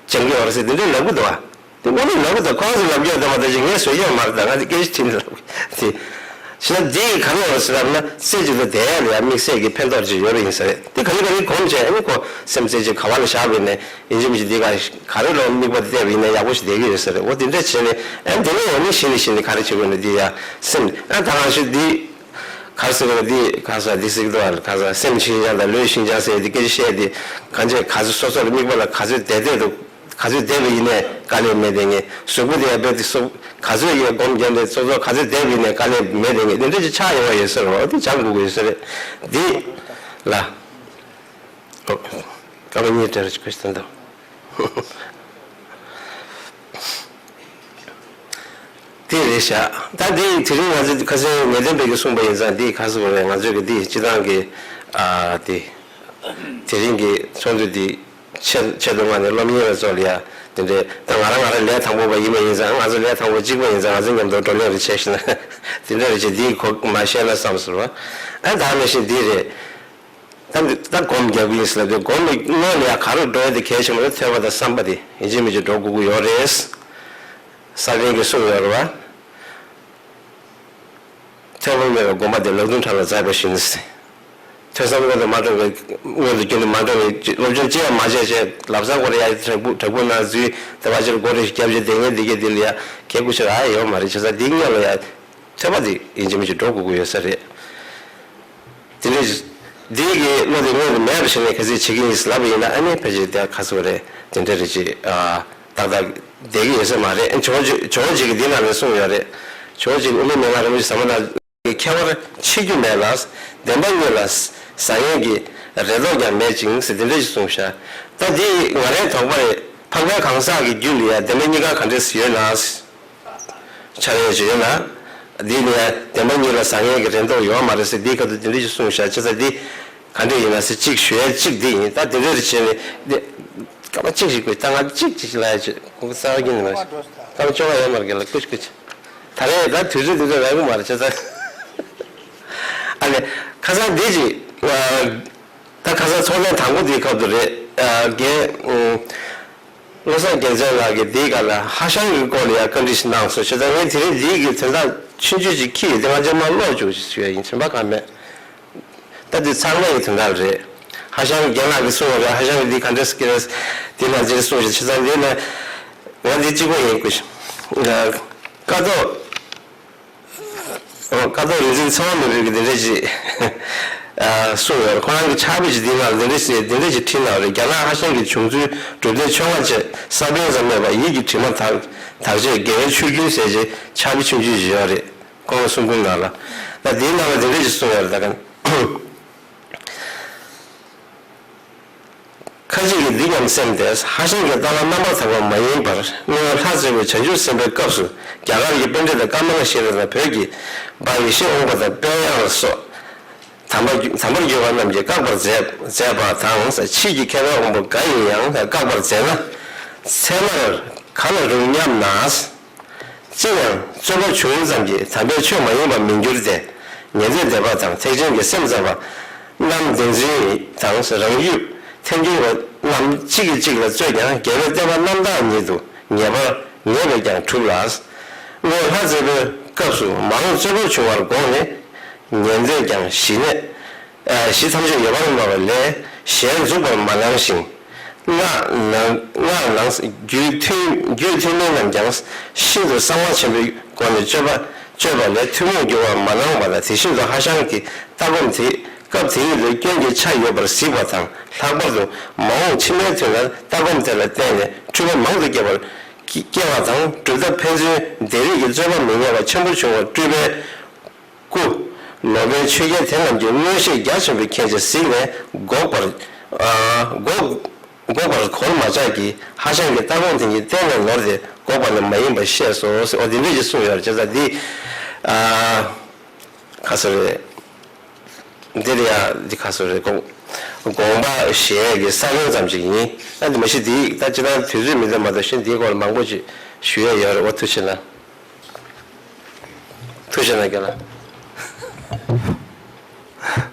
སྦྱང་གི་ཡོད་རེད་ཟེར་འདི་འདྲ་ལབ་གི་འདུག་བ། དེ་དངོས་གནས་ལབ་གི་འདུག་ཁོ་རང་ཚོ་ལབ་རྒྱུ་ཡོད་དམ་མ་གཏོགས་ཅིག་ངས་བཟོས་ཀྱི་ཡོད་མ་རེད། ད་ང་དེ་སྐད་ཆ་དྲིས་ནས་ལབ་གི་དེ། བྱས་ན་འདི་ག་རེ་ཡོད་ཟེར་ལབ་ན། རྩེ་གཅིག་ཏུ་བསྡད་ཡ་ལ་ཡ་དམིགས་བསལ་གྱི་ཕན་ཐོགས་ཅིག་ཡོད་པ་ཡིན་ས་རེད། འདི་ག་ལེ་ག་ལེ་གོམས་བྱས། ཨ་ནི་ཁོ་སེམས་རྩེ་གཅིག་ག་བ་ལ་བཞག་པ་ཡིན་ནའི་ཡིན་གཅིག་མིན་གཅིག་འདི་ག་ག་རེ་ལ་དམིགས་པ་དེ་གཏད་པ་ཡིན་ན་ཡག་པོ་ཞིག་བསྡད་ཀྱི་ཡོད་ས་རེད། འོ་དེ་འདྲ་བྱས་ནས། ཨ་ནི་དེ་ནས་འོ་ནི་གཞི་ནས་གཞི་ནས་ག་རེ་བྱེད་དགོས་ན། འདི་ཡ་སེམས། ཨ་ད་ག་ཤོད་འདི་ག་རེ་ཟེར་དགོས་ན། འདི་ག་ཟེར། འདི་ཟེར་གི་འདུག་ཨ། ག་ཟེར། སེམས་ཤིན་སྦྱངས་དང་ལུས་ཤིན་སྦྱངས་ཟེར་ཡ་འདི་སྐད་ཆ་བཤད་དེ། གང་བྱས་ག་ཚོད་སོ་སོ་ལ་དམིགས་པ་ལ་ག་ཚོད་བསྡད་བསྡད་འདུག་ག་ཚོད་བསྡད་པ་ཡིན་ནའི་དཀའ་ལས་མེད་དེ་ངས་གཟུགས་པོ་དེ་ཡང་རྦད་དེ་སོ་ག་ཚོད་ཡང་སྒོམ་རྒྱབ་ནས་སོ་སོ་ག་ཚོད་བསྡད་པ་ཡིན་ནའི་དཀའ་ལས་མེད་དེ་ངས་དེ་འདྲ་ཅིག་ཆགས་ཡོང་བ་ཡོད་ས་རེད། འོ་དེ་སྦྱང་དགོས་ཀྱི་ཡོད་ས་རེད། འདི་ལ་སྐར་མ་གཉིས་སྤྲད་རོགས་བྱེད་ཀྱི་ཟེར་འདུག་དེ་རེད་ཤག་ད་འདི་དེ་རིང་ང་ཚོས་ཁ་སང་ངེས་གཏན་པའི་གིས་གསུངས་པ་ཡིན་ཙང་། འདི་ག་ཟེར་དགོས་རེད། ང་ཚོས་གི་འདི་སྤྱི་བཏང་གི་ཨ་དེ་དེ་རིང་གི་ཚོགས་འདུ་འདི་ཆེད་ཆེད་དུ་མངགས་ནས་སློབ་གཉེར་བ་ཚོ་ལ་ཡ་དེ་འདྲའི། ད་ང་རང་ང་རང་ལས་དང་པོ་པ་ཡིན་པ་ཡིན་ཙང་། ང་ཚོ་ལས་དང་པོ་གཅིག་པ་ཡིན་ཙང་། ང་ཚོ་མཉམ་དུ་བགྲོ་གླེང་རེ་བྱས་ཤིག་ན་དེ་འདྲ་རེ་བྱས། འདིའི་གོ་མ་བཤད་ན་བསམ་སོང་བ། ཨ་ད་ནང་བཞིན་འདི་རེད། ད་འདི་ད་སྒོམ་རྒྱག་གི་ཡིན་ཟེར་ལབ་དུས། སྒོམ་གྱི་སྔོན་ལ་ཡ་ག་རེ་འགྲོ་ཡ་དེ་གལ་ཆེན་པོ་རེད། ཐོས་པ་དང་བསམ་པ་དེ་ཡིན་གཅིག་མིན་གཅིག་འགྲོ་དགོས་ཀྱི་ཡོད་རེད། ས་པཎ་གྱིས་གསུངས་ཡོད་རེད་བ། ཐོས་པ་མེད་པའི་སྒོམ་པ་དེ། ལག་རྡུམ་ཕྲག་ལ་འཛག་པ་བཞིན། ཐོས་བསམ་སྔོན་དུ་མ་འགྲོ་བའི། སྔོན་དུ་རྒྱུན་དུ་མ་འགྲོ་བའི་སློབ་སྦྱོང་ཅི་ཡང་མ་བྱས་བྱས། ལབ་ས་སྐོར་ཡ་བྲག་ཕུག་བྲག་ཕུག་ན་འཛུལ། དེ་བ་ཕྱིར་སྒོ་རེ་བརྒྱབ་བྱས། དེ་ངས་འདི་གས་འདི་ལ་ཡ་གད་སྐུ་ཆེ་ར་ཡོད་མ་རེད། བྱས་ཙང་འདི་སྔོན་ལ་ཡ་ཐོས་པ་དེ་ཡིན་གཅིག་མིན་གཅིག་འགྲོ་དགོས་ཀྱི་ཡོད་ས་རེད། དེ་འདྲ་འདི་གི་བློ་དེ་སྔོན་དུ་མེད་པ་ཞིག་ནས་ག་ཚོད་བྱེད་ཀྱི་ཡིན་ལབ་པ་ཡིན་ན། ཨ་ནི་ཕལ་ཆེར་དེ་ག་ཚོད་རེད། དེ་འདྲ་རེད་ཅེས། ཨ་ཏག་ཏག་བསྡད་ཀྱི་ཡོད་ས་མ་རེད། ཇོ་བོ་རྗེ་ཇོ་བོ་རྗེ་གིས་འདི་ནང་ལ་གསུངས་ཡོད་རེད། ཇོ་བོ་རྗེ་གིས་དབུ་མའི་མན་ངག་རིན་པོ་ཆེ་ཟབ་མོ་ནང་གི། ཁྱད་པར་ཕྱེ་རྒྱུ་མེད་ལ། བདེན་པ་གཉིས་ལ་ཟ་ཡས་ཀྱི་རེ་དོགས་ཀྱང་མེད་ཅིང་ཟེར། དེ་འདྲ་ཞིག་གསུངས་ཤག་ད་འདི་ང་རའི་དོགས་པ་རེད། འཕགས་པའི་གང་ཟག་གི་རྒྱུད་ལ་ཡ་བདེན་པ་གཉིས་ཀ་ག་འདྲས་ཡོད་ན། འཆར་ཡས་ཅིག་ཡོད་ན། འདི་ནས་བདེན་པ་གཉིས་ལ་ཟ་ཡས་ཀྱི་རེ་དོགས་ཡོད་མ་རེད་ཟེར། འདིའི་ཁ་ཐུག་དེ་འདྲ་ཞིག་གསུངས་ཤག་བྱས་ཙང་འདི་ག་འདྲས་ཡིན་ན་ཟེར། གཅིག་ཞུ་ཡས་གཅིག་འདི་ཡིན། ད་དེ་འདྲ་རེ་བྱས་ནས་འདི་སྐར་མ་གཅིག་ཞིག་དགོས། ད་ང་གཅིག་ཅིག་ལ་ཡ་ཅིག་ཁོང་གི་རྩ་བ་ཉིད་ནས་མ་རེད། སྐར་མ་བཅོ་ལྔ་ཡོད་མ་རེད་ལ། ཀུ་ཅི་ཀུ་ཅི། ད་རེས་ད་དུས་ཚོད་འདི་འདྲ་རག་གི་མ་རེད། བྱས་ཙང་ཨ་ལས། ཁ་སང་འདི་ཅིག་ད་ཁ་སང་ཚོགས་ཐེངས་དང་པོ་དེའི་སྐབས་དུ་རེད། རྒན་བློ་བཟང་རྒྱལ་མཚན་ལགས་ཀྱིས་འདིའི་སྒང་ལ་ཧྭ་ཤང་གི་སྐོར་ལ་ཡང་བཀའ་འདྲི་ཞིག་གནང་སོང་། བྱས་ཙང་ངས་དེ་རིང་འདིའི་གི་དོན་དག་ཆུང་ཆུང་ཅིག་ཁྱེར་ཡོང་དེ་ང་ཚོ་མར་ཀློག་བཅུག་ཞུ་ཡ་ཡིན། དྲན་པ་གང་མེད། ད་འདི་ཚང་མ་ཡི་དོན་དག་རེད། ཧྭ་ཤང་གི་རྒན་ལགས་ཀྱིས་གསུངས་པ་རེད། ཧྭ་ཤང་གི་འདི་ག་འདྲས་སེ་ཀི་རེས་འདི་ལ་འདིར་གསུངས་ཤིག་བྱས་ཙང་འདི་ལ་ང་འདི་གཅིག་པོ་ཡིན་དགོས་ཤིང་། ཀ་ཐོག་ཀ་ཐོག་རིག་འཛིན་ཚེ་དབང་ནོར་བུས་ཀྱི་འདི་འདྲ་ཞིག་གསུངས་ཡོད། ཁོ་རང་གི་ཕྱག་དཔེ་ཞིག་འདི་ནང་འདི་འདྲ་ཞིག་འདི་འདྲ་ཞིག་བྲིས་གནང་བ་རེད། རྒྱ་ནག་ཧྭ་ཤང་གི་བྱུང་ཚུལ། གྲུབ་དོན་ཆོས་འགའ་བཅས། ས་པཎ་ཙམ་མེད་པར་ཡིད་ཀྱི་དྲི་མ་དག་དག་བྱས། དགེ་བའི་ཆུ་རྒྱུན་ཟད་བྱེད། ཕྱག་དཔེ་ཆུང་ཆུང་ཞིག་ཡོད་རེད། ཁོང་གསུང་འབུམ་ནང་ལ། ད་འདིའི་ནང་ལ་འདི་འདྲ་ཞིག་གསུངས་ཡོད་རེད། ད་ག་ཁ་ཅིག་གིས་འདི་སྙམ་སེམས་ཏེ། ཧྭ་ཤང་གི་ལྟ་བ་རྣམ་པར་དག་པ་མ་ཡིན་པར། སྔོན་ལྷ་བཙན་པོས་བྱང་ཆུབ་སེམས་དཔའི་སྐབས་སུ་རྒྱ་གར་གྱི་པཎྜི་ཏ་ཀ་མ་ལ་ཤཱི་ལ་དང་བོད་ཀྱི་འབའ་ཡེ་ཤེས་དབང་པོ་དང་དཔལ་དབྱངས་ལ་སོགས་དམ་པ་དམ་པར་གྱུར་པ་རྣམས་ཀྱིས་བཀག་པར་མཛད་མཛད་པ་དང་། ཕྱིས་ཀྱི་མཁས་པའི་དབང་པོ་འགའ་ཡིས་ཡང་བཀག་པར་མཛད་ན། ཚད་མར་ག་ལ་རུང་སྙམ་ན། ཅི་ཡང་རྩོད་པ་བྱུང་ཙམ་གྱིས་དམ་པའི་ཆོས་མ་ཡིན་པར་མི་འགྱུར་ཏེ། ཉན་ཐོས་སྡེ་པ་དང་ཐེག་ཆེན་གྱི་སེམས་ཙམ་པ་རྣམས་བདེན་རྫུན་དང་རང་ཡུལ་ཐལ་འགྱུར་བ་རྣམས་གཅིག་གིས་གཅིག་ལ་རྩོད་ཀྱང་། རྒྱལ་བའི་བསྟན་པ་རྣམ་དག་ཉིད་དུ་ངེས་པར་ངེས་པས་ཀྱང་གྲུབ་ལ། སྔོན་ལྷ་བཙན་པོའི་སྐབས་སུ་མ་འོངས་རྩོད་པ་བྱུང་བར་དགོངས་ནས། ཉན་ཐོས་ཀྱང་ཞི་གནས། ཨ་ཞི་ཐམས་ཅད་ཡོད་པར་སྨྲ་བ་ལས་གཞན་འཛུགས་པར་མ་གནང་ཞིང་། སྔགས་ནང་སྔགས་ནང་རྒྱུད་མཐུན་རྒྱུད་མཐུན་མིན་རྣམས་ཀྱང་ཤིན་ཏུ་གསང་བ་ཆེན་པོའི་སྒོ་ནས་སྤྱོད་པ་སྤྱོད་པ་ལས་ཐུན་མོང་འགྱུར་བར་མ་སྣང་བ་དང་། དེ་བཞིན་དུ་ཧྭ་ཤང་གི་ལྟ་སྒོམ་དེ་སྐབས་དེ་ཉིད་དུ་སྐྱོན་གྱི་ཆ་ཡོད་པར་གཟིགས་པ་དང་། ལྷག་པར་དུ་མ་འོངས་ཕྱི་མའི་དུས་ན་ལྟ་སྒོམ་དེ་ལ་བརྟེན་ནས་འཁྲུལ་པ་མང་དུ་སྐྱེ་བར་སྐྱེ་བ་དང་། གྲུབ་མཐའ་ཕན་ཚུན་འདས་རིས་ཀྱི་རྩོད་པ་མི་ཉེ་བ་ཆེན་པོ་བྱུང་བར་སྤྲུལ་པའི་སྐུ། ལོ་པཎ་ཆོས་རྒྱལ་དེ་རྣམས་ཀྱིས་མངོན་ཤེས་རྒྱ་ཆེན་པོས་མཁྱེན་ཅིང་གཟིགས་ནས་འགོག་པར་ཨ་འགོག་འགོག་པར་གོར་མ་ཆག་གིས་ཧྭ་ཤང་གི་ལྟ་སྒོམ་དེ་ཉིད་གཏན་ནས་ནོར་ཏེ་འགོག་པ་ནི་མ་ཡིན་པར་ཤེས་སོ། འོ་དེ་འདྲ་ཞིག་གསུངས་ཡོད་རེད། བྱས་ཙང་འདི་ཨ་ག་ཟེར་རེད། འདིར་ཡང་འདི་ག་ཟེར་རེད། དགོངས་དགོངས་པ་བཞེས་ཀྱི་ས་བོན་ཙམ་ཞིག་ཡིན། ཨ་འདི་མ་གཞི་འདི་ད་སྤྱིར་བཏང་དུས་ཚོད་མི་འདུག་མ་གཏོགས་གཞན་འདིའི་སྐོར་མང་པོ་ཅིག་ཞུ་ཡས་ཡོད་རེད། འོ་ཐུགས་རྗེ་གནང་། ཐུགས་རྗེ་གནང་རྒན་ལགས།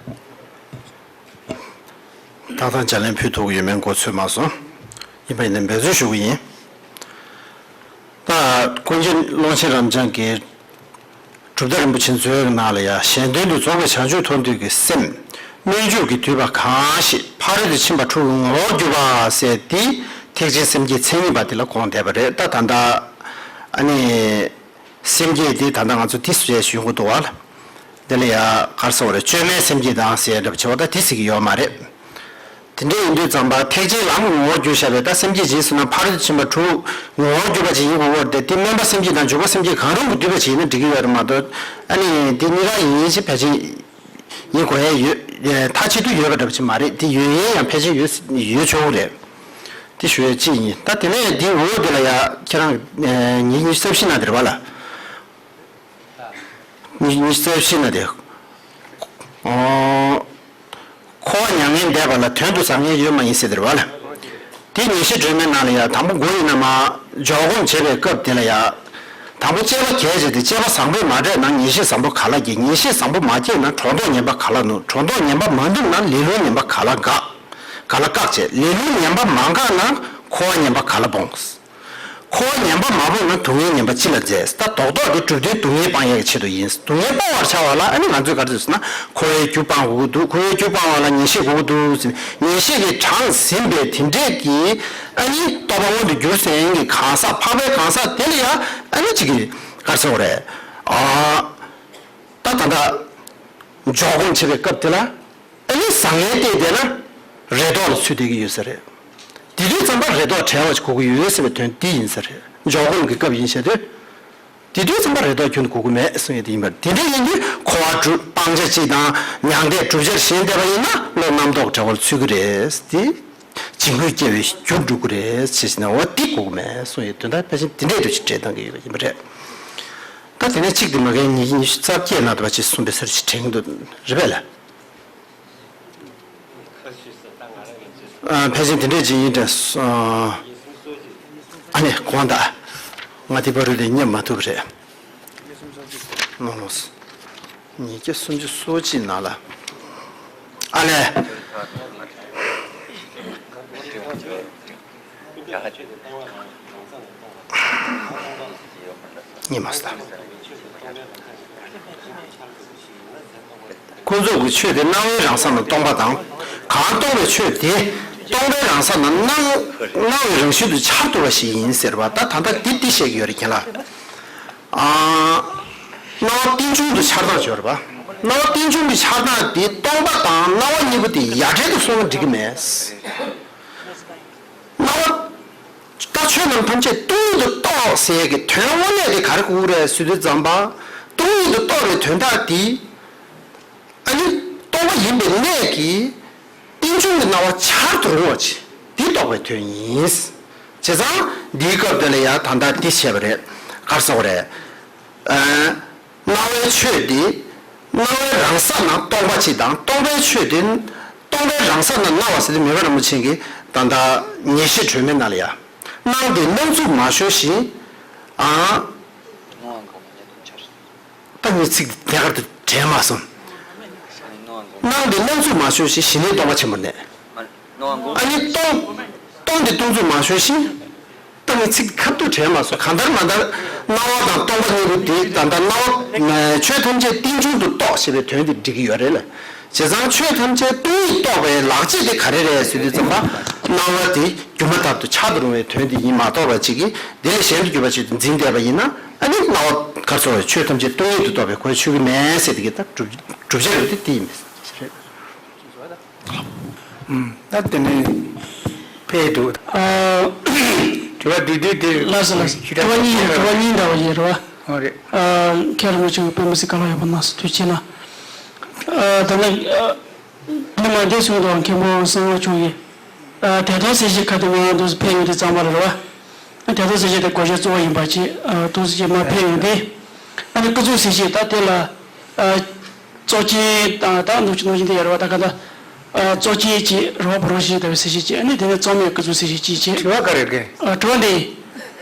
ཏག་ཏག་ལྗགས་ལན་ཕུལ་ཐུབ་ཀྱི་ཡོད་མེད་མགོ་ཚོས་མ་སོང་། ཡིན་པ་ཡིན་ན་འབད་བརྩོན་ཞུ་གི་ཡིན། ད་ཀུན་མཁྱེན་ཀློང་ཆེན་རབ་འབྱམས་ཀྱིས་ གྲུབ་མཐའ་རིན་པོ་ཆེ་མཛོད་ཀྱི་ནང་ལ་ཡང་གཞན་དོན་དུ་རྫོགས་པའི་བྱང་ཆུབ་མཐོང་འདོད་ཀྱི་སེམས། སྨོན་འཇུག་གི་བསྡུས་པ་གང་ཞིག་ཕ་རོལ་ཏུ་ཕྱིན་པ་དྲུག་གི་ངོ་བོར་གྱུར་པ་ཟེར་ཏེ་ཐེག་ཆེན་སེམས་བསྐྱེད་མཚན་ཉིད་པ་དེ་ལ་དགོངས་བསྡད་པ་རེད། ད་ད་ལྟ་ཨ་ནི་སེམས་བསྐྱེད་དེ་ད་ལྟ་ང་ཚོ་དེ་བཟོས་ཡོང་གི་འདུག་བ་ལ། དེ་ལ་ཡང་ག་རེ་ཟེར་དགོས་རེད། བཅོས་མའི་སེམས་བསྐྱེད་དང་ཟེར་འདྲ་པོ་བྱས་པ་ད་དེ་ཟེར་གྱི་ཡོད་མ་རེད། དེ་འདྲ་ཡིན་དུས་ཙམ་པ་ཐེག་ཆེན་ལམ་གྱི་ངོ་བོར་གྱུར་བཞག་པའི་ད་སེམས་བསྐྱེད་ཅིག་ཟེར་ན་ཕ་རོལ་ཏུ་ཕྱིན་པ་དྲུག་ངོ་བོར་གྱུར་པ་ཅིག་ཡིན་དགོས་པ་རེད་དེ། དེ་སྨོན་པ་སེམས་བསྐྱེད་དང་འཇུག་པ་སེམས་བསྐྱེད་གང་རུང་གིས་བསྡུས་པ་ཅིག་ཡིན་ན་འགྲིག་གི་ཡོད་རེད་མ་གཏོགས། ཨ་ནི་དེ་གཉིས་ཀ་ཡིན་ཞེས་ཕལ་ཆེར་ཡིན་དགོས་ཡ་ཡོད། མཐའ་གཅིག་ཏུ་ཡོད་པ་འདྲ་པོ་ཅིག་མ་རེད། དེ་ཡོད་ཡིན་ཡང་ཕལ་ཆེར་ཡོད་ཡོད་ཆོག་གི་རེད། དེ་ཞུ་ཡ་གཅིག་ཡིན། ད་དེ་ནས་དེའི་འོག་དེ་ལ་ཡ་ཁྱེད་རང་ཉིས་ཉི་ཤུ་རྩ་བཞི་ན་དེ་རེད་བ་ལ། ཉི་ཉི་ཤུ་རྩ་བཞི་ན་དེ། ཨོ། འཁོར་བ་མྱ་ངན་འདས་པ་ལ་དོན་དུ་བཟང་ངན་ཡོད་མ་ཡིན་ཟེར་དེ་རེད་བ་ལ། དེ་ངེས་ཤེས་སྒྲོན་མེའི་ནང་ལ་ཡང་དང་པོ་མགོ་ཡིན་ན་མ། འཇོག་སྒོམ་བྱེད་པའི་སྐབས་དེ་ལ་ཡང་། དང་པོ་དཔྱད་པ་གལ་ཆེ་སྟེ་དཔྱད་པ་བཟང་པོས་མ་འཕྲད་ན་ངེས་ཤེས་བཟང་པོ་ག་ལ་སྐྱེ། ངེས་ཤེས་བཟང་པོ་མ་སྐྱེས་ན་གྲོགས་མདོག་ངན་པ་ག་ལ་ནུབ། གྲོགས་མདོག་ངན་པ་མ་ནུབ་ན་ལེ་ལོའི་ངན་པ་ག་ལ་འགག་ག་ལ་བཀག་བྱས། ལེ་ལོའི་ངན་པ་མ་འགག་ན་འཁོར་བ་ངན་པ་ག་ལ་སྤོང་། འཁོར་བ་ངན་པ་མ་སྤོང་ན་སྡུག་བསྔལ་ངན་པ་ཅི་ལ་འཛེམ། ད་རྡོག་རྡོག་དེ་གྲུབ་དོན་སྡུག་བསྔལ་སྤང་ཡག་གི་ཆེད་དུ་ཡིན། སྡུག་བསྔལ་སྤོང་བར་བྱ་བ་ལ་ཨ་ནི་ང་ཚོས་ག་རེ་ཟེར་ན་འཁོར་བའི་རྒྱུ་སྤང་དགོས་ཀྱི་འདུག་འཁོར་བའི་རྒྱུ་སྤང་བ་ལ་ངེས་ཤེས་དགོས་ཀྱི་འདུག་ཟེར། ངེས་ཤེས་ཀྱིས་དྲངས་ཟིན་པའི་དེ་འདྲས་ཀྱི་ཨ་ནི་རྟོགས་པ་མངོན་དུ་གྱུར་ཟིན་གྱི་གང་ཟག་འཕགས་པའི་གང་ཟག་དེ་ལ་ཡང་ཨ་ནི་གཅིག་གིས་ག་རེ་ཟེར་དགོས་རེད། ཨ། ད་ད་ལྟ་འཇོག་སྒོམ་བྱེད་པའི་སྐབས་དེ་ལ། ཨ་ནི་བཟང་ངན་བལྟས་བསྡད་ན་རེ་དོགས་ལ་ཚུད་བསྡད་ཀྱི་ཡོད་ས་རེད། དེ་དུས་ཙམ་པ་རེ་དོགས་བྲལ་བ་ཞིག་དགོས་ཀྱི་ཡོད་ཟེར་བའི་དོན་དེ་ཡིན་ས་རེད། འཇོག་སྒོམ་གྱི་སྐབས་ཡིན་བཤད་དུས། དེ་དུས་ཙམ་པ་རེ་དོགས་ཁྱོན་དུ་དགོས་ཀྱི་མེད་གསུང་ཡས་དེ་ཡིན་པ་རེད། དེ་འདྲ་ཡིན་དུས་འཁོར་བ་གྲུབ་སྤང་བྱ་གཅིག་དང་མྱང་འདས་གྲུབ་ཆར་ཞེན་བསྡད་པ་ཡིན་ན་བློ་རྣམ་རྟོག་བྲལ་བ་ལ་ཚུད་ཀྱི་རེད་དེ། འཇིགས་སྣང་སྐྱེ་བའི་རྒྱུར་འགྲོ་གི་རེད་ཟེར་ནས་འོ་དེ་དགོས་ཀྱི་མེད་གསུང་ཡས་དོན་དག་ཕལ་ཆེར་དེ་འདྲས་དུ་ཞིག་འགྲེལ་བཏང་གི་ཡོད་པ་ཡིན་པ་རེད། ད་དེ་ནས་གཅིག་དེ་མ་གན་ཉི་ཉི་ཤུ་རྩ་བརྒྱད་ན་དུ་བ་ཅིག་གསུངས་པའི་སར་ཞིག་དྲན་གྱི་འདུག་རེད་པས་ལ། ཨ། ཕལ་ཆེར་དེ་འདྲས་ཅིག་ཡིན་དྲན་སོང་། ཨ་ནི་དགོངས་དག་ང་དེ་བར་དུ་དེ་རྙེད་མ་ཐུབ་པ་རེད། ནོ་ནོ། ཉིས་བརྒྱ་སུམ་ཅུ་སོ་གཅིག་ནང་ལ། ཨ་ལས། རྙེད་མ་སོང་། ཀུན་རྫོབ་ཀྱི་ཆོས་དེ་སྣང་བའི་རང་ས་ན་སྟོང་པ་དང་། གང་སྟོང་པའི་ཆོས་དེ་སྟོང་པའི་རང་ས་ན་སྣང་སྣང་བའི་རང་བཞིན་དུ་འཆར་ཐུབ་པ་ཞིག་ཡིན་ཟེར་བ། ད་ད་ལྟ་འདི་འདི་བཤད་ཀྱི་ཡོད་རེད་ཁྱེད་ལ། ཨ། སྣང་བ་རྟེན་འབྱུང་དུ་འཆར་སྟངས་ཡོད་རེད་པ། སྣང་བ་རྟེན་འབྱུང་གི་འཆར་སྟངས་དེ་སྟོང་པ་དང་སྣང་བ་གཉིས་པོ་དེ་ཡ་བྲལ་དུ་སོང་ན་འགྲིག་གི་མེད། སྣང་བ། ད་ཆོས་རྣམས་ཐམས་ཅད་སྟོང་ཉིད་དུ་རྟོགས་ཟེར་ཡས་ཀྱི་དོན་དངོས་གནས་དེ་ག་རེ་དགོས་ཀྱི་རེད་ཟེར་དུས་ཙམ་པ། སྟོང་ཉིད་དུ་རྟོགས་པའི་དོན་དག་དེ། ཨ་ནི་སྟོང་པ་ཡིན་པའི་གནས་ཀྱི་རྟེན་འབྱུང་གི་སྣང་བ་འཆར་དུ་རུང་བ་ཅིག་དེ་རྟོགས་པའི་དོན་ཡིན། བྱས་ཙང་འདིའི་སྐབས་འདི་ལ་ཡང་ད་ལྟ་འདི་བཤད་པ་རེད། ག་རེ་ཟེར་དགོས་རེད། ཨ། སྣང་བའི་ཆོས་དེ་སྣང་བའི་རང་ས་ན་སྟོང་པ་ཅིག་དང་སྟོང་པའི་ཆོས་དེ་སྟོང་པའི་རང་ས་ན་སྣང་བ་ཟེར་དུས་མི་དབང་རིན་པོ་ཆེ་གིས་ད་ལྟ་ངེས་ཤེས་སྒྲོན་མེའི་ནང་ལ་ཡ། སྣང་དེ་སྣང་ཚུལ་མ་ཤོར་ཞིང་། ཨ། ད་ངས་ཚིག་འདི་ཐད་ཀར་དུ་དྲན་མ་སོང་། སྣང་དེ་སྣང་ཚུལ་མ་ཤོར་ཞིང་གཞི་ནས་སྟོང་པ་ཆེན་པོར་གནས། ཨ་ནི་སྟོང་། སྟོང་དེ་སྟོང་ཚུལ་མ་ཤོར་ཞིང་། ད་ངས་ཚིག་ཁ་ཐུག་དྲན་མ་སོང་། གང་ལྟར་མ་ལྟར་སྣང་བ་དང་སྟོང་པ་གཉིས་པོ་དེ་ད་ལྟ་སྣང་བ་ཆོས་ཐམས་ཅད་རྟེན་འབྱུང་དུ་རྟོགས་ཞེས་པའི་དོན་དེ་འགྲིག་གི་ཡོད་རེད་ལ། བྱས་ཙང་ཆོས་ཐམས་ཅད་སྟོང་ཉིད་རྟོགས་པའི་ལག་རྗེས་དེ་ག་རེ་རེད་ཟེར་དུས་ཙམ་པ། སྣང་བ་དེ་སྒྱུ་མ་ལྟར་དུ་འཆར་དུ་རུང་བའི་དོན་དེ་ཡིན་མ་གཏོགས་པ་ཅིག་གིས་དེ་ལས་གཞན་དུ་གྱུར་པ་ཅིག་ཏུ་འཛིན་བསྡད་པ་ཡིན་ན། ཨ་ནི་སྣང་བ་ག་རེ་ཟེར་བའི་ཆོས་ཐམས་ཅད་སྟོང་ཉིད་དུ་རྟོགས་པའི་གོ་ཆོད་ཀྱི་མེད་ཟེར་དེ་གི་ད་བསྒྲུབ་བསྒྲུབ་བྱ་རེད་དེ་དེ་ཡིན་པས། ད་དེ་ནས་ཕེབས་འདུག་ཨ། དྲི་བ་བསྡུས་བསྡུས་དེ། ལགས་སོ་ལགས་སོ། དྲི་བ་གཉིས་ཡོད། དྲི་བ་གཉིས་འདྲ་བ་ཡོད་རེད་བ། ཨོ་རེད། ཨ། མཁན་རིན་པོ་ཆེ་གི་དཔེ་མི་སྲིད་ག་ལ་ཡོད་པ་གནང་སོང་། ཐུགས་རྗེ་གནང་། ཨ། ད་ནི། ཨ། འདི་མ་འདས་སོང་དང་མཁན་པོ་གསང་བ་མཆོག་གིས། ཨ། དད་སྟོན་གསལ་བྱེད་ཁ་ཐུག་ང་འདུག་ཕེབས་ཡོང་དུས་ཙམ་པ་རེད་བ། དེ་ཚོ་ཟེར་བྱས་དེ་གོ་ཆ་གཙོ་བོ་ཡིན་པ་ཅིག་ཨ། ཏོག་ཙམ་ཅིག་མར་ཕེབས་ཡོང་དུས། ཨ་ནི་སྐུ་གཟུགས་ཟེར་བྱས་ད་དེ་ལ། ཨ། གཙོ་ཆེན་དང་ད་ནུབ་ཆུ་ནང་བཞིན་དུ་ཡོད་རེད་བ། ད་ག་ད། ཨ། གཙོ་ཆེན་ཅིག་རེད་བ། བུ་རོ་ཞིག་ལྟ་བུའི་ཟེར་བྱས་ཅིག་ཨ་ནི་དེ་ནས་གཙང་མའི་སྐུ་གཟུགས་ཟེར་བྱས་ཅིག་བྱས། དྲི་བ་ག་རེ་རེད། ཨ། དྲི་བ་འདི།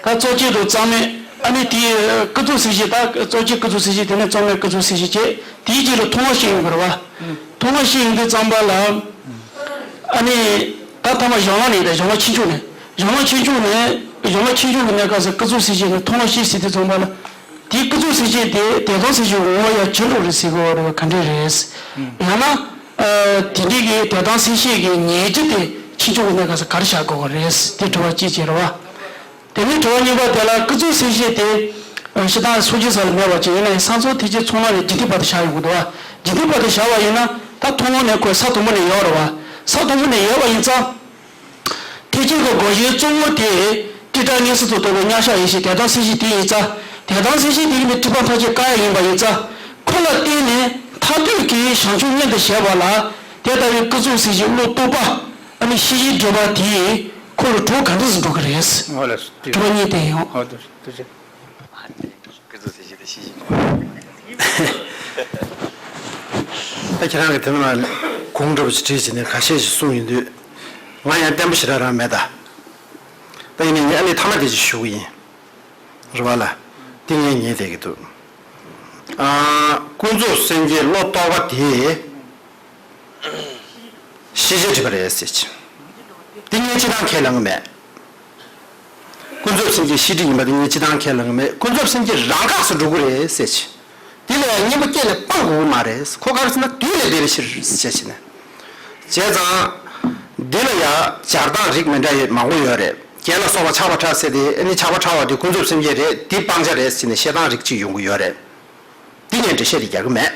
ད་གཙོ་ཆེན་དང་གཙང་མའི་ཨ་ནི་དེའི་སྐུ་གཟུགས་ཟེར་བྱས་ད་གཙོ་ཆེན་སྐུ་གཟུགས་ཟེར་བྱས་དེ་ནས་གཙང་མའི་སྐུ་གཟུགས་ཟེར་བྱས་བྱས་དེའི་རྗེས་ལ་མཐོང་བ་ཞིག་ཡོང་གི་རེད་བ། མཐོང་བ་ཞིག་ཡོང་དུས་ཙམ་པ་ལ། ཨ་ནི། ད་ཐ་མ་གཞན་ལ་ནས་ད་གཞན་ལ་ཆེ་ཆུང་ནས་གཞན་ལ་ཆེ་ཆུང་ནས་གཞན་ལ་ཆེ་ཆུང་གི་གནས་སྐབས་སུ་སྐུ་གཟུགས་ཟེར་བྱས་ནས་མཐོང་བ་ཞིག་ཟེར་དུས་ཙམ་པ་ལ། དེའི་ཀུན་རྫོབ་སེམས་བསྐྱེད་དེ་དད་དང་སེམས་བསྐྱེད་ངོ་བོ་ཡང་ཇེ་ལོག་རེད་ཟེར་དགོས་པ་རེད་པ། ག་འདྲས་རེད། ཡང་ན། ཨ། དེ་འདྲའི་གི་དད་དང་སེམས་བསྐྱེད་ཀྱི་ཉེར་བཞི་དེ་ཕྱིན་ཆོག་གི་གནས་སྐབས་སུ་ག་རེ་བཞག་དགོས་པ་རེད། དེ་དྲི་བ་གཅིག་བྱས་རེད་པ། དེ་ནས་དྲི་བ་གཉིས་པ་དེ་ལ་ཀུན་རྫོབ་སེམས་བསྐྱེད་དེ། ཨ། སྤྱིར་བཏང་སངས་རྒྱས་ས་ལ་མེད་པ་ཅིག་ཡིན་ན་ཡང་སངས་རྒྱས་ཐེག་ཆེན་ཚང་མ་ལ་འཇིག་རྟེན་བར་དུ་བཞག་ཡོང་གི་འདུག་པ། འཇིག་རྟེན་བར་དུ་བཞག་པ་ཡིན་ན་ད་ཐོག་མ་ནས་ཁོ་ས་དང་པོ་ནས་ཡོད་རེད་པ། ས་དང་པོ་ནས་ཡོད་པ་ཡིན་ཙང་། ཐེག་ཆེན་གྱི་སྒོ་གཞི་གཙོ་བོ་དེ་སྤྲོས་བྲལ་མངོན་སུམ་དུ་རྟོགས་པའི་མཉམ་གཞག་ཡེ་ཤེས་དད་དང་སེམས་བསྐྱེད་དེ་ཡིན་ཙང་། དད་དང་སེམས་བསྐྱེད་དེ་ཡིན་པའི་སྒྲིབ་པ་ཐམས་ཅད་སྐབས་ཡང་ཡིན་པ་ཡིན་ཙང་། ཁོ་ལ་བརྟེན་ནས་མཐར་ཐུག་གི་བྱང་ཆུབ་མངོན་དུ་བྱེད་པ་ལ་དེ་ལྟ་བུའི་ཀུན་རྫོབ་སེམས་བསྐྱེད་བློ་རྟོག་པ། ཨ་ནི་ཤེས་བྱའི་སྒྲིབ་པ་དེས་ཁོ་ལ་གྲོགས་ག་འདྲ་ཞིག་འགྲོ་གི་རེད། ཨོ་ལགས་སོ། དྲི་བ་གཉིས་དེ་ཡིན། ཨོ་ཐུགས་རྗེ་ཆེ། ཐུགས་རྗེ་ཆེ། ཀུན་རྫོབ་སེམས་བསྐྱེད་དེ་ཤེས་བཞིན། ད་ཁྱེད་རང་གིས་དེ་ནང་གོང་འདྲ་པོ་ཞིག་བྲིས་བྱས་ནས་ཁ་ཤས་ཤིག་གསུངས་ཡོང་དུས། ང་ཡང་བརྟན་པོ་ཞེ་དྲག་རང་མེད་ད། ད་ཡིན་ནའི་ངས་ཨ་ནི་ཐ་མ་དེ་ཅིག་ཞུ་གི་ཡིན། རེད་པ་ལགས། འདི་ངས་ངེས་བསྡད་ཀྱི་འདུག། ཨ། ཀུན་རྫོབ་སེམས་བསྐྱེད་བློ་རྟོག་པ་དེ། ཤེས་བྱའི་སྒྲིབ་པ་རེད་ཟེར་གྱི། འདི་ངས་སྤྱིར་བཏང་ཁས་ལེན་གྱི་མེད། ཀུན་རྫོབ་སེམས་བསྐྱེད་ཤེས་སྒྲིབ་ཡིན་པ་འདི་ངས་སྤྱིར་བཏང་ཁས་ལེན་གྱི་མེད། ཀུན་རྫོབ་སེམས་བསྐྱེད་རང་འགགས་སུ་འགྲོ་གི་རེད་ཟེར་གྱི། དེ་ལ་ཡང་གཉེན་པོ་སྐྱེ་ལས་སྤང་དགོས་ཀྱི་མ་རེད། ཁོ་ག་རེ་ཟེར་ན་དུས་ལས་འདས་པའི་ཕྱིར་ཟེར་བྱས་ནས། བྱས་ཙང་། འདི་ལ་ཡང་སྦྱར་སྟངས་རིགས་མི་འདྲ་ཡོད་མང་པོ་ཡོད་རེད། རྒྱན་ལ་སོགས་པ་ཆགས་པ་ཕྲ་ཟེར་ཏེ་ཨ་ནི་ཆགས་པ་ཕྲ་བ་དེ་ཀུན་རྫོབ་སེམས་བསྐྱེད་རེད། འདི་སྤང་བྱ་རེད་ཟེར་ནས་བཤད་སྟངས་རིགས་གཅིག་ཡོང་གི་ཡོད་རེད། འདི་ངས་འགྲེལ་བཤད་རེ་རྒྱག་གི་མེད།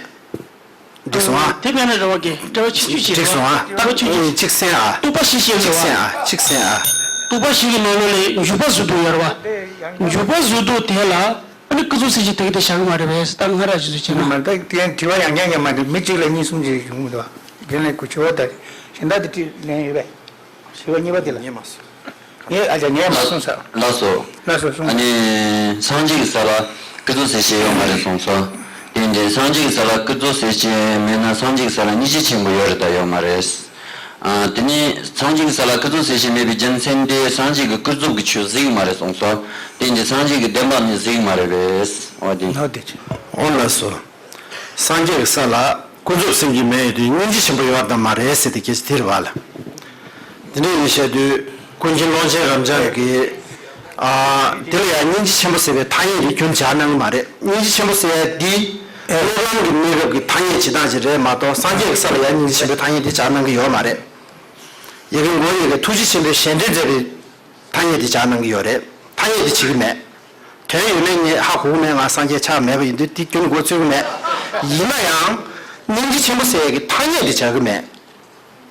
འགྲིག་སོང་ཨ། དེ་མེད་ན་རེ་བ་གི་འགྲེལ་བ་ཆུང་ཆུང་ཞིག་འགྲིག་སོང་ཨ། རེད་བ། རེ་བ་ཆུང་ཆུང་ཞིག་གཅིག་གསན་ཨ། རྟོག་པ་ཤེས་བྱེད་གཅིག་གསན་ཨ། གཅིག་གསན་ཨ། རྟོག་པ་ཤེས་ཀྱི་ནང་ལོགས་ལས་འཇུག་པ་བཟོ་འདུག་ཡོད་རེད་བ། འཇུག་པ་བཟོ་འདུག་དེ་ལ་ཨ་ནི་ཀུན་རྫོབ་སེམས་བསྐྱེད་དེ་ག་དེ་བཞག་གི་མ་རེད་པས། ད་སྔ་ར་ཞིག་ཚོ་བྱས་ན། མ་ད་དེ་དྲི་བ་ཡང་བསྐྱར་ཡང་མ་དྲི། མི་གཅིག་ལ་གཉིས་གསུམ་ཅིག་ཡོང་གི་འདུག་བ། རྒན་ལགས་ཀྱི་དྲི་བ་ད་གཞན་དག་དེ་དྲིས་ལན་ཡོད་པས། དྲི་བ་གཉིས་པ་དེ་ལ། ངས་མ་གསུངས། ངས་ཨ་ཅག་ངས་མ་གསུངས་ས། ལགས་སོ། ལགས་སོ་གསུངས། ཨ་ནི་སངས་རྒྱས་ཀྱི་ས་ལ་ཀུན་རྫོབ་སེམས་བསྐྱེད་ཡོད་མ་རེད་གསུངས་སོ། དེ་འདྲའི་སངས་རྒྱས་ཀྱི་ས་ལ་ཀུན་རྫོབ་སེམས་བསྐྱེད་མེད་ན་སངས་རྒྱས་ཀྱི་ས་ལ་སྙིང་རྗེ་ཆེན་པོ་ཡོད་རེད་ད་ཡོད་མ་རེད། ཨ། དེ་ནི་སངས་རྒྱས་ཀྱི་ས་ལ་ཀུན་རྫོབ་སེམས་བསྐྱེད་མེད་པའི་རྒྱུ་མཚན་དེ་སངས་རྒྱས་ཀྱིས་ཀུན་རྫོབ་ཀྱི་ཆོས་གཟིགས་ཀྱི་མ་རེད་གསུངས་སོ། དེ་འདྲའི་སངས་རྒྱས་ཀྱི་བདེན་པ་ནི་གཟིགས་ཀྱི་མ་རེད་པས། འོ་དེ། འོ་དེ་ཅི། འོ་ལགས་སོ། སངས་རྒྱས་ཀྱི་ས་ལ་ཀུན་རྫོབ་སེམས་བསྐྱེད་མེད་ཡོད་དུས་སྙིང་རྗེ་ཆེན་པོ་ཡོད་དམ་མ་རེད་ཟེར་ཏེ་སྐད་ཆ་དེ་རེད་བ་ལ། དེ་འདྲ་ཡིན་བཤད་དུས་ཀུན་མཁྱེན་ཀློང་ཆེན་རབ་འབྱམས་ཀྱིས། ཨ། དེ་ལ་ཡང་སྙིང་རྗེ་ཆེན་པོ་ཟེར་བའི་ཐ་སྙད་དེ་རྒྱུན་སྦྱར་གནང་གི་མ་རེད། སྙིང་རྗེ་ཆེན་པོ་ཟེར་ཡ་འདི་སློབ་ལམ་གྱི་གནས་སྐབས་ཀྱི་ཐ་སྙད་བྱེད་སྟངས་ཅིག་རེད་མ་གཏོགས་སངས་རྒྱས་ཀྱི་ས་ལ་ཡང་སྙིང་རྗེ་ཆེན་པོའི་ཐ་སྙད་དེ་སྦྱར་གནང་གི་ཡོད་མ་རེད། ཡ་གི་མགོ་ཡ་གི་ཐུགས་རྗེ་ཆེན་པོའི་ཞལ་འདྲེན་མཛད་པའི་ཐ་སྙད་དེ་སྦྱར་གནང་གི་ཡོད་རེད། ཐ་སྙད་དེ་བྱེད་ཀྱི་མེད། དོན་ཡོད་མེད་ངས་ཧ་གོ་གི་མེད། ང་སངས་རྒྱས་ཆགས་མེད་པ་ཡིན་དུས་དེ་ཁྱོན་ནས་མགོ་ཚོད་ཀྱི་མེད། ཡིན་ན་ཡང་། སྙིང་རྗེ་ཆེན་པོ་ཟེར་ཡ་གི་ཐ་སྙད་དེ་སྦྱར་གྱི་མེད།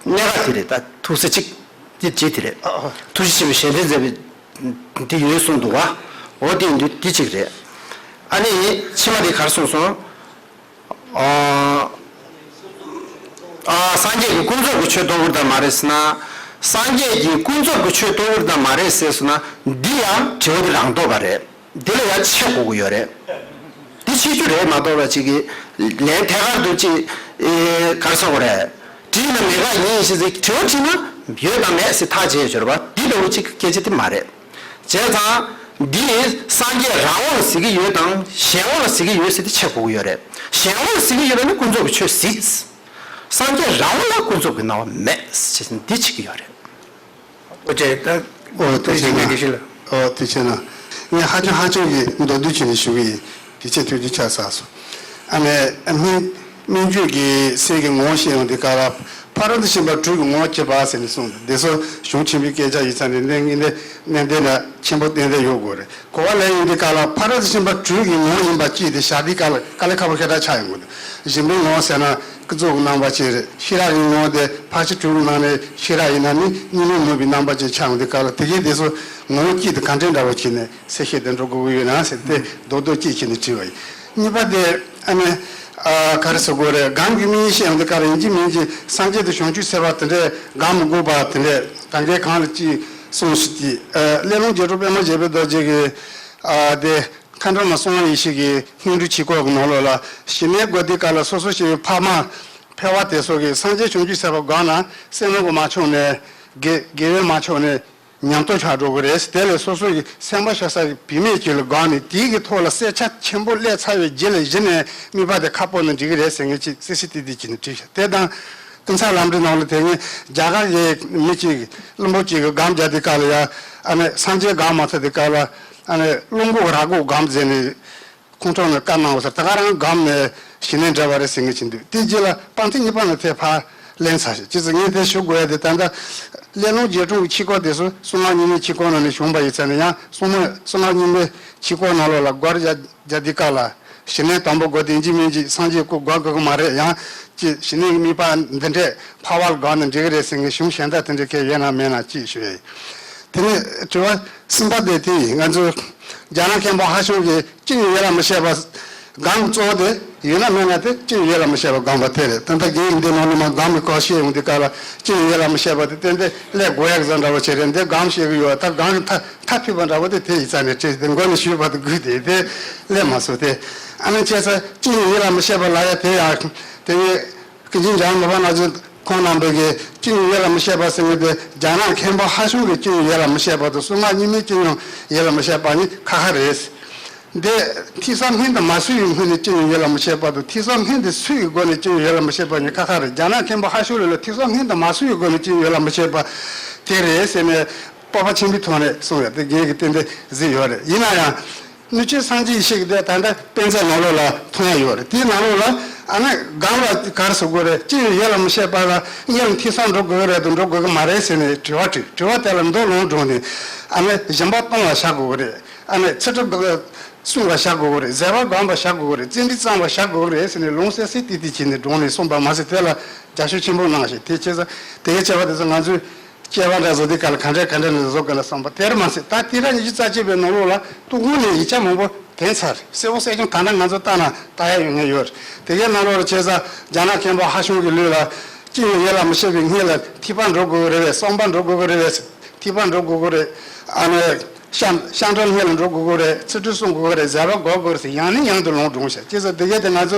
གནད་འགག་དེ་རེད་ད། ཐུགས་སྲས་གཅིག་དེ་བྱེད་དེ་རེད། ཐུགས་རྗེ་ཆེན་པོའི་ཞལ་འདྲེན་མཛད་པའི་དེ་ཡོད་གསུངས་འདུག་བ། འོ་དེ་ཡིན་དུས་དེ་གཅིག་རེད། ཨ་ནི་ཕྱི་མ་དེ་ག་རེ་གསུངས་སོང་། ཨ། ཨ། སངས་རྒྱས་ཀྱིས་ཀུན་རྫོབ་ཀྱི་ཆོས་རྟོགས་ཀྱི་རེད་དམ་མ་རེད་ཟེར་ན། སངས་རྒྱས་ཀྱིས་ཀུན་རྫོབ་ཀྱི་ཆོས་རྟོགས་ཀྱི་རེད་དམ་མ་རེད་ཟེར་སོང་ན། འདི་ཡང་དྲི་བ་འདི་རང་ལྡོག་པ་རེད། འདི་ལ་ཡང་ཆད་དགོས་ཀྱི་ཡོད་རེད། འདི་ཆད་རྒྱུ་རེད་མ་གཏོགས་པ་ཅིག་གིས་ལན་ཐད་ཀར་དུ་ཅིག་ཨེ། ག་རེ་ཟེར་དགོས་རེད། དྲིས་ན་མེད་པ་ཡིན་ཞེས་ཟེར། དྲི་བ་དྲིས་ན་ཡོད་དང་མེད་ཟེར་ཐག་བཅད་ཡོད་རེད་པ། འདི་ལྟ་བུ་ཅིག་སྐད་ཆ་དེ་མ་རེད། བྱས་ཙང་། འདི་ནི་སངས་རྒྱས་རང་དབང་ལ་ཟེར་གྱི་ཡོད་དང་གཞན་དབང་ལ་ཟེར་གྱི་ཡོད་ཟེར་དེ་ཆད་དགོས་ཀྱི་ཡོད་རེད། གཞན་དབང་ལ་ཟེར་གྱི་ཡོད་པ་ནི་ཀུན་རྫོབ་ཀྱི་ཆོས་གཟིགས། སངས་རྒྱས་རང་དབང་ལ་ཀུན་རྫོབ་ཀྱི་སྣང་བ་མེད་ཟེར་འདི་བྱེད་ཀྱི་ཡོད་རེད། ཨོ་ཅེ་ད། ཨོ་དེ་བྱས་ན། ཨོ་དེ་བྱས་ན། ངས་ཧ་ཅང་ཧ་ཅང་གི་མདོར་བསྡུས་བྱས་ནས་ཞུ་གི་ཡིན། དེ་ཆེས་ཐུགས་རྗེ་ཆེ་ཟེར་སོང་། ཨ་ནི་སྨིན་སྨིན་བྱེད་ཀྱི་སེམས་ཀྱི་ངོ་བོ་ཤེས་ཡོང་དུས་སྐབས་ལ་ཕ་རོལ་ཏུ་ཕྱིན་པ་དྲུག་གི་ངོ་བོ་བྱེད་པ་ཟེར་ནས་གསུངས་འདུག། འདི་ཚོ་གཞུང་ཆེན་པོའི་སྐད་ཆ་ཡིན་ཙང་ནས་གནད་འགག་འདི་གནད་འགག་ཆེན་པོ་ཏན་ཏན་ཡོད་དགོས་རེད། གོ་བ་ལེན་ཡོང་དུས་སྐབས་ལ་ཕ་རོལ་ཏུ་ཕྱིན་པ་དྲུག་གི་ངོ་བོ་ཡིན་པ་གཅིག་དེ་བཞག་དུས་སྐབས་ལ་དཀའ་ལས་ཁག་པོ་ཞེ་དྲག་ཆགས་ཡོང་གི་འདུག། གཞན་པའི་ངོ་བོ་ཟེར་ན་ཀུན་རྫོབ་ཀྱི་རྣམ་པ་ཅིག་རེད། ཤེས་རབ་ཀྱི་ངོ་བོ་དེ་ཕར་ཕྱིན་དྲུག་གི་ནང་ནས་ཤེས་རབ་ཡིན་ན་ནི་གཉིས་མེད་ནུས་པའི་རྣམ་པ་ཅིག་ཆགས་ཡོང་དུས་སྐབས་ལ་དེ་གའི་དེ་ཚོ་ངོ་བོ་གཅིག་དང་ག་འདྲ་འདྲ་བོ་བྱས་ནས་གསལ་བཤད་དེ་འགྲོ་དགོས་ཀྱི་ཡོད་ན་ཟེར་ཏེ་རྡོག་རྡོག་གཅིག་བྱས་ནས་དྲིས་པ་ཡིན། གཉིས་པ་དེ་ཨ་ནི་ཨ་ག་རེ་ཟེར་དགོས་རེད། སྒོམ་གྱི་དམིགས་ཡུལ་བཤད་ཡོང་དུས་སྐབས་ལ་ཡིན་གཅིག་མིན་གཅིག་སངས་རྒྱས་དང་བྱང་ཆུབ་སེམས་དཔའ་དེ་འདྲས་སྒོམ་མི་དགོས་པ་དེ་འདྲས་གང་གའི་གང་ལ་ཅིག་གསུངས་ཤིག་ཅིག་ཨ་སླེ་ལུང་རྒྱལ་པོ་པདྨ་རྒྱལ་པོའི་རྡོ་རྗེ་གིས་ཨ་དེ། མཁའ་འགྲོ་མ་གསང་བ་ཡེ་ཤེས་ཀྱི་སྔོན་འགྲོའི་ཆོས་སྐོར་གྱི་ནང་ལོགས་ལ་ཞི་གནས་དགོས་དུས་སྐབས་ལ་སོ་སོ་སྐྱེ་བོའི་ཕ་མ་ཕལ་བ་དེ་ཚོ་གིས་སངས་རྒྱས་བྱང་ཆུབ་སེམས་དཔའ་སྒོམ་ན་སེམས་རྣམ་ཀུན་མ་ཆགས་ནས་དགེ་དགེ་བས་མ་ཆགས་ནས་ཉམས་རྟོགས་ཆགས་འགྲོ་གི་རེད། དེ་ལས་སོ་སོ་གི་སེམས་པ་ཤ་ས་ཀྱི་བུད་མེད་ཅིག་ལ་སྒོམ་ནས་དེའི་གི་ཐོག་ལ་གསལ་ཆ་ཆེན་པོ་སླེབས་ཚར་བའི་རྗེས་ལ་གཞི་ནས་དམིགས་པ་དེ་ཁ་སྤོ་ན་འགྲིག་གི་རེད་ཟེར་མཁན་ཅིག་སི་སི་ཏི་ཏི་བྱས་ནས་བྲིས་ཤག། དེ་དང་། ཀུན་བཟང་ལམ་རིམ་ནང་ལ་དེ་ནི་རྒྱ་གར་གྱི་མི་གཅིག་བླུན་པོ་གཅིག་གིས་སྒོམ་རྒྱག་དུས་སྐབས་ལ་ཡ། ཨ་ནི་སངས་རྒྱས་སྒོམ་མ་ཐུབ་དུས་སྐབས་ལ། ཨ་ནི་བླུན་རྒོད་རྭ་རྒོད་སྒོམ་ཟེར་ནས། ཁོང་ཁྲོ་ནས་བཀའ་གནང་བ་ཟེར། ད་ག་རང་སྒམ་ནས་ཞི་གནས་འདྲ་བ་རེད་ཟེར་མཁན་ཅིག་འདུག་དེ་རྗེས་ལ་སྤང་ཐི་གཉིས་པ་ནས་དེ་ཕར་ལེན་ཚར་ཞིག་ཅི་ཟེར་ངས་དེ་ཞུ་དགོས་ཡ་དེ། ད་ལྟ་སླེ་ལུང་རྗེ་དྲུང་གི་ཆོས་སྐོར་དེ་ཚོ་གསང་སྔགས་རྙིང་མའི་ཆོས་སྐོར་ནང་ནས་བྱུང་བ་ཡིན་ཙང་ནས། ཡང་གསང་སྔགས་གསང་སྔགས་རྙིང་མའི་ཆོས་སྐོར་ནང་ལོགས་ལ་སྒོར་རྒྱག་རྒྱག་དུས་སྐབས་ལ་ཞི་གནས་དང་པོ་དགོས་ཏེ་ཡིན་གཅིག་མིན་གཅིག་སངས་རྒྱས་སྐུ་དགོས་དགོས་ཀྱི་མ་རེད། ཡང་ཅི་ཞི་གནས་ཀྱི་དམིགས་པ་འདི་འདྲས་ཕལ་པ་ལ་དགོས་ན་འགྲིག་གི་རེད་ཟེར་མཁན་གཞུང་གཞན་དག་དེ་འདྲས་གལ་ཡོད་ན་མེད་ན་ཅིག་ཞུ་ཡ་ཡིན། དེ་ནས་དྲི་བ་གསུམ་པ་དེ་དེ་ཡིན། ང་ཚོ་རྒྱ་ནག་མཁན་པོ་ཧ་ཤང་གིས་ཅི་ཡང་ཡོད་ལ་མི་བཤད་པ། སྒོམ་གཙོ་བོ་དེ་ཡོད་ན་མེད་ན་དེ་ཅི་ཡང་ཡོད་ལ་མི་བཤད་པ་སྒོམ་པ་དེ་རེད། ད་ལྟ་རྒན་འདི་ནང་ནས་མར་སྒོམ་གྱི་སྐོར་བཤད་ཡོང་དུས་སྐབས་ལ་ཅི་ཡང་ཡོད་ལ་མི་བཤད་པ་དེ་ཏན་ཏན་ཀླད་གོ་ཡག་བཟོ་འདྲ་བོ་བྱས་རེད། འདི་སྒོམ་བཤད་གི་ཡོད། ད་སྒོམ་གྱི་མཐའ་མཐའ་ཕུད་པ་འདྲ་བོ་དེ་དེ་ཡིན་ཙང་ནས་བྲིས་ཏེ་མགོ་ནས་ཞུས་པ་དེ་དགོས་དེ་དེ་ཀླད་མ་སོ་དེ། ཨ་ནི་བྱས་ཙང་ཅི་ཡང་ཡོད་ལ་མི་བཤད་པ་ལབ་ཡ་དེ་ཡང་དེ་ནས། སྐུ་མཁྱེན་འཇམ་དཔལ་ནག་ཅན་ཁོང་རྣམ་པས་ཀྱི་ཅི་ཡང་ཡོད་ལ་མི་བཤད་པ་ཟེར་མཁན་དེ་རྒྱ་ནག་མཁན་པོ་ཧ་ཤང་གིས་ཅི་ཡང་ཡོད་ལ་མི་བཤད་པ་དང་གསང་སྔགས་རྙིང་མས་ཅི་ཡང་ཡོད་ལ་མི་བཤད་པ་གཉིས་ཁ་ཁ་རེད། འདི་ཐོས་བསམ་སྙིང་དུ་མ་བཟུང་བའི་སྒོ་ནས་ཅི་ཡང་ཡོད་ལ་མི་བཤད་པ་དང་ཐོས་བསམ་སྙིང་དུ་བཟུང་བའི་སྒོ་ནས་ཅི་ཡང་ཡོད་ལ་མི་བཤད་པ་གཉིས་ཁ་ཁ་རེད། རྒྱ་ནག་མཁན་པོ་ཧ་ཤང་ལ་ལ་ཐོས་བསམ་སྙིང་དུ་མ་བཟུང་བའི་སྒོ་ནས་ཅི་ཡང་ཡོད་ལ་མི་བཤད་པ་དེ་རེད་ཟེར་ནས་སྤོབས་པ་ཆེན་པོའི་ཐོག་ནས་གསུངས་ཡོད། དེ་རྒན་གྱིས་ཏན་ཏན་གཟིགས་ཡོད་རེད། ཡིན་ན་ཡང་། སྣོད་བཅུད་སངས་རྒྱས་ཡེ་ཤེས་ཀྱི་དེ་ད་ལྟ་དཔེ་མཛོད་ནང་ལོགས་ལ་མཐོང་ཡ་ཡོད་རེད། དེའི་ནང་ལོགས་ལ་ཨ་ནི་སྒོམ་ལ་ག་རེ་ཟེར་དགོས་རེད། ཅི་ཡང་ཡོད་ལ་མི་བཤད་པ་ལ་སྔོན་ལ་ཐོས་བསམ་འགྲོ་དགོས་ཀྱི་རེད་དམ་འགྲོ་དགོས་ཀྱི་མ་རེད་ཟེར་ནས་དྲི་བ་དྲིས། དྲི་བ་དེ་ལ་མདོ་ལུང་དྲངས་ནས་ཨ་ནི་སྦྱིན་པ་གཏོང་བ་བྱ་དགོས་ཀྱི་རེད། ཨ་ནི་ཚེ་སྒྲུབ་སྲུང་བ་བྱ་དགོས་ཀྱི་རེད། བཟོད་པ་སྒོམ་པ་བྱ་དགོས་ཀྱི་རེད། བརྩོན་འགྲུས་བརྩམ་པ་བྱ་དགོས་ཀྱི་རེད་ཟེར་ནས་ལུང་གསལ་གསལ་ཏིག་ཏིག་བྱས་ནས་དྲངས་ནས་གསུངས་པ་མ་ཟད་དེ་ལ་རྒྱབ་སྐྱོར་ཆེན་པོ་གནང་ཞིང་། དེ་བྱས་ཙང་དེ་གའི་བྱ་བ་དེ་ཚོ་ང་ཚོས། སྐྱེ་བ་འདྲ་བཟོ་དུས་ག་ལ་ག་འདྲ་ག་འདྲ་ནས་བཟོ་དགོས་ལ་བསམ་པ་དེར་མ་ཟད། ད་དུས་རབས་ཉི་ཤུ་རྩ་གཅིག་པའི་ནང་ལོགས་ལ་ཏུའུ་ཧུང་ནས་ཡིག་ཆ་མང་པོ་འཐེན་ཚར་རེད། གསལ་པོ་གསལ་རྐྱང་ད་ལྟ་ང་ཚོ་ལྟ་ན་ལྟ་ཡ་ཡོད་ངེས་ཡོད་རེད། དེ་གའི་ནང་ལོགས་ལ་བྱས་ཙང་རྒྱ་ནག་མཁན་པོ་ཧ་ཤང་གི་ལུགས་ལ་ཅི་ཡང་ཡོད་ལ་མི་བཤད་པའི་སྔོན་ལ་ཐོས་པ་འགྲོ་དགོས་ཀྱི་རེད་པས། བསམ་པ་འགྲོ་དགོས་ཀྱི་རེད་པས། ཐོས་པ་འགྲོ་དགོས་ཀྱི་རེད། ཨ་ནི་བཤམས་བཤམས་གྲྭ་སྔོན་ལ་འགྲོ་དགོས་ཀྱི་རེད། ཚུལ་ཁྲིམས་སྲུང་དགོས་ཀྱི་རེད། བཟོད་པ་སྒོམ་དགོས་རེད་ཟེར་ཡང་ནས་ཡང་དུ་ལུང་དྲངས་ཤག་བྱས་ཙང་དེ་གའི་དེ་ང་ཚོ་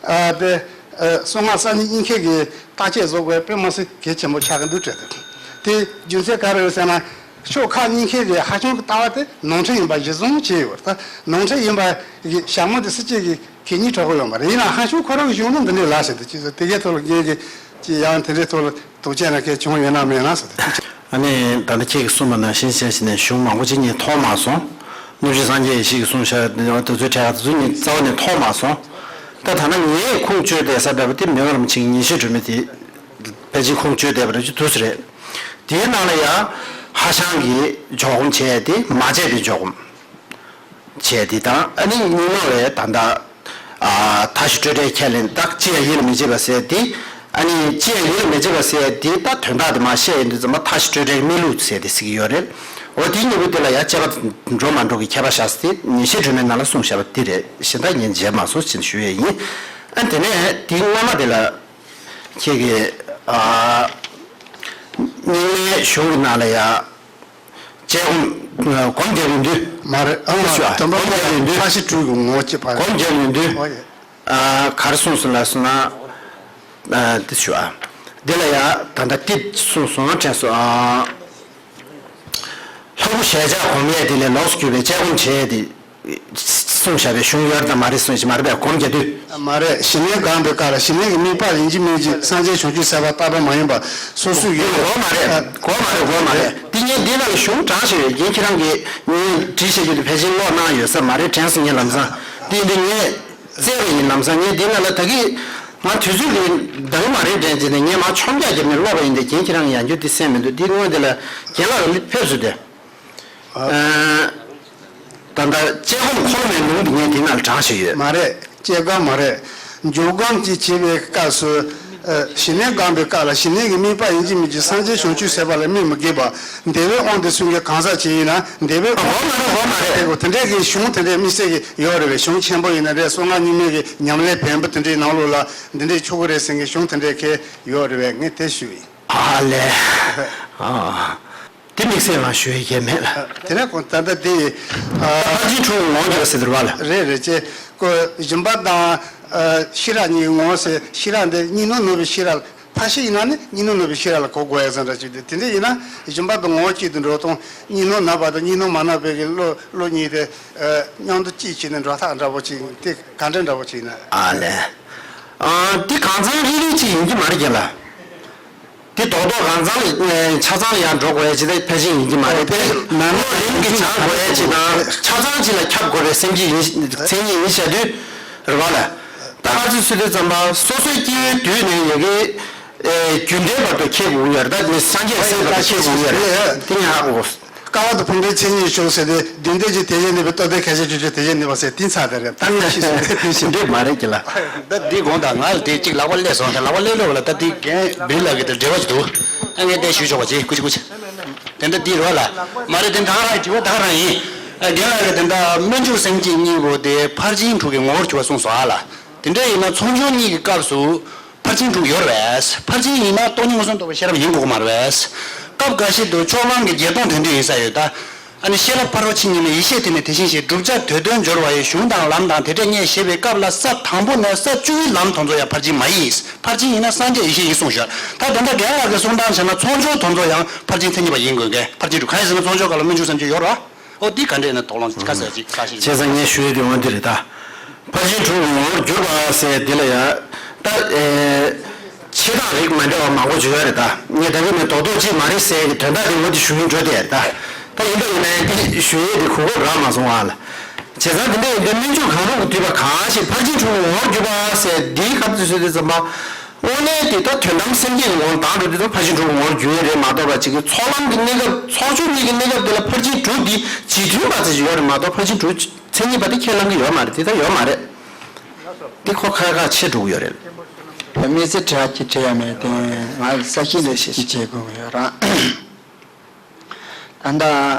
ཨ་དེ། གསང་སྔགས་གསར་རྙིང་གཉིས་ཀའི་བརྟག་དཔྱད་བཟོ་དགོས་དཔེ་མ་སྲིད་གལ་ཆེན་པོ་ཆགས་ཀྱི་འདུག་དྲན་འདུག་དེ་རྒྱུ་མཚན་ག་རེ་རེད་ཟེར་ན། ཕྱོགས་ཁག་གཉིས་ཀའི་ཧ་ཤང་གི་ལྟ་བ་དེ་ནོར་འཁྲུལ་ཡིན་པ་གཞིར་བཟུང་བྱས་ཡོད་རེད། ད་ནོར་འཁྲུལ་ཡིན་པ་གི་ཞྭ་མོ་དེ་སྲིད་སྤྱི་གི་གད་སྙིགས་དྲག་པོ་ཡོད་མ་རེད། ཡིན་ནའང་ཧ་ཤང་ཁོ་རང་གི་གཞུང་ནས་འདི་འདྲས་ལབ་བཞག་འདུག་ཅེས་སོགས་དེ་གའི་ཐོག་ལ་ངེད་ཀྱི་ཅི་ཡང་དེ་འདྲའི་ཐོག་ལ་དོགས་གཅོད་ན་གལ་བྱུང་ཡོད་ན་མེད་ན་ཟེར་ཏེ། ཨ་ནི་ད་ལྟ་ཁྱེད་ཀྱིས་གསུངས་པ་ནང་བཞིན་བྱས་ནས་གཞུང་མང་པོ་ཅིག་ངས་མཐོང་མ་སོང་། སྣོད་བཅུད་སངས་རྒྱས་ཡེ་ཤེས་ཀྱིས་གསུངས་བཞག་དེ་ཚོའི་གྲས་ཁག་དེ་ཚོ་ངས་རྩ་བ་ནས་མཐོང་མ་སོང་། ད་ད་ནང་ངས་ཁུངས་བཅོལ་བསྡད་ས་འདྲ་པོ་དེ་མི་དབང་རིན་པོ་ཆེ་གི་ཉིན་བྱེད་སྒྲོན་མེ་དེ་ཕལ་ཆེར་ཁུངས་བཅོལ་བསྡད་པ་རེད་ཅེས་འདུག་སེ་རེད། དེའི་ནང་ལ་ཡང་ཧ་ཤང་གིས་འཇོག་སྒོམ་བྱས་ཏེ་མ་བྱས་ཏེ་འཇོག་སྒོམ་བྱས་ཏེ་དང་། ཨ་ནི་གཉིས་ནང་ལ་ད་ལྟ་ཨ་མཐའ་བཞི་སྤྲོས་བྲལ་ཁས་ལེན། ད་ཅི་ཡང་ཡིད་ལ་མི་བྱེད་པ་ཟེར་ཏེ། ཨ་ནི་ཅི་ཡང་ཡིད་ལ་མི་བྱེད་པ་ཟེར་ཏེ་ད་དོན་དག་དེ་མར་བཤད་ཡོང་དུས་ཙམ་པ་མཐའ་བཞི་སྤྲོས་བྲལ་གྱི་གནས་ལུགས་ཟེར་ཏེ་ཟེར་གྱི་ཡོད་རེད། འོ་དེའི་གཉིས་པོ་དེ་ལ་ཡང་དཔྱད་པ་འགྲོ་མ་འགྲོ་གི་ཁྱད་པར་བཞག་སྟེ་ཉིན་བྱེད་སྒྲོན་མེའི་ནང་ལ་གསུངས་བཞག་པ་དེ་རེད། གཞན་དག་ངས་མཇལ་མ་སོང་ཞེས་ཞུ་ཡས་ཡིན། ཨ་དེ་ནས་དེའི་སྔོན་མ་དེ་ལ་ཁྱེད་ཀྱིས་ཨ་རྙིང་མའི་གཞུང་གི་ནང་ལ་ཡང་། དཔྱད་སྒོམ་སྒོམ་རྒྱབ་ཡོང་དུས། མ་རེད། ཨ་དེ་ཞུ་ཨ། དམ་པ་སྒོམ་རྒྱབ་ཡོང་དུས། ཕ་ཤི་སྤྲུལ་གྱི་ངོ་བོ་གཅིག་པ་རེད། སྒོམ་རྒྱབ་ཡོང་དུས། ཨོ་ཡེ། ཨ་ག་རེ་གསུངས་སོང་ལབ་སོང་ན། ཨ་དེ་ཞུ་ཨ། འདི་ལ་ཡ་ད་ལྟ་ཏིག་གསུངས་སོང་དྲན་སོང་ཨ། ལྷ་སྐུ་ཞལ་ཕྱག་སྒོམ་ཡས་དེ་ལས་ལོགས་སུ་གྱུར་པའི་དཔྱད་སྒོམ་བྱས་ཏེ། གསུངས་བཞག་པའི་གཞུང་ཡོད་དམ་མ་རེད་གསུངས་ཤིག་མ་རེད་པས་སྒོམ་རྒྱག་དུས། མ་རེད། ཞི་གནས་སྒོམ་པའི་སྐབས་ལ་ཞི་གནས་ཀྱི་དམིགས་པ་ཡིན་གཅིག་མིན་གཅིག་སངས་རྒྱས་བྱང་ཆུབ་སེམས་དཔའ་རྟག་པ་མ་ཡིན་པ་སོ་སོའི་ཡིན། དགོས་མ་རེད། དགོས་མ་རེད། དགོས་མ་རེད། འདི་ངས་འདི་ནང་ལ་གཞུང་དྲངས་བཞག་ཡོད། རྒན་ཁྱེད་རང་གིས་ངས་བྲིས་བཞག་རྒྱུ་དེ་ཕལ་ཆེར་ཀློག་གནང་ཡོད་ས་མ་རེད་དྲན་སོང་། ངས་ལམ་སང་འདི་འདི་ངས་བཙལ་བ་ཡིན། ལམ་སང་ངས་འདི་ནང་ལ་ད་གིན་ང་དུས་ཚོད་ཀྱིས་འདང་མ་རེད་དྲན་བྱས་ནས་ངས་མར་མཆོང་རྒྱག་བརྒྱབ་ནས་ཀློག་པ་ཡིན་ཏེ། རྒན་ཁྱེད་རང་གིས་ཡང་བསྐྱར་འདི་གསན་མི་འདུག་འདི་སྔོན་འདི་ལ་རྒན་ལགས་རང་འདི་ཕེབས་སོང་སྟེ། ཨ། ད་ལྟ་དཔྱད་སྒོམ་འཁོར་ལོ་མའི་ལུང་འདི་ངས་འདི་ནང་ལ་དྲངས་བཞག་ཡོད། མ་རེད། དཔྱད་སྒོམ་མ་རེད། འཇུག་སྒོམ་ཅིག་བྱེད་པའི་སྐབས་སུ། ཨ། ཞི་གནས་སྒོམ་པའི་སྐབས་ལ་ཞི་གནས་ཀྱི་དམིགས་པ་ཡིན་གཅིག་མིན་གཅིག་སངས་རྒྱས་བྱང་ཆུབ་སེམས་དཔའ་ལ་དམིགས་མི་དགོས་པ། འདུལ་བའི་དབང་དུ་སོང་མཁན་གང་ཟག་ཅིག་ཡིན་ན་འདུལ་བའི། དགོས་མ་རེད། དགོས་མ་རེད། དེ་འདྲས་ཀྱི་གཞུང་དེ་འདྲས་དམིགས་བསལ་གྱི་ཡོད་རེད་པས། གཞུང་ཆེན་པོ་ཡིན་ན་རེད། གསང་སྔགས་རྙིང་མའི་གི་ཉམས་ལེན་བན་པོ་དེ་འདྲའི་ནང་ལོགས་ལ་འདི་འདྲས་ཆོག་གི་རེད་ཟེར་མཁན་གཞུང་དེ་འདྲས་གས་ཡོད་རེད་པས། ངས་དེ་ཞུས་ཡིན། ཨ་ལས། ཨ། དེ་དམིགས་བསལ་ང་ཞུ་ཡས་མེད་ལ། དེ་ནས་ཁོང་ད་ལྟ་དེ་ཡི། ཨ། ཕར་ཕྱིན་དྲུག་ངོ་བོ་འགྱུར་བ་ཟེར་དུ་ར་བ་ལ། རེད་རེད་ཅེ། ཁོ་སྦྱིན་པ་དང་། ཨ། ཤེས་རབ་གཉིས་ངོ་བོ་ཟེར། ཤེས་རབ་འདི་གཉིས་སྣང་ནུབ་པའི་ཤེས་རབ། ཕར་ཕྱིན་ཡིན་ན་ནི་གཉིས་སྣང་ནུབ་པའི་ཤེས་རབ་ལ་གོ་དགོས་ཡག་ཙམ་འདྲ་ཅིག་འདུག་དེ་འདྲ་ཡིན་ན་སྦྱིན་པ་དང་ངོ་བོ་གཅིག་ཏུ་འགྲོ་སྟངས། གཉིས་སྣང་ནུབ་པ་དང་གཉིས་སྣང་མ་ནུབ་པའི་གི་བློ་བློ་གཉིས་དེ། ཨ། མཉམ་དུ་གཅིག་བྱས་ནས་འགྲོ་སྟངས་འདྲ་པོ་ཅིག་དེ་ག་འདྲ་འདྲ་པོ་ཅིག་ཡིན་ན། ཨ་ལས། ཨ། འདི་གང་ཚང་རིག་རིག་ཅིག་ཡིན་གྱི་མ་རེད་རྒན་ལགས། དེ་རྡོག་རྡོག་རང་མཚང་ལ་ཆ་ཚང་ལ་ཡང་འགྲོ་དགོས་ཡ་ཅིག་དེ་ཕལ་ཆེར་ཡིན་གྱི་མ་རེད། དེ་ནང་ལོགས་རིམ་གྱིས་སྦྱང་དགོས་ཡ་ཅིག་དང་ཆ་ཚང་ཅིག་ལ་ཁྱབ་དགོས་པའི་སེམས་བསྐྱེད་ཡིན་མཚན་ཉིད་ཡིན་བཤད་དུས་རེད་བ་ལ། ད་ཨ་ཙི་སུ་དེ་ཙམ་པ་སོ་སོའི་སྐྱེ་བོའི་དུས་ནས་ཡ་གི་རྒྱུ་འབྲས་བར་དུ་ཁེལ་དགོས་ཀྱི་ཡོད་རེད། ད་ནི་སངས་རྒྱས་སྲས་བར་དུ་ཁེལ་དགོས་ཀྱི་ཡོད་རེད། དེ་ཉག་གོ་དཀའ་བ་དང་ཕུང་པོའི་མཚན་ཉིད་བྱུང་ཟེར་ཏེ་བདུན་ལྡན་གྱི་དེ་བཞིན་གནས་པའི་རྟོག་པའི་ཁ་ཞེ་ཆོས་ཅན་དེ་བཞིན་གནས་པ་ཟེར་དེ་ཚར་དེ་རེད། ད་ངས་ཤེས་སོང་དེ་བཞིན་འདོད་མ་རེད་ཀྱི་ལ། ད་འདི་དགོངས་དག་ང་ལ་དེ་གཅིག་ལག་པ་སླེབས་སོང་ཟེར་ལག་པ་སླེབས་ལོག་ལ་ད་འདི་རྒན་བིར་ལགས་ཀྱི་དེ་འབྲེལ་བ་ཅིག་འདུག་ཨ་ངས་དེ་ཞུས་ཆོག་པ་ཅིག་སྐུ་མཁྱེན་སྐུ་མཁྱེན། དེ་འདྲ་འདི་རོ་ལ། མ་རེད་དེ་ད་ག་རང་དྲི་བ་ད་ག་རང་ཡིན། རྒན་ལགས་ཀྱི་དེ་འདྲ་སྨོན་འཇུག་སེམས་བསྐྱེད་གཉིས་པོ་དེ་ཕར་ཕྱིན་དྲུག་གི་ངོ་བོར་གྱུར་པ་གསུངས་སོ་ཨ་ལ། དེ་འདྲ་ཡིན་ན་ཚོགས་མཆོག་གཉིས་ཀྱི་སྐབས་སུ། ཕར་ཕྱིན་དྲུག་ཡོད་རེད་པས། ཕར་ཕྱིན་ཡིན་ན་སྟོང་ཉིད་མངོན་སུམ་རྟོགས་པའི་ཤེས་རབ་ཡིན་དགོས་ཀྱི་མ་རེད་པས། སྐབས་འགའ་ཞིག་ཏུ་ཕྱོགས་གླང་གི་བརྒྱད་སྟོང་དོན་བསྡུས་ཡིན་ས་ཡོད་ད། ཨ་ནི་ཤེས་རབ་ཕ་རོལ་ཕྱིན་ཉིད་ནི་ཡེ་ཤེས་དེ་ནི་དེ་བཞིན་གཤེགས། བསྒྲུབ་བྱ་དོན་དོན་སྦྱོར་བ་ཡི། གཞུང་དང་ལམ་དང་དེ་འབྲས་རྙེད། ཞེས་པའི་སྐབས་ལ་ས་དང་པོ་ནས་ས་བཅུ་པའི་ལམ་དེ་ཚོ་ཡང་ཕར་ཕྱིན་མ་ཡིན། ཕར་ཕྱིན་ཡིན་ན་སངས་རྒྱས་ཡེ་ཤེས་ཡིན་གསུངས་ཤག་ད་ད་ལྟ་རྒན་ལགས་ཀྱི་གསུང་སྟངས་བྱས་ན་ཚོགས་མཆོག་དེ་ཚོ་ཡང་ཕར་ཕྱིན་མཚན་ཉིད་པ་ཡིན་དགོས་གལ། ཕར་ཕྱིན་དྲུག་གང་ཡིན་ཟེར་ན་ཚོགས་མཆོག་སྐབས་ལ་སྨོན་འཇུག་སེམས་བསྐྱེད་ཡོད་རེད་པ། ཨོ་འདི་ག་འདྲ་ཡིན་ན་དོགས་སློང་ཁ་གསལ་ཅིག་ཁ་ཤས་ཅིག་བྱས་ཙང་ངས་ཞུ་ཡས་དེ་འོ་འདི་རེད་ད། ཕར་ཕྱིན་དྲུག་གི་ངོ་བོར་གྱུར་པ་ཟེར་འདི་ལ་ཡང་ད་ཨེ་ཆེ་འགྲས་རིགས་མ་འདྲ་བ་མང་པོ་བརྗོད་ཡ་རེད་ད། ངས་ད་གིན་ནས་རྡོག་རྡོག་ཅིག་མ་རེད་ཟེར་གྱི་དོན་དག་དེ་ངོ་འདི་ཞུ་གིན་འགྲོ་བསྡད་ཡ་རེད་ད། ད་ཡིན་པ་ཡིན་ན་འདི་ཞུ་ཡས་དེ་གོ་སྐབས་རག་མ་སོང་བ་ལ། བྱས་ཙང་འདི་འདྲ་ཡིན་དུས་སྨོན་འཇུག་གང་རུང་གི་བསྡུས་པ་གང་ཞིག་ཕར་ཕྱིན་དྲུག་གི་ངོ་བོར་གྱུར་པ་ཟེར་འདིའི་སྐབས་སུ་བཟོས་དུས་ཙམ་པ། དངོས་གནས་དེ་ལྟར་དོན་དམ་སེམས་བསྐྱེད་ཀྱི་ངོ་བོ་དང་དུ་དེ་ལྟར་ཕར་ཕྱིན་དྲུག་གི་ངོ་བོར་གྱུར་ཡོད་རེད་མ་གཏོགས་པ་ཅིག་གི་ཚོགས་ལམ་གྱི་གནས་སྐབས་ཚོགས་མཆོག་གཉིས་ཀྱི་གནས་སྐབས་དེ་ལ་ཕར་ཕྱིན་དྲུག་འདི་རྗེས་མཐུན་པ་ཙམ་ཞིག་ཡོད་རེད་མ་གཏོགས་ཕར་ཕྱིན་དྲུག་མཚན་ཉིད་པ་དེ་ཁས་བླང་གི་ཡོད་མ་རེད། དེ་ལྟར་ཡོད་མ་རེད། དེ་ཁོ་ཁ་ཁ་ཆེ་འགྲོ་གི་ཡོད་རེད། དམིགས་བསལ་དྲི་བ་ཅིག་དྲི་ཡ་མེད་དེ་ང་ས་གཞི་ལས་ཤེས་ཤེས་བྱེད་དགོས་ཀྱི་ཡོད་ར། ད་ལྟ་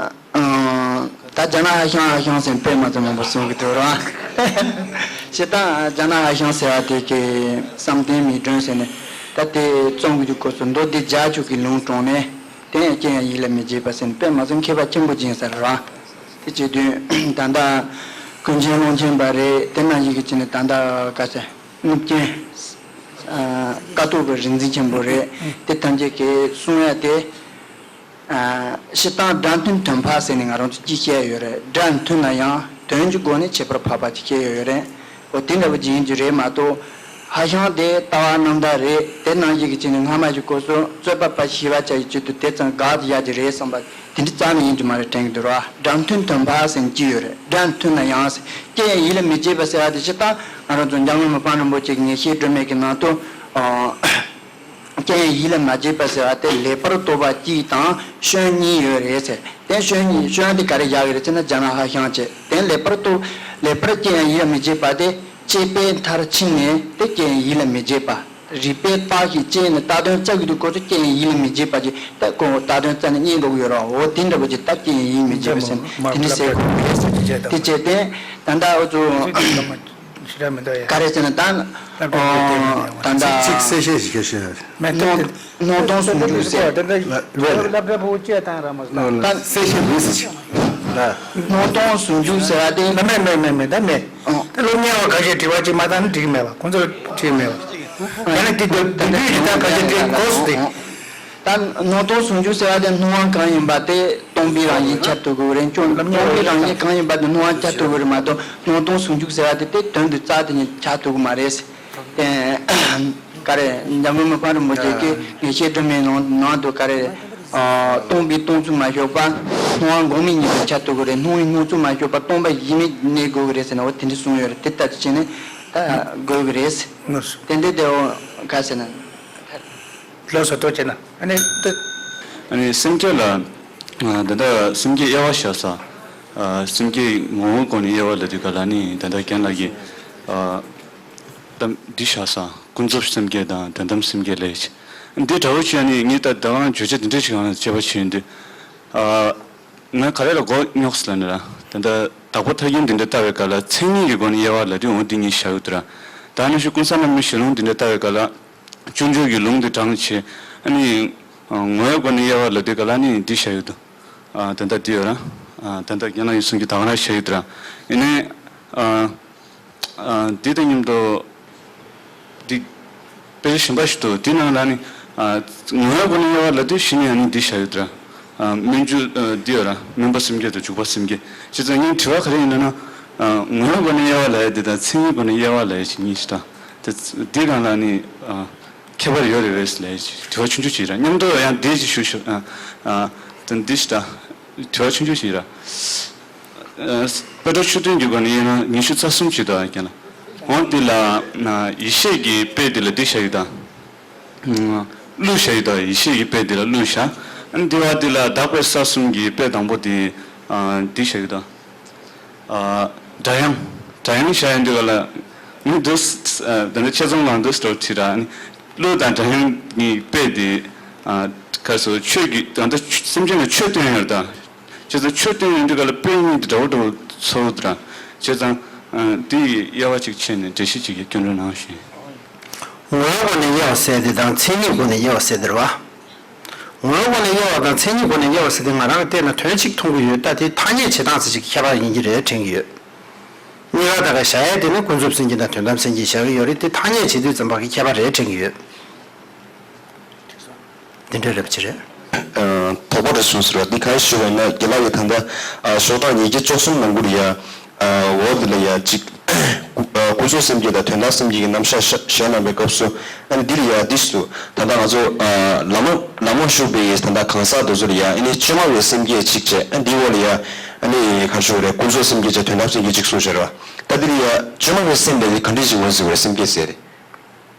ཨང་། ད་རྒྱ་ནག་ཧ་ཤང་ཧ་ཤང་ཟེར་དཔེ་མ་ཚད་མང་པོ་གསུང་གི་འདུག་ར། སྤྱིར་བཏང་རྒྱ་ནག་ཧ་ཤང་ཟེར་བ་དེ་གི་བསམ་གཏན་མིག་སྒྲོན་ཟེར་ནས་ད་དེ་རྩོམ་གྱི་སྐོར་སུ་མདོ་སྡེ་རྒྱ་ཆོས་ཀྱི་ལུང་དྲངས་ནས་དེ་ཡང་རྐྱེན་ཡང་ཡིད་ལ་མི་བྱེད་པ་ཟེར་ནས་དཔེ་མ་ཚད་མཁས་པ་ཆེན་པོ་ཅིག་ཡིན་ས་རེད་ར། དེ་བྱེད་དུས་ད་ལྟ་ཀུན་མཁྱེན་ཀློང་ཆེན་པ་རེད། དེ་ནང་བཞིན་གྱི་ཅི་ནས་ད་ལྟ་ག་ཚད་གནུབས་རྒྱན། ཀ་ཐོག་གི་རིག་འཛིན་ཆེན་པོ་རེད། དེ་ཐམས་ཅད་ཀྱིས་གསུང་ཡ་དེ། སྤྱིར་བཏང་སྒྲ་མཐུན་དོན་འཕགས་ཟེར་ནས་ང་རང་ཚོ་ཅིག་བཤད་ཡོད་རེད། སྒྲ་མཐུན་ན་ཡང་དོན་གྱི་སྒོ་ནས་ཁྱད་པར་འཕགས་པ་ཅིག་བཤད་ཡོད་རེད། འོ་དེ་འདྲ་བོ་ཅིག་ཡིན་རྒྱུ་རེད་མ་གཏོགས། ཧ་ཤང་དེ་ལྟ་བ་རྣམ་དག་རེད། དེ་ནང་བཞིན་གྱི་ཅིག་ནས་སྔ་མ་ཞིག་གོ་སོང་རྩོད་པ་པ་ཞི་བ་བྱ་ཡི་ཆེད་དུ་དེ་ཙམ་དགག་ཏུ་བཞག་རྒྱུ་རེད་བསམ་པ་དེ་འདྲ་རྩ་ནས་ཡིན་རྒྱུ་མ་རེད་དྲན་གྱི་འདུག་ར། སྒྲ་མཐུན་དོན་འཕགས་ཟེར་ནས་ཅིག་ཡོད་རེད། སྒྲ་མཐུན་ན་ཡང་ཟེར་རྐྱེན་ཡིད་ལ་མི་བྱེད་པ་ཟེར་བ་དེ་སྤྱིར་བཏང་ང་རང་ཚོ་འཇམ་མགོན་མི་ཕམ་རིན་པོ་ཆེ་གི་ངེས་ཤེས་སྒྲོན་མེ་གི་ནང་དུ། རྐྱེན་ཡིད་ལ་མ་བྱེད་པ་ཟེར་བ་དེ་ལེགས་པར་རྟོགས་པ་གཅིག་དང་སྐྱོན་གཉིས་ཡོད་རེད་ཟེར། དེ་སྐྱོན་གཉིས་སྐྱོན་དེ་ག་རེ་བཞག་གི་རེད་ཟེར་ན་རྒྱ་ནག་ཧ་ཤང་བྱས། དེ་ལེགས་པར་རྟོགས་ལེགས་པར་རྐྱེན་ཡིད་ལ་མི་བྱེད་པ་དེ་དཔྱད་པའི་མཐར་ཕྱིན་ནས་དེ་རྐྱེན་ཡིད་ལ་མི་བྱེད་པ། རིགས་པས་བརྟགས་ཤིང་དཔྱད་ནས་བཏགས་དོན་རྩ་བའི་དུས་སྐོར་དུ་རྐྱེན་ཡིད་ལ་མི་བྱེད་པ་ཅིག་ད་ཁོ་བཏགས་དོན་རྩ་ནས་རྙེད་དགོས་ཀྱི་ཡོད་རེད། འོ་དེ་འདྲ་བོ་ཅིག་ད་རྐྱེན་ཡིད་མི་བྱེད་པ་ཟེར་དེ་འདྲ་ཟེར་དགོས་ཀྱི་རེད་ཟེར། དེ་བྱས་ཏེ་ད་ལྟ་འུ་ཚོ། ཞེ་དྲག་མི་འདུག་ཡ། ག་རེ་ཟེར་ན་ད། ད་ལྟ། ཚིག་གསལ་བཤད་ཞིག་བྱ་ཞེས། མེ་ཏོག་སྣང་སྟོང་ཟུང་འཇུག་ཟེར། ལབ་ལབ་བུ་ཅེ་དང་ར་མ་ཟ། ད་གསལ་བཤད་མི་ཟེར་ཞིག་ལ། སྣང་སྟོང་ཟུང་འཇུག་ཟེར་བ་དེ། མེ་མེ་མེ་མེ་ད་མེ། ད་སློབ་གཉེར་བ་ཁ་ཤས་དྲི་བ་ཅིག་མ་བཏང་ན་འགྲིག་གི་མེད་པ་ཁོང་ཚོར་དྲིས་མེད་པ། ད་ནི་དེ་དུས་དེ་དུས་ཀྱི་ད་ཁ་ཤས་དྲིས་གོ་སོང་སྟེ། ད་སྣང་སྟོང་ཟུང་འཇུག་ཟེར་བ་དེ་སྣང་བ་གང་ཡིན་པ་དེ་སྟོང་པའི་རང་བཞིན་འཆར་ཐུབ་དགོས་རེད། སྟོང་པའི་རང་བཞིན་གང་ཡིན་པ་དེ་སྣང་བ་འཆར་ཐུབ་དགོས་རེད་མ་གཏོགས་སྣང་སྟོང་ཟུང་འཇུག་ཟེར་བ་དེ་དེ་དོན་དུ་རྩ་དེ་ཉིད་འཆར་ཐུབ་ཀྱི་མ་རེད། དེ་ག་རེ་འཇམ་མགོན་མི་ཕམ་རིན་པོ་ཆེ་གིས་ངེས་ཤེས་སྒྲོན་མེའི་ནང་ནང་དུ་ག་རེ་སྟོང་པའི་སྟོང་ཚུལ་མ་ཞོག་པ་སྣང་བ་འགོག་མེད་ཉིད་དུ་འཆར་ཐུབ་ཀྱི་རེད། སྣང་བའི་སྣང་ཚུལ་མ་ཞོག་པ་སྟོང་པ་གཞི་མེད་གནས་དགོས་ཀྱི་རེད་ཟེར་ན་འོ་དེ་འདྲ་གསུངས་ཡོད་རེད། དེ་ལྟར་བྱས་ནས་ད་དགོས་ཀྱི་རེད། དེ་འདྲ་དེ་འོ་ག་ཟེར་ན། ལགས་སོ་ཐུགས་རྗེ་གནང་། ཨ་ནི་ད། ཨ་ནི་སེམས་བསྐྱེད་ལ། ད་ལྟ་སེམས་བསྐྱེད་དབྱེ་བ་བཞག་ས། སེམས་བསྐྱེད་ངོ་བོ་སྒོ་ནས་དབྱེ་བ་ལབ་དུས་ག་ལ་ནི་ད་ལྟ་རྒན་ལགས་ཀྱིས། ད་འདི་བཞག་ས་ཀུན་རྫོབ་སེམས་བསྐྱེད་དང་དོན་དམ་སེམས་བསྐྱེད་ལབ་ཡས། འདི་འདྲ་བོ་བྱས་ནས་ངས་ད་ལྟ་རང་བརྗོད་བྱ་འདི་འདྲ་ཞིག་ཡང་དཔྱད་པ་བྱས་ཡོང་དུས། ང་ག་རེ་ལ་མགོ་རྙོག་སོང་ལབ་ན་ར། ད་ལྟ་བདག་པོ་ཐར་རྒྱན་འདི་འདྲ་ལྟ་བའི་སྐབས་ལ་མཚན་ཉིད་ཀྱི་སྒོ་ནས་དབྱེ་བ་ལབ་དུས་འོ་འདི་ངས་བཞག་ཡོད་དུ་ར། ད་ནང་བཞིན་ཀུན་བཟང་བླ་མའི་ཞལ་ལུང་འདི་འདྲ་ལྟ་བའི་སྐབས་ལ། སྤྱོད་འཇུག་གི་ལུང་འདི་དྲངས་བྱས། ཨ་ནི། ངོ་བོའི་སྒོ་ནས་དབྱེ་བ་ལབ་དུས་སྐབས་ལ་ནི་འདི་བཞག་ཡོད་དུ། ད་ལྟ་འདི་ཡོད་ར། ད་ལྟ་རྒན་ལགས་ཀྱིས་གསུང་རྒྱུ་ད་ག་རང་བཞག་ཡོད་དུ་ར། ཡིན་ནའི། འདི་དང་མཉམ་དུ། འདི། དཔེ་ཆ་གཞན་པ་ཞིག་འདུག་འདི་ནང་ལ་ནི། ངོ་བོའི་སྒོ་ནས་དབྱེ་བ་ལབ་དུས་གཞི་ནས་ཡང་ནི་འདི་བཞག་ཡོད་དུ་ར། སྨོན་འཇུག་འདི་ཡོད་ར་སྨོན་པ་སེམས་བསྐྱེད་དང་འཇུག་པ་སེམས་བསྐྱེད། བྱས་ཙང་ངའི་དྲི་བ་ག་རེ་ཡིན་ལབ་ན། ངོ་བོའི་སྒོ་ནས་དབྱེ་བ་ལབ་ཡ་འདི་དང་མཚན་ཉིད་སྒོ་ནས་དབྱེ་བ་ལབ་ཡ་ཅིག་གཉིས་ཤིག་དང་། དེ་འདི་སྒང་ལ་ནི། ཁྱད་པར་ཡོད་རེད་པས་ལས་དྲི་བ་ཆུང་ཆུང་ཞིག་ར། མཉམ་དུ་ཡང་འདི་ཞིག་ཞུ་ཞུ་ཨ་ཨ་དེ་འདི་ཞིག་ད་དྲི་བ་ཆུང་ཆུང་ཞིག་ར། ཨ་དཔལ་སྒྲོན་ཆོས་སྒྲོན་གྱི་སྒོ་ནས་ཡིན་ན་ཉི་ཤུ་རྩ་གསུམ་ཅིག་དང་ཀྱང་ལ། འོང་འདི་ལ་ཡེ་ཤེས་ཀྱི་དཔེ་འདི་ལ་འདི་བཞག་ཡོད་དང་། གླུ་བཞག་ཡོད་དང་ཡེ་ཤེས་ཀྱི་དཔེ་འདི་ལ་གླུ་བཞག་ཨ་འདི་བ་འདི་ལ་དག་པའི་ས་གསུམ་གྱི་དཔེ་དང་པོ་འདི་ཨ་འདི་བཞག་ཡོད་དང་། ཨ་སྒྲ་དབྱངས། སྒྲ་དབྱངས་བཞག་ཡོད་འདི་ག་ལ། ནི་འདི་ཨ་འདི་འདྲ་ཆེ་ཚང་ལང་འདི་སྟོར་ཁྲི་ར་ནི། གླུ་དང་སྒྲ་དབྱངས་གཉིས་དཔེ་འདི་ཨ་ག་སོ་ཆོས་ཀྱི་ད་ལྟ་སེམས་ཅན་ལ་ཆོས་སྟོན་ཡོད་དང་། བྱས་ཙང་ཆོས་སྟོན་ཡོང་དུས་ག་ལ་དཔེ་གཉིས་དེ་འདྲ་བོ་འདྲ་བོ་ཚོར་འདུག་ར། བྱས་ཙང་ཨ་འདི་ཡི་དབྱེ་བ་གཅིག་ཕྱེ་ནས་འགྲེལ་བཤད་ཅིག་གི་སྐྱོན་འགྲོ་གནང་ཞུ། ངོ་བོའི་སྒོ་ནས་དབྱེ་བ་ཟེར་དེ་དང་མཚན་ཉིད་སྒོ་ནས་དབྱེ་བ་ཟེར་དེ་རེད་བ། ངོ་བོའི་སྒོ་ནས་དབྱེ་བ་དང་མཚན་ཉིད་སྒོ་ནས་དབྱེ་བ་ཟེར་དེ་ང་རང་བལྟས་ན་དོན་གཅིག་མཐོང་གི་ཡོད། ད་དེ་ཐ་སྙད་བྱེད་སྟངས་ཟེར་ཅིག་ཁྱད་པར་ཡིན་གྱི་རེད་དྲན་གྱི་ཡོད། གཉིས་ཀ་ད་ག་བཞག་ཡས་དེ་ནི་ཀུན་རྫོབ་སེམས་བསྐྱེད་དང་དོན་དམ་སེམས་བསྐྱེད་བཞག་གི་ཡོད་རེད། དེ་ཐ་སྙད་བྱེད་དུས་ཙམ་པ་གི་ཁྱད་པར་རེད་དྲན་གྱི་ཡོད། འདི་འདྲ་རེད་པ་ཅི་རེད། ཨ་དོགས་པ་རེ་གསུངས་ཟེར་བ་འདི་གང་ཞུ་བ་ཡིན་ན་རྒན་ལགས་ཀྱིས་ད་ལྟ་ཨ་ཤོག་གྲངས་ཉིས་བརྒྱ་བཅུ་གསུམ་ནང་ཁུལ་ཡ་ཨ་འོག་འདི་ལ་ཡ་གཅིག་ཨ་ཀུན་རྫོབ་སེམས་བསྐྱེད་དང་དོན་དམ་སེམས་བསྐྱེད་ཀྱི་རྣམ་གཞག་བཞག་གནང་བའི་སྐབས་སུ་ཨ་ནི་འདི་ལ་ཡ་འདི་སུ་ད་ལྟ་ང་ཚོ་ཨ་ལམ་ལམ་ལ་ཞུགས་པའི་ད་ལྟ་གང་ཟག་དེ་ཚོ་ལ་ཡ་ཨ་ནི་བཅོས་མ་བའི་སེམས་བསྐྱེད་གཅིག་བྱས། ཨ་འདིའི་འོག་ལ་ཡ་ཨ་ནི་ག་རེ་ཞུ་དགོས་རེད། ཀུན་རྫོབ་སེམས་བསྐྱེད་བྱས་དོན་དམ་སེམས་བསྐྱེད་གཅིག་གསུངས་བཞག་རེད་བ། ད་འདི་ལ་ཡ་བཅོས་མ་བའི་སེམས་དེ་ག་འདྲ་ཞིག་ཡོད་ཟེར་བའི་སེམས་བསྐྱེད་ཟེར་རེད།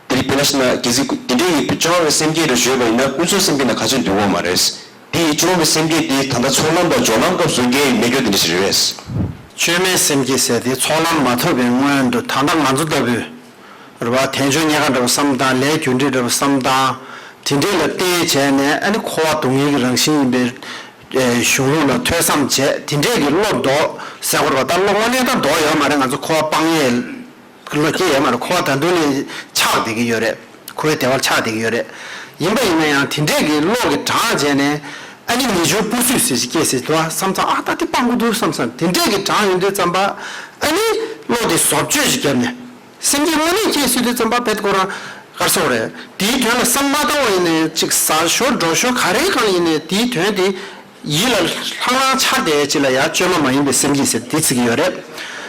དེ་རིགས་དཔེར་ན་ཞིག་ན་གལ་སྲིད་དེ་འདྲའི་བཅོས་མ་བའི་སེམས་བསྐྱེད་རེ་ཞུས་པ་ཡིན་ན་ཀུན་རྫོབ་སེམས་བསྐྱེད་ནང་ག་ཚོད་འདུས་ཡོད་མ་རེད། དེ་ཡི་བཅོས་མ་བའི་སེམས་བསྐྱེད་དེ་ད་ལྟ་ཚོགས་ལམ་དང་སྦྱོར་ལམ་སྐབས་སུ་འགལ་ཡི་མེད་རྒྱུ་དེ་འདྲ་ཞིག་རེད། བཅོས་མའི་སེམས་བསྐྱེད་ཟེར་དེ་ཚོགས་ལམ་མ་ཐོབ་པའི་སྔོན་དུ་ད་ལྟ་ང་ཚོ་ལྟ་བུའི་རེད་བ། དལ་འབྱོར་རྙེད་དཀའ་འདྲ་བོ་བསམ་སྟངས། ལས་རྒྱུ་འབྲས་འདྲ་བོ་བསམ་སྟངས། དེ་འདྲས་ལ་བརྟེན་བྱས་ནས་ཨ་ནི་འཁོར་བ་སྡུག་བསྔལ་གྱི་རང་བཞིན་ཡིན་པའི་གཞུང་ལུགས་ལ་ཐོས་བསམ་བྱས། དེ་འདྲས་ཀྱི་བློ་ལྡོག་ཟེར་དགོས་རེད་བ། ད་བློ་དངོས་གནས་ད་ལྡོག་ཡོད་མ་རེད། ང་ཚོ་འཁོར་བ་སྤང་ཡས་བློ་སྐྱེ་ཡོད་མ་རེད། འཁོར་བ་ད་དུང་ནས་ཆགས་བསྡད་ཀྱི་ཡོད་རེད། འཁོར་བའི་བདེ་བ་ལ་ཆགས་བསྡད་ཀྱི་ཡོད་རེད། ཡིན་པ་ཡིན་ན་ཡང་དེ་འདྲས་ཀྱི་བློ་གི་གྲངས་བྱས་ནས་ཨ་ནི་ངེས་འབྱུང་སྤུ་སུས་ཟེར་ཞིག་སྐྱེས་ཟེར་དུས་བསམ་ཙང་། ཨ་ད་དེ་སྤང་དགོས་འདུག་བསམ་ཙང་། དེ་འདྲས་ཀྱི་གྲངས་ཡོང་དུས་ཙམ་པ་ཨ་ནི་བློ་དེ་བཟོ་བཅོས་ཤིག་བརྒྱབ་ནས་སེམས་བསྐྱེད་དངོས་གནས་སྐྱེས་ཟེར་དུས་ཙམ་པ་བེད་ཁོ་རང་ག་རེ་ཟེར་དགོས་རེད། དེའི་དོན་ལ་བསམ་མ་བཏང་བ་ཡིན་ནའི་ཅིག་ཟ་ཞོར་འགྲོ་ཞོར་ག་རེའི་སྒང་ལ་ཡིན་ནའི་དེའི་དོན་དེ་ཡིད་ལ་ལྷང་ལྷང་འཆར་བསྡད་ཅིག་ལ་ཡང་བཅོས་མ་མ་ཡིན་པའི་སེམས་བསྐྱེད་ཟེར་དེ་བརྩི་གི་ཡོད་རེད།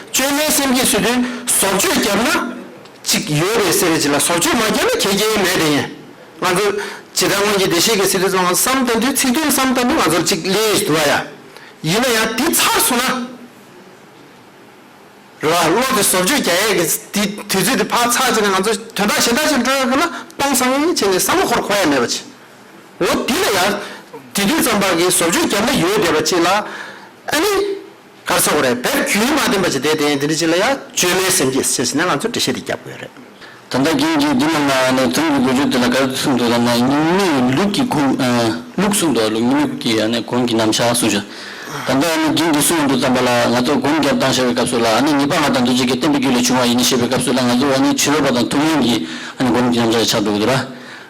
བཅོས་མའི་སེམས་བསྐྱེད་ཟེར་དུས་བཟོ་བཅོས་བརྒྱབ་ན་ཅིག་ཡོད་རེད་ཟེར་རེད། ཅིག་ལ་བཟོ་བཅོས་མ་བརྒྱབ་ན་གལ་ཆེན་མེད་དེ། ཡིན་ང་ཚོ་ཇི་ལྟར་སྔོན་གྱི་བདེ་གཤེགས་ཀྱིས་ཟེར་དུས་ཙམ་པ་བསམ་བཏང་དུས་ཚིག་དོན་བསམ་བཏང་དུས་ང་ཚོར་ཅིག་ལེན་ཞིག་འདུག་བ་ཡ། ཡིན་ན་ཡང་དེ་ཚར་སོང་ན། རེད་བ། བློ་དེ་བཟོ་བཅོས་རྒྱག་ཡས་ཀྱི་དེ་དུས་ཚོད་དེ་ཕར་ཚར་བྱས་ནས་ང་ཚོ་དོན་དག་གཞན་དག་ཅིག་འགྲོ་ཡ་གི་ལ་སྟོང་སང་བྱས་ནས་བསམ་བློ་འཁོར་འཁོར་ཡ་མེད་པ་ཅིག་འོ་དེ་ལ་ཡང་དེ་དུས་ཙམ་པ་གི་བཟོ་བཅོས་བརྒྱབ་ན་ཡོད་བསྡད་པ་ཅིག་ལ་ཨ་ནི་ག་རེ་ཟེར་དགོས་རེད། བེད་རྒྱུན་མ་བསྟེན་པ་ཅིག་བསྡད་དེ་དེ་འདྲ་ཅིག་ལ་ཡང་བཅོས་མའི་སེམས་བསྐྱེད་ཟེར་ནས་ང་ཚོ་འགྲེལ་བཤད་དེ་རྒྱབ་དགོས་རེད། ད་ལྟ་རྒན་གྱིས་འདི་ནང་ལ་ནས་དོན་གྱི་དགོས་ཆོད་དེ་ལ་ག་རེ་གསུངས་འདུག་ལབ་ན། རྙིང་མའི་ལུགས་ཀྱི་ཁུངས་ཨ་ལུགས་གསུངས་འདུག་ལུགས་རྙིང་མའི་ཀྱི་ཨ་ནི་གོང་གི་རྣམ་གཞག་གསུངས་ཤག་ད་ལྟ་ཨ་ནི་རྒན་གྱིས་གསུངས་འདུག་ཙམ་པ་ལ་ང་ཚོ་སྒོམ་རྒྱབ་སྟངས་བཤད་པའི་སྐབས་སུ་ལ་ཨ་ནི་ངེས་པ་སྔ་དང་ལྡན་གྱི་བསྟན་པའི་རྒྱུད་ལས་བྱུང་བ་ཡིན་ཞེས་པའི་སྐབས་སུ་ལ་ང་ཚོ་ཨ་ནི་ཕྱི་རོལ་པ་དང་ཐུན་མོང་གི་ཨ་ནི་སྒོམ་གྱི་རྣམ་གཞག་ཆགས་འགྲོ་གི་འདུག་ར།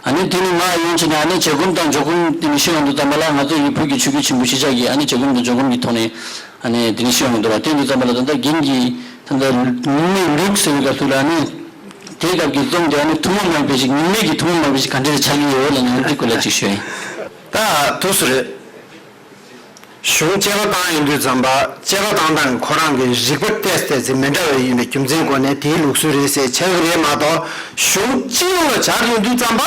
ཨ་ནི་དེ་ནི་ང་ཡོང་ཕྱིན་ནས་ཨ་ནི་བྱེད་སྒོམ་དང་འཇོག་སྒོམ་དེ་ནི་ཤེས་ཡོང་དུས་ཙམ་པ་ལ་ང་ཚོ་ཡི་བོད་ཀྱི་ཆོས་བརྒྱུད་ཆེན་པོ་གཞིས་ཆགས་ཀྱི་ཨ་ནི་བྱེད་སྒོམ་དང་འཇོག་སྒོམ་གྱི་ཐོག་ནས་ཨ་ནི་དེ་ནི་ཤེས་ཡོང་གི་འདུག་བ། དེ་ཡིན་དུས་ཙམ་པ་ལ་ད་ལྟ་རྒན་གྱིས་ད་ལྟ་རྙིང་མའི་ལུགས་ཟེར་བའི་སྐབས་སུ་ལ་ཨ་ནི་དེའི་སྐབས་ཀྱི་རྩོམ་དེ་ཨ་ནི་ཐུན་མོང་མ་ཡིན་པའི་ཞིག་རྙིང་མའི་གི་ཐུན་མོང་མ་ཡིན་པའི་ཞིག་ག་འདྲ་ཆགས་ཀྱི་ཡོད་ལབ་ན་ཨ་ནི་དེ་སྐོར་ལ་ཅིག་ཤོད་ཡིན། ད་དུས་སུ་རེད། གཞུང་དཔྱད་པ་བཏང་ཡོང་དུས་ཙམ་པ་དཔྱད་པ་བཏང་སྟངས་ཁོ་རང་གི་རིག་པ་ཏོག་ཙམ་མི་འདྲ་བ་ཡིན་པའི་རྒྱུ་མཚན་སྒོ་ནས་དེའི་ལུགས་སྲོལ་རེད་ཟེར་བྱ་གི་རེད་མ་གཏོགས། གཞུང་སྤྱི་ཡོངས་ལ་སྦྱར་ཡོང་དུས་ཙམ་པ།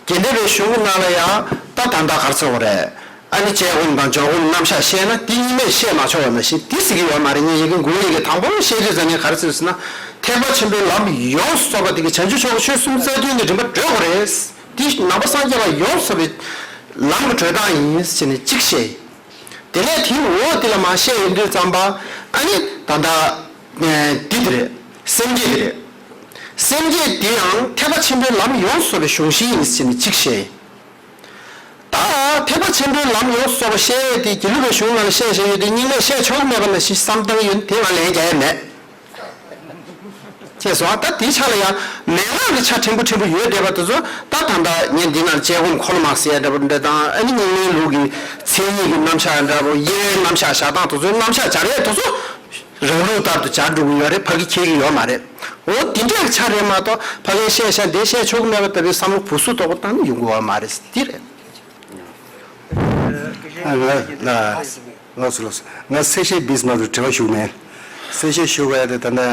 རྒྱན་ལྡན་པའི་གཞུང་གི་ནང་ལ་ཡང་ད་ད་ལྟ་ག་རེ་ཟེར་དགོས་རེད། ཨ་ནི་བྱེད་སྒོམ་དང་འཇོག་སྒོམ་རྣམ་གཞག་བཤད་ན་དེ་གཉིས་མེད་བཤད་མ་ཆོག་པ་ནང་བཞིན་དེ་ཟེར་གྱི་ཡོད་མ་རེད། ངས་ཡི་གེ་མགོ་ཡི་གེ་དང་པོ་བཤད་དུས་ཙམ་ནས་ག་རེ་ཟེར་ཟེར་ན། ཐེག་པ་ཆེན་པོའི་ལམ་ཡོངས་སུ་རྫོགས་པ་དེ་གི་བྱང་ཆུབ་མཆོག་གི་ཆོས་སུམ་ཅུ་རྩ་བདུན་གྱི་རིམ་པ་བགྲོད་དགོས་རེད། དེ་ནང་པ་སངས་རྒྱས་པ་ཡོངས་སུ་རྫོགས་པའི་ལམ་གྱི་བགྲོད་སྟངས་ཡིན་ཟེར་ནས་གཅིག་བཤད། དེ་ནས་དེའི་འོག་དེ་ལ་མར་བཤད་ཡོང་དུས་ཙམ་པ་ཨ་ནི་ད་ལྟ་འདི་དེ་རེད། སེམས་བསྐྱེད་དེ་རེད། སེམས་བསྐྱེད་དེ་ཡང་ཐེག་པ་ཆེན་པོའི་ལམ་ཡོངས་སུ་རྫོགས་པའི་གཞུང་བཞི་ཡིན་ཟེར་ནས་གཅིག་བཤད། ད་ཐེག་པ་ཆེན་པོའི་ལམ་ཡོངས་སུ་རྫོགས་པ་བཤད་ཡས་དེ་དགེ་ལུགས་པའི་གཞུང་ནང་ལ་བཤད་བཞག་ཡོད་དེ་རྙིང་མས་བཤད་ཆོག་གི་མེད་པ་ནང་བཞིན་བསམ་བཏང་གི་ཡོད། དེ་ང་ལན་རྒྱག་ཡས་མེད། ཅེས་སོ། ད་དེའི་ཆ་ལ་ཡང་མན་ངག་གི་ཆ་ཕྲན་བུ་ཕྲན་བུ་ཡོད་བསྡད་པ་དེ་ཚོ་ད་ད་ལྟ་ངས་འདི་ནང་བྱེད་སྒོམ་འཁོར་ལོ་མ་ཟེར་ཡ་འདྲ་པོ་འདྲ་དང་། ཨ་ནི་རྙིང་མའི་ལུགས་ཀྱི་མཚན་ཉིད་ཀྱི་རྣམ་གཞག་འདྲ་པོ། དབྱེ་བའི་རྣམ་གཞག་བཞག་སྟངས་དེ་ཚོའི་རྣམ་གཞག་སྦྱར་ཡས་དེ་ཚོ་རང་ལུགས་ལྟར་དུ་སྦྱར་འགྲོ་གི་ཡོད་རེད། ཕ་གི་འཁྱེར་གྱི་ཡོད་མ་རེད། འོ་དེ་འདྲའི་ཆ་རེད་མ་གཏོགས་ཕ་གིའི་བཤད་བཞག་འདི་བཤད་ཆོག་གི་མེད་པ་ལྟ་བུའི་བསམ་བློ་སྦུ་སུ་དོག་པོ་བཏང་ནས་ཡོང་གི་ཡོད་མ་རེད། འདི་རེད། ཨ་ང་ལ་ལགས་སོ་ལགས་སོ། ང་གསལ་བཤད་བིས་མ་ཐུབ་དྲི་བ་ཞུ་མེད། གསལ་བཤད་ཞུ་བ་ཡ་དེ་ད་ནི་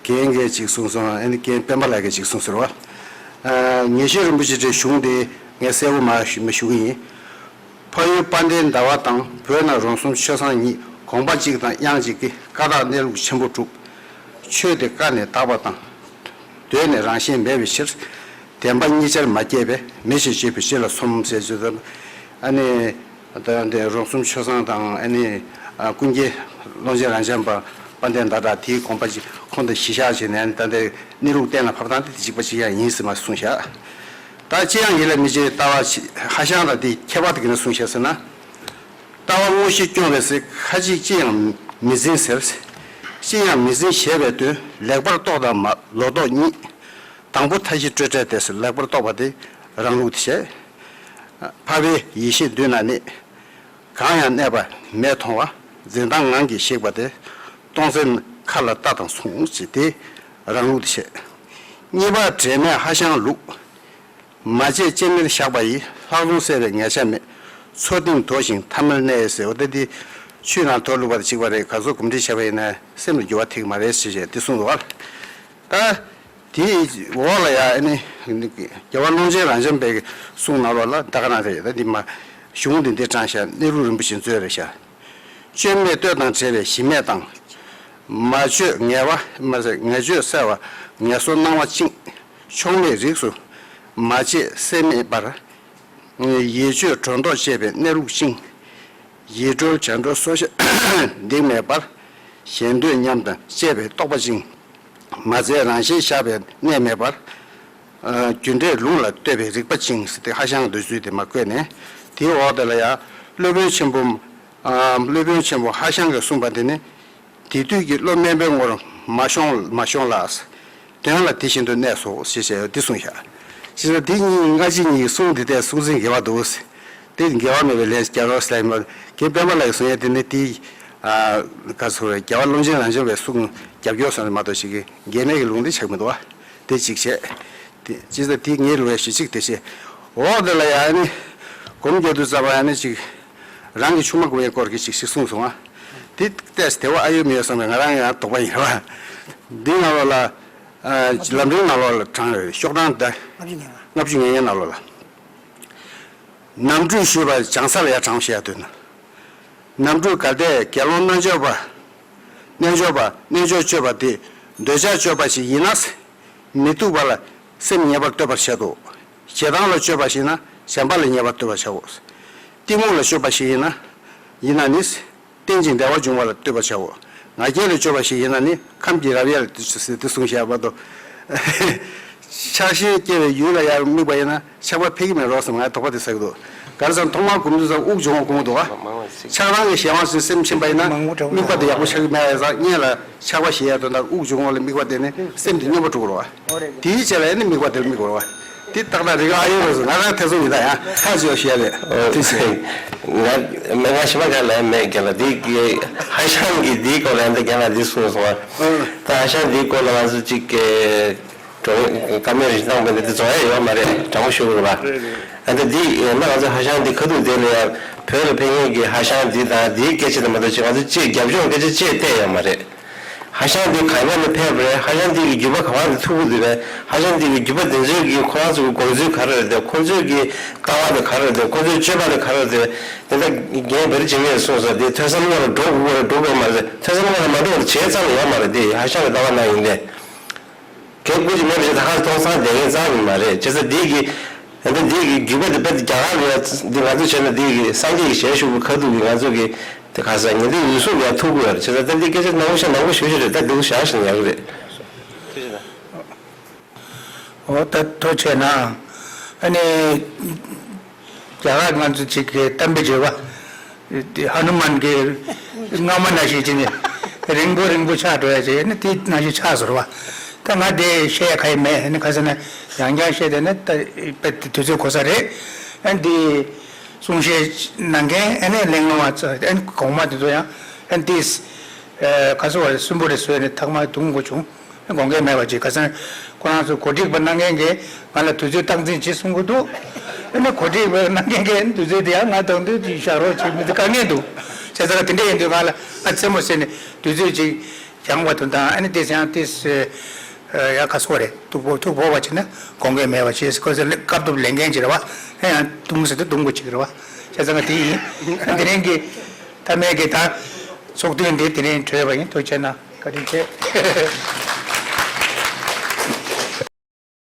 རྒན་གྱིས་ཅིག་གསུངས་སོང་། ཨ་ནི་རྒན་སྤེན་པ་ལགས་ཀྱིས་ཅིག་གསུངས་ཟེར་བ། ཨ། ངེས་ཤེས་རིན་པོ་ཆེ་འདྲའི་གཞུང་དེ་ངས་གསལ་པོ་མ་ཞུ་མ་ཞུ་གི་ཡིན། འཕགས་ཡུལ་དཔལ་ལྡན་ཟླ་བ་དང་བོད་ནང་རོང་ཟོམ་ཆོས་བཟང་གཉིས་དགོངས་པ་གཅིག་དང་དབྱངས་གཅིག་གིས་བཀའ་རྟགས་གནས་ལུགས་ཆེན་པོ་གྲུབ། ཆོས་དེ་ཀ་ནས་དག་པ་དང་། འདོད་ནས་རང་བཞིན་མེད་པའི་ཕྱིར། བདེན་པ་གཉིས་ཆར་མ་སྐྱེས་པས་མེད་ཅེས་བརྗོད་པའི་ཕྱིར་ལ་སོམས་ཟེར་ཅེས་དང་། ཨ་ནི། ད་ལྟ་རོང་ཟོམ་ཆོས་བཟང་དང་ཨ་ནི། ཨ། ཀུན་མཁྱེན་ཀློང་ཆེན་རབ་འབྱམས་པ་དཔལ་ལྡན་ཟླ་གྲགས་དེའི་དགོངས་པ་ཅིག་ཁོང་དང་གཞི་བཞག་བྱས་ནས་ད་ལྟ་གནས་ལུགས་གཏན་ལ་ཕབ་སྟངས་དེ་གཅིག་པ་གཅིག་རྐྱང་ཡིན་ཟེར་མ་གསུངས་བཞག་ད་ཅི་ཡང་ཡིད་ལ་མི་བྱེད་ལྟ་བ་ཧ་ཤང་ལ་དེ་ཁྱད་པར་དེ་ག་ནས་གསུངས་བཞག་ཟེར་ན། ལྟ་བ་དངོས་གཞི་སྐྱོང་བའི་ཚེ་ཁ་ཅིག་ཅི་ཡང་མི་འཛིན་ཟེར། ཅི་ཡང་མི་འཛིན་ཞེས་པའི་དོན་ལེགས་པར་རྟོགས་དང་མ་ལོག་རྟོག་གཉིས། དང་པོ་མཐའ་བཞི་སྤྲོས་བྲལ་ཏེ་ཟེར་ལེགས་པར་རྟོགས་པ་དེ་རང་ལུགས་དེ་བྱས། འཕགས་པའི་ཡེ་ཤེས་མདུན་ན་གནས། གང་ཡང་གནས་པ་མེད་མཐོང་བ། འཛིན་སྟངས་ངང་གིས་ཞིག་པ་དེ། སྟོང་ཟད་མཁའ་ལ་ལྟ་དང་མཚུངས་ཅེས་དེ་རང་ལུགས་དེ་བྱས། གཉིས་པ་འབྲེལ་མེད་ཧ་ཤང་ལུགས། མ་བྱས་ཅི་མིར་བཞག་པ་ཡིས་ལྷག་མཐོང་སད་པའི་ངེས་ཆ་མེད། མཚོ་གཏིང་དོ་ཞིང་ཐ་མལ་གནས་ཟེར་བ་དེ་འདི་ཆུའི་ནང་དོ་བླུགས་པ་དང་གཅིག་པ་རེད། ག་ཚོད་གོམས་འདྲིས་བྱས་པ་ཡིན་ན་སེམས་ལ་འགྱུར་བ་ཐེབས་ཀྱི་མ་རེད་ཞེས་བྱས་འདི་གསུངས་འདུག་བ། ད། དེའི་འོག་ལ་ཡང་ཨ་ནི། རྒྱལ་བ་ཀློང་ཆེན་རབ་འབྱམས་པའི་གསུང་ནང་ལོགས་ལ་ད་ག་ནང་རེད་ད་འདི་མ། གཞུང་འདི་འདི་དྲངས་ཤག་གནས་ལུགས་རིན་པོ་ཆེ་མཛོད་རེད་ཤག་བཅོས་མེད་བསྟོད་དང་བྲལ་བའི་གཞི་མེད་དང་། མ་བཅོས་ངེས་པ་མ་ཟད་ངེས་བཅོས་གསལ་བ་ངལ་གསོ་སྣང་བ་བཅིངས། ཕྱོགས་མེད་རིགས་སུ་མ་བཅད་སེམས་མེད་པར། ཡིད་དཔྱོད་སྒྲོ་འདོགས་བཅད་པའི་གནས་ལུགས་བཅིངས། ཡིད་གྲོལ་བྱ་འགྲོ་སོ་སྐྱེ་སྡིག་མེད་པར། གཞན་འདོད་ཉམས་དང་བཅས་པའི་རྟོག་པ་བཅིངས། མ་བཙལ་རང་བཞིན་བཞག་པའི་གནས་མེད་པར། རྒྱུ་འབྲས་ལུང་ལ་ལྟོས་པའི་རིག་པ་བཅིངས་ཟེར་ཏེ་ཧ་ཤང་འདོད་ཚུལ་དེ་མ་བཀོད་ནས། དེའི་འོག་དེ་ལ་ཡང་སློབ་དཔོན་ཆེན་པོ། སློབ་དཔོན་ཆེན་པོ་ཧ་ཤང་གིས་གསུངས་པ་དེ་ནི། དེ་དུས་ཀྱི་བློ་དམན་པའི་ངོར་མ་ཤོང་མ་ཤོང་ལ། དོན་ལ་དེ་བཞིན་དུ་གནས་སོ་ཞེས་བྱ་བའི་འདི་གསུངས་ཤག་ཅེས་སོགས་དེ་གཉིས་སྔ་ཕྱི་གཉིས་ཀྱི་གསུང་དེ་ལྟར་གསུང་ཚན་འགལ་བ་འདུག་དེ་འགལ་བ་མེད་པའི་ལན་རྒྱག་རོགས་ཟེར་ལ་ཡིན་པ་རྒན་པད་མ་ལགས་ཀྱིས་གསུང་ཡས་དེ་ནི་དེ། ཨ། ག་ཚོད་རེད། རྒྱལ་བ་ཀློང་ཆེན་རབ་འབྱམས་པའི་གསུང་རྒྱབ་སྐྱོར་སོང་ནས་མ་གཏོགས་ཞིག་གི་འགལ་མེད་ཀྱི་ལུང་དེ་ཆགས་མི་འདུག་བ། དེ་གཅིག་བྱས། དེ་ཅི་ཟེར་དེ་ངའི་ལུང་ཡ་ཞུ་གཅིག་དེ་བྱས། འོག་དེ་ལ་ཡང་ནི། སྒོམ་རྒྱག་དུས་ཙམ་པ་ཡང་ནི་ཅིག་རང་གི་ཆུང་མ་སྒོམ་ཡའི་སྐོར་གྱི་ཅིག་ཞིག་གསུངས་སོང་ང་། དེ་ལྟས་དེ་བ་ཨ་ཡོད་མི་ཡོད་བསམ་པའི་ང་རང་ཡང་དོགས་པ་ཡིན་ར་བ། འདི་ནང་ལོགས་ལ། ལམ་རིམ་ནང་ལོགས་ལ་དྲངས་ཡོད་ཤོག་གྲངས་ད། ལྔ་བཅུ་ང་ལྔ་ནང་ལོགས་ལ། ནམ་གྲུས་ཞུས་པ་བྱང་ས་ལ་ཡར་དྲངས་ཤེས་ཡ་དོན། ནམ་གྲུས་གལ་ཏེ་དགེ་སློང་རྣལ་འབྱོར་པ། རྣལ་འབྱོར་པ་རྣལ་འབྱོར་སྤྱོད་པ་དེ་འདོད་ཆགས་སྤྱོད་པ་ཞིག་ཡིན་ན། མི་སྡུག་པ་ལ་སེམས་ཉེ་བར་གཏོད་པར་བྱེད་དོ། ཞེ་སྡང་ལ་སྤྱོད་པ་ཞིག་ན་གཞན་པ་ལ་ཉེ་བར་གཏོད་པར་བྱའོ། གཏི་མུག་ལ་སྤྱོད་པ་ཞིག་ཡིན་ན། ཡིན་ན་ནི། རྟེན་ཅིང་འབྲེལ་བར་འབྱུང་བ་ལ་གཏོད་པར་བྱའོ། ང་རྒྱལ་ལ་སྤྱོད་པ་ཞིག་ཡིན་ན་ནི་ཁམས་ཀྱི་རབ་དབྱེ་ལ་དེ་གསུངས་བཞག་པ་དང་། ཆགས་ཞེན་སྐྱེ་བའི་ཡུལ་ལ་ཡར་དམིགས་པ་ཡིན་ན་ཆགས་པ་འཕེལ་གྱི་མེད་རོགས་སམ་ང་དོགས་པ་དེ་ཟ་གི་འདུག་ག་རེ་ཟེར་ན་ཐོག་མར་སྒོམ་དུས་ཙམ་དབུགས་འབྱུང་བ་སྒོམ་གི་འདུག་ག་ཆགས་སྡང་གི་གཞན་དབང་ཞིག་སེམས་ཕྱིན་པ་ཡིན་ན་དམིགས་པ་དེ་ཡག་པོ་ཆགས་ཀྱི་མེད་པ་ཡིན་ཙང་སྔོན་ལ་ཆགས་པ་ཞི་ཡ་དོན་དག་དབུགས་འབྱུང་བ་ལ་དམིགས་པ་དེ་ནི་སེམས་དེ་སྙོམས་པོ་འགྲོ་གི་རེད་བ། དེའི་རྗེས་ལ་ཡང་ནི་དམིགས་པ་དེར་དམིགས་དགོས་རེད་བ། དེ་ཏག་ཏག་རེད་ག་ཨ་ཡོད་རེད་ཟེར་ང་རང་ཐེ་ཚོམ་ཡིན་ད་ཡང་ཐག་ཆོད་ཞུ་ཡ་རེད། ཨོ་དེ་བཞིན། ང་མེད་ང་ཞིམ་པ་ག་ལ་མེད་རྒན་ལགས་འདི་གི་ཧ་ཤང་གི་འདིའི་སྐོར་ལ་འདི་རྒན་ལགས་འདི་གསུངས་སོང་བ། ད་ཧ་ཤང་འདིའི་སྐོར་ལ་ང་ཚོ་གཅིག་གི་གྲོང་བཀའ་མོལ་རིན་ཐང་མེད་ན་འདི་རྫོགས་ཡ་ཡོད་མ་རེད་དྲང་པོ་ཞུ་དགོས་ལ། ཨ་ད་འདི་ཡིན་ན་ང་ཚོ་ཧ་ཤང་འདི་ཁ་ཐུག་དེ་ལ་ཡང་བོད་ལ་ཕེབས་མཁན་གྱི་ཧ་ཤང་འདི་དང་འདིའི་སྐད་ཆ་དེ་མ་གཏོགས་ཅིག་ང་ཚོ་གཅིག་རྒྱབ་ལྗོངས་སྐད་ཆ་གཅིག་བལྟས་ཡོད་མ་རེད། ཧ་ཤང་འདི་གང་ཡོད་ནས་ཕེབས་པ་རེད། ཧ་ཤང་འདི་གི་བརྒྱུད་པ་ག་བ་ནས་ཐུག་གི་འདུག་རེད། ཧ་ཤང་འདི་གི་བརྒྱུད་པ་འདི་ཚོའི་གི་ཁོ་རང་ཚོ་གི་དགོངས་ཚུལ་ག་རེ་རེད་དེ། ཁོ་ཚོའི་གི་ལྟ་བ་དེ་ག་རེ་རེད་དེ། ཁོ་ཚོའི་སྤྱོད་པ་དེ་ག་རེ་རེད་དེ། དེ་འདྲ་རྒན་བེ་རི་བྱེད་མཁན་གསུངས་སོང་། དེ་ཐོས་བསམ་སྔོན་ལ་འགྲོ་དགོས་རེད་འགྲོ་དགོས་མ་རེད། ཐོས་བསམ་སྔོན་ལ་མ་འགྲོ་བར་བྱས་ཙང་ལ་ཡོད་མ་རེད། དེ་ཧ་ཤང་གི་ལྟ་བ་ནང་ཡིན་ཏེ། གལ་ཀུན་གྱིས་སྨྲས་པ་བཞིན་ད་ག་སྟོང་སང་བསྡད་མཁན་རྩ་ནས་མ་རེད། བྱས་ཙང་འདི་གི་ད་ལྟ་འདི་གི་བརྒྱུད་པ་འདི་དཔེ་རྒྱ་གར་ལ་འདི་ང་ཚོ་བྱས་ན་འདི་གི་སངས་རྒྱས་ཀྱི་ཞལ་བཞུགས་པའི་ཁ་ཐུག་གི་ང་ཚོ་གི་དེ་ག་ས་ཉིན་དེ་འོད་སྲུང་ལ་ཐུག་གི་ཡོད་རེད། བྱས་ཙང་ད་འདི་སྐད་ཆ་ནང་བཞིན་ནང་པོ་ཞུ་ཞུ་རེད། ད་འདི་ཚོ་བཞག་བཞིན་ཡག་གི་རེད། ཐུགས་རྗེ་གནང་། འོ་ད་ཐུགས་རྗེ་གནང་། ཨ་ནི། རྒྱ་གར་ང་ཚོ་གཅིག་གི་གཏམ་དཔེ་བརྗོད་པ། དེ་ཧ་ནུ་མན་གྱི་རྔ་མ་ནང་བཞིན་བྱས་ནས་རིང་པོ་རིང་པོ་ཆགས་འགྲོ་ཡ་བྱས་ནས་དེ་ནང་བཞིན་ཆགས་སོང་བ། ད་ང་དེ་བཤད་ཡ་ག་ཡེ་མེད་ནི་ག་ཟེར་ན་ཡང་བསྐྱར་བཤད་བསྡད་ན་ད་དཔེ་དུས་ཚོད་འགོར་ས་རེད། ཨ་ནི་དེ་གསུང་བཤད་གནང་མཁན་ཨ་ནི་གླེང་སློང་བ་ཚོ་ཨ་ནི་གོང་མ་དེ་ཚོ་ཡང་ཨ་ནི་དེ་ག་ཟེར་བ་རེད། སུན་པོ་རེད་བཟོས་ནས་ཐག་མ་དུང་དགོས་བྱུང་། དགོངས་འགལ་མེད་པ་ཅིག་ཁ་སང་ཁོ་རང་ཚོ་གོ་སྒྲིག་པ་གནང་མཁན་གྱིས་ང་ལ་དུས་ཚོད་སྟངས་འཛིན་བྱེད་གསུང་གི་འདུག་ཨ་ནི་གོ་སྒྲིག་པ་གནང་མཁན་གྱིས་དུས་ཚོད་དེ་ཡང་ང་དང་དུས་ཅིག་བཞག་རོགས་བྱེད་མི་འདུག་དཀའ་ངལ་འདུག་བྱས་ཙང་དེ་འདྲ་ཡིན་དུས་ང་ལ་ཨ་རྩེད་མོ་ཟེར་ནས་དུས་ཚོད་ཅིག་སྦྱངས་པ་དང་། ཨ་ནི་དེ་ཡང་དེ་ ཡ་ཁ་སོ་རེད། ཐུག་པོ་ཐུག་པོ་བ་ཅི་ན་དགོངས་འགལ་མེད་པ་ཅི་ཁོ་ཚོ་སྐབས་ཐུབ་ལས་འགན་ཅི་རེད་བ། ཡང་དུང་ཟེར་དུ་དུང་པོ་ཅིག་རེད་བ། བྱས་ཙང་དེ་ཡིན། དེ་རིང་གི་ཐ་མའི་གི་ད་ཚོགས་དུས་འདི་དེ་རིང་གྲོལ་བ་ཡིན། ཐུགས་རྗེ་གནང་། བཀའ་དྲིན་ཆེ།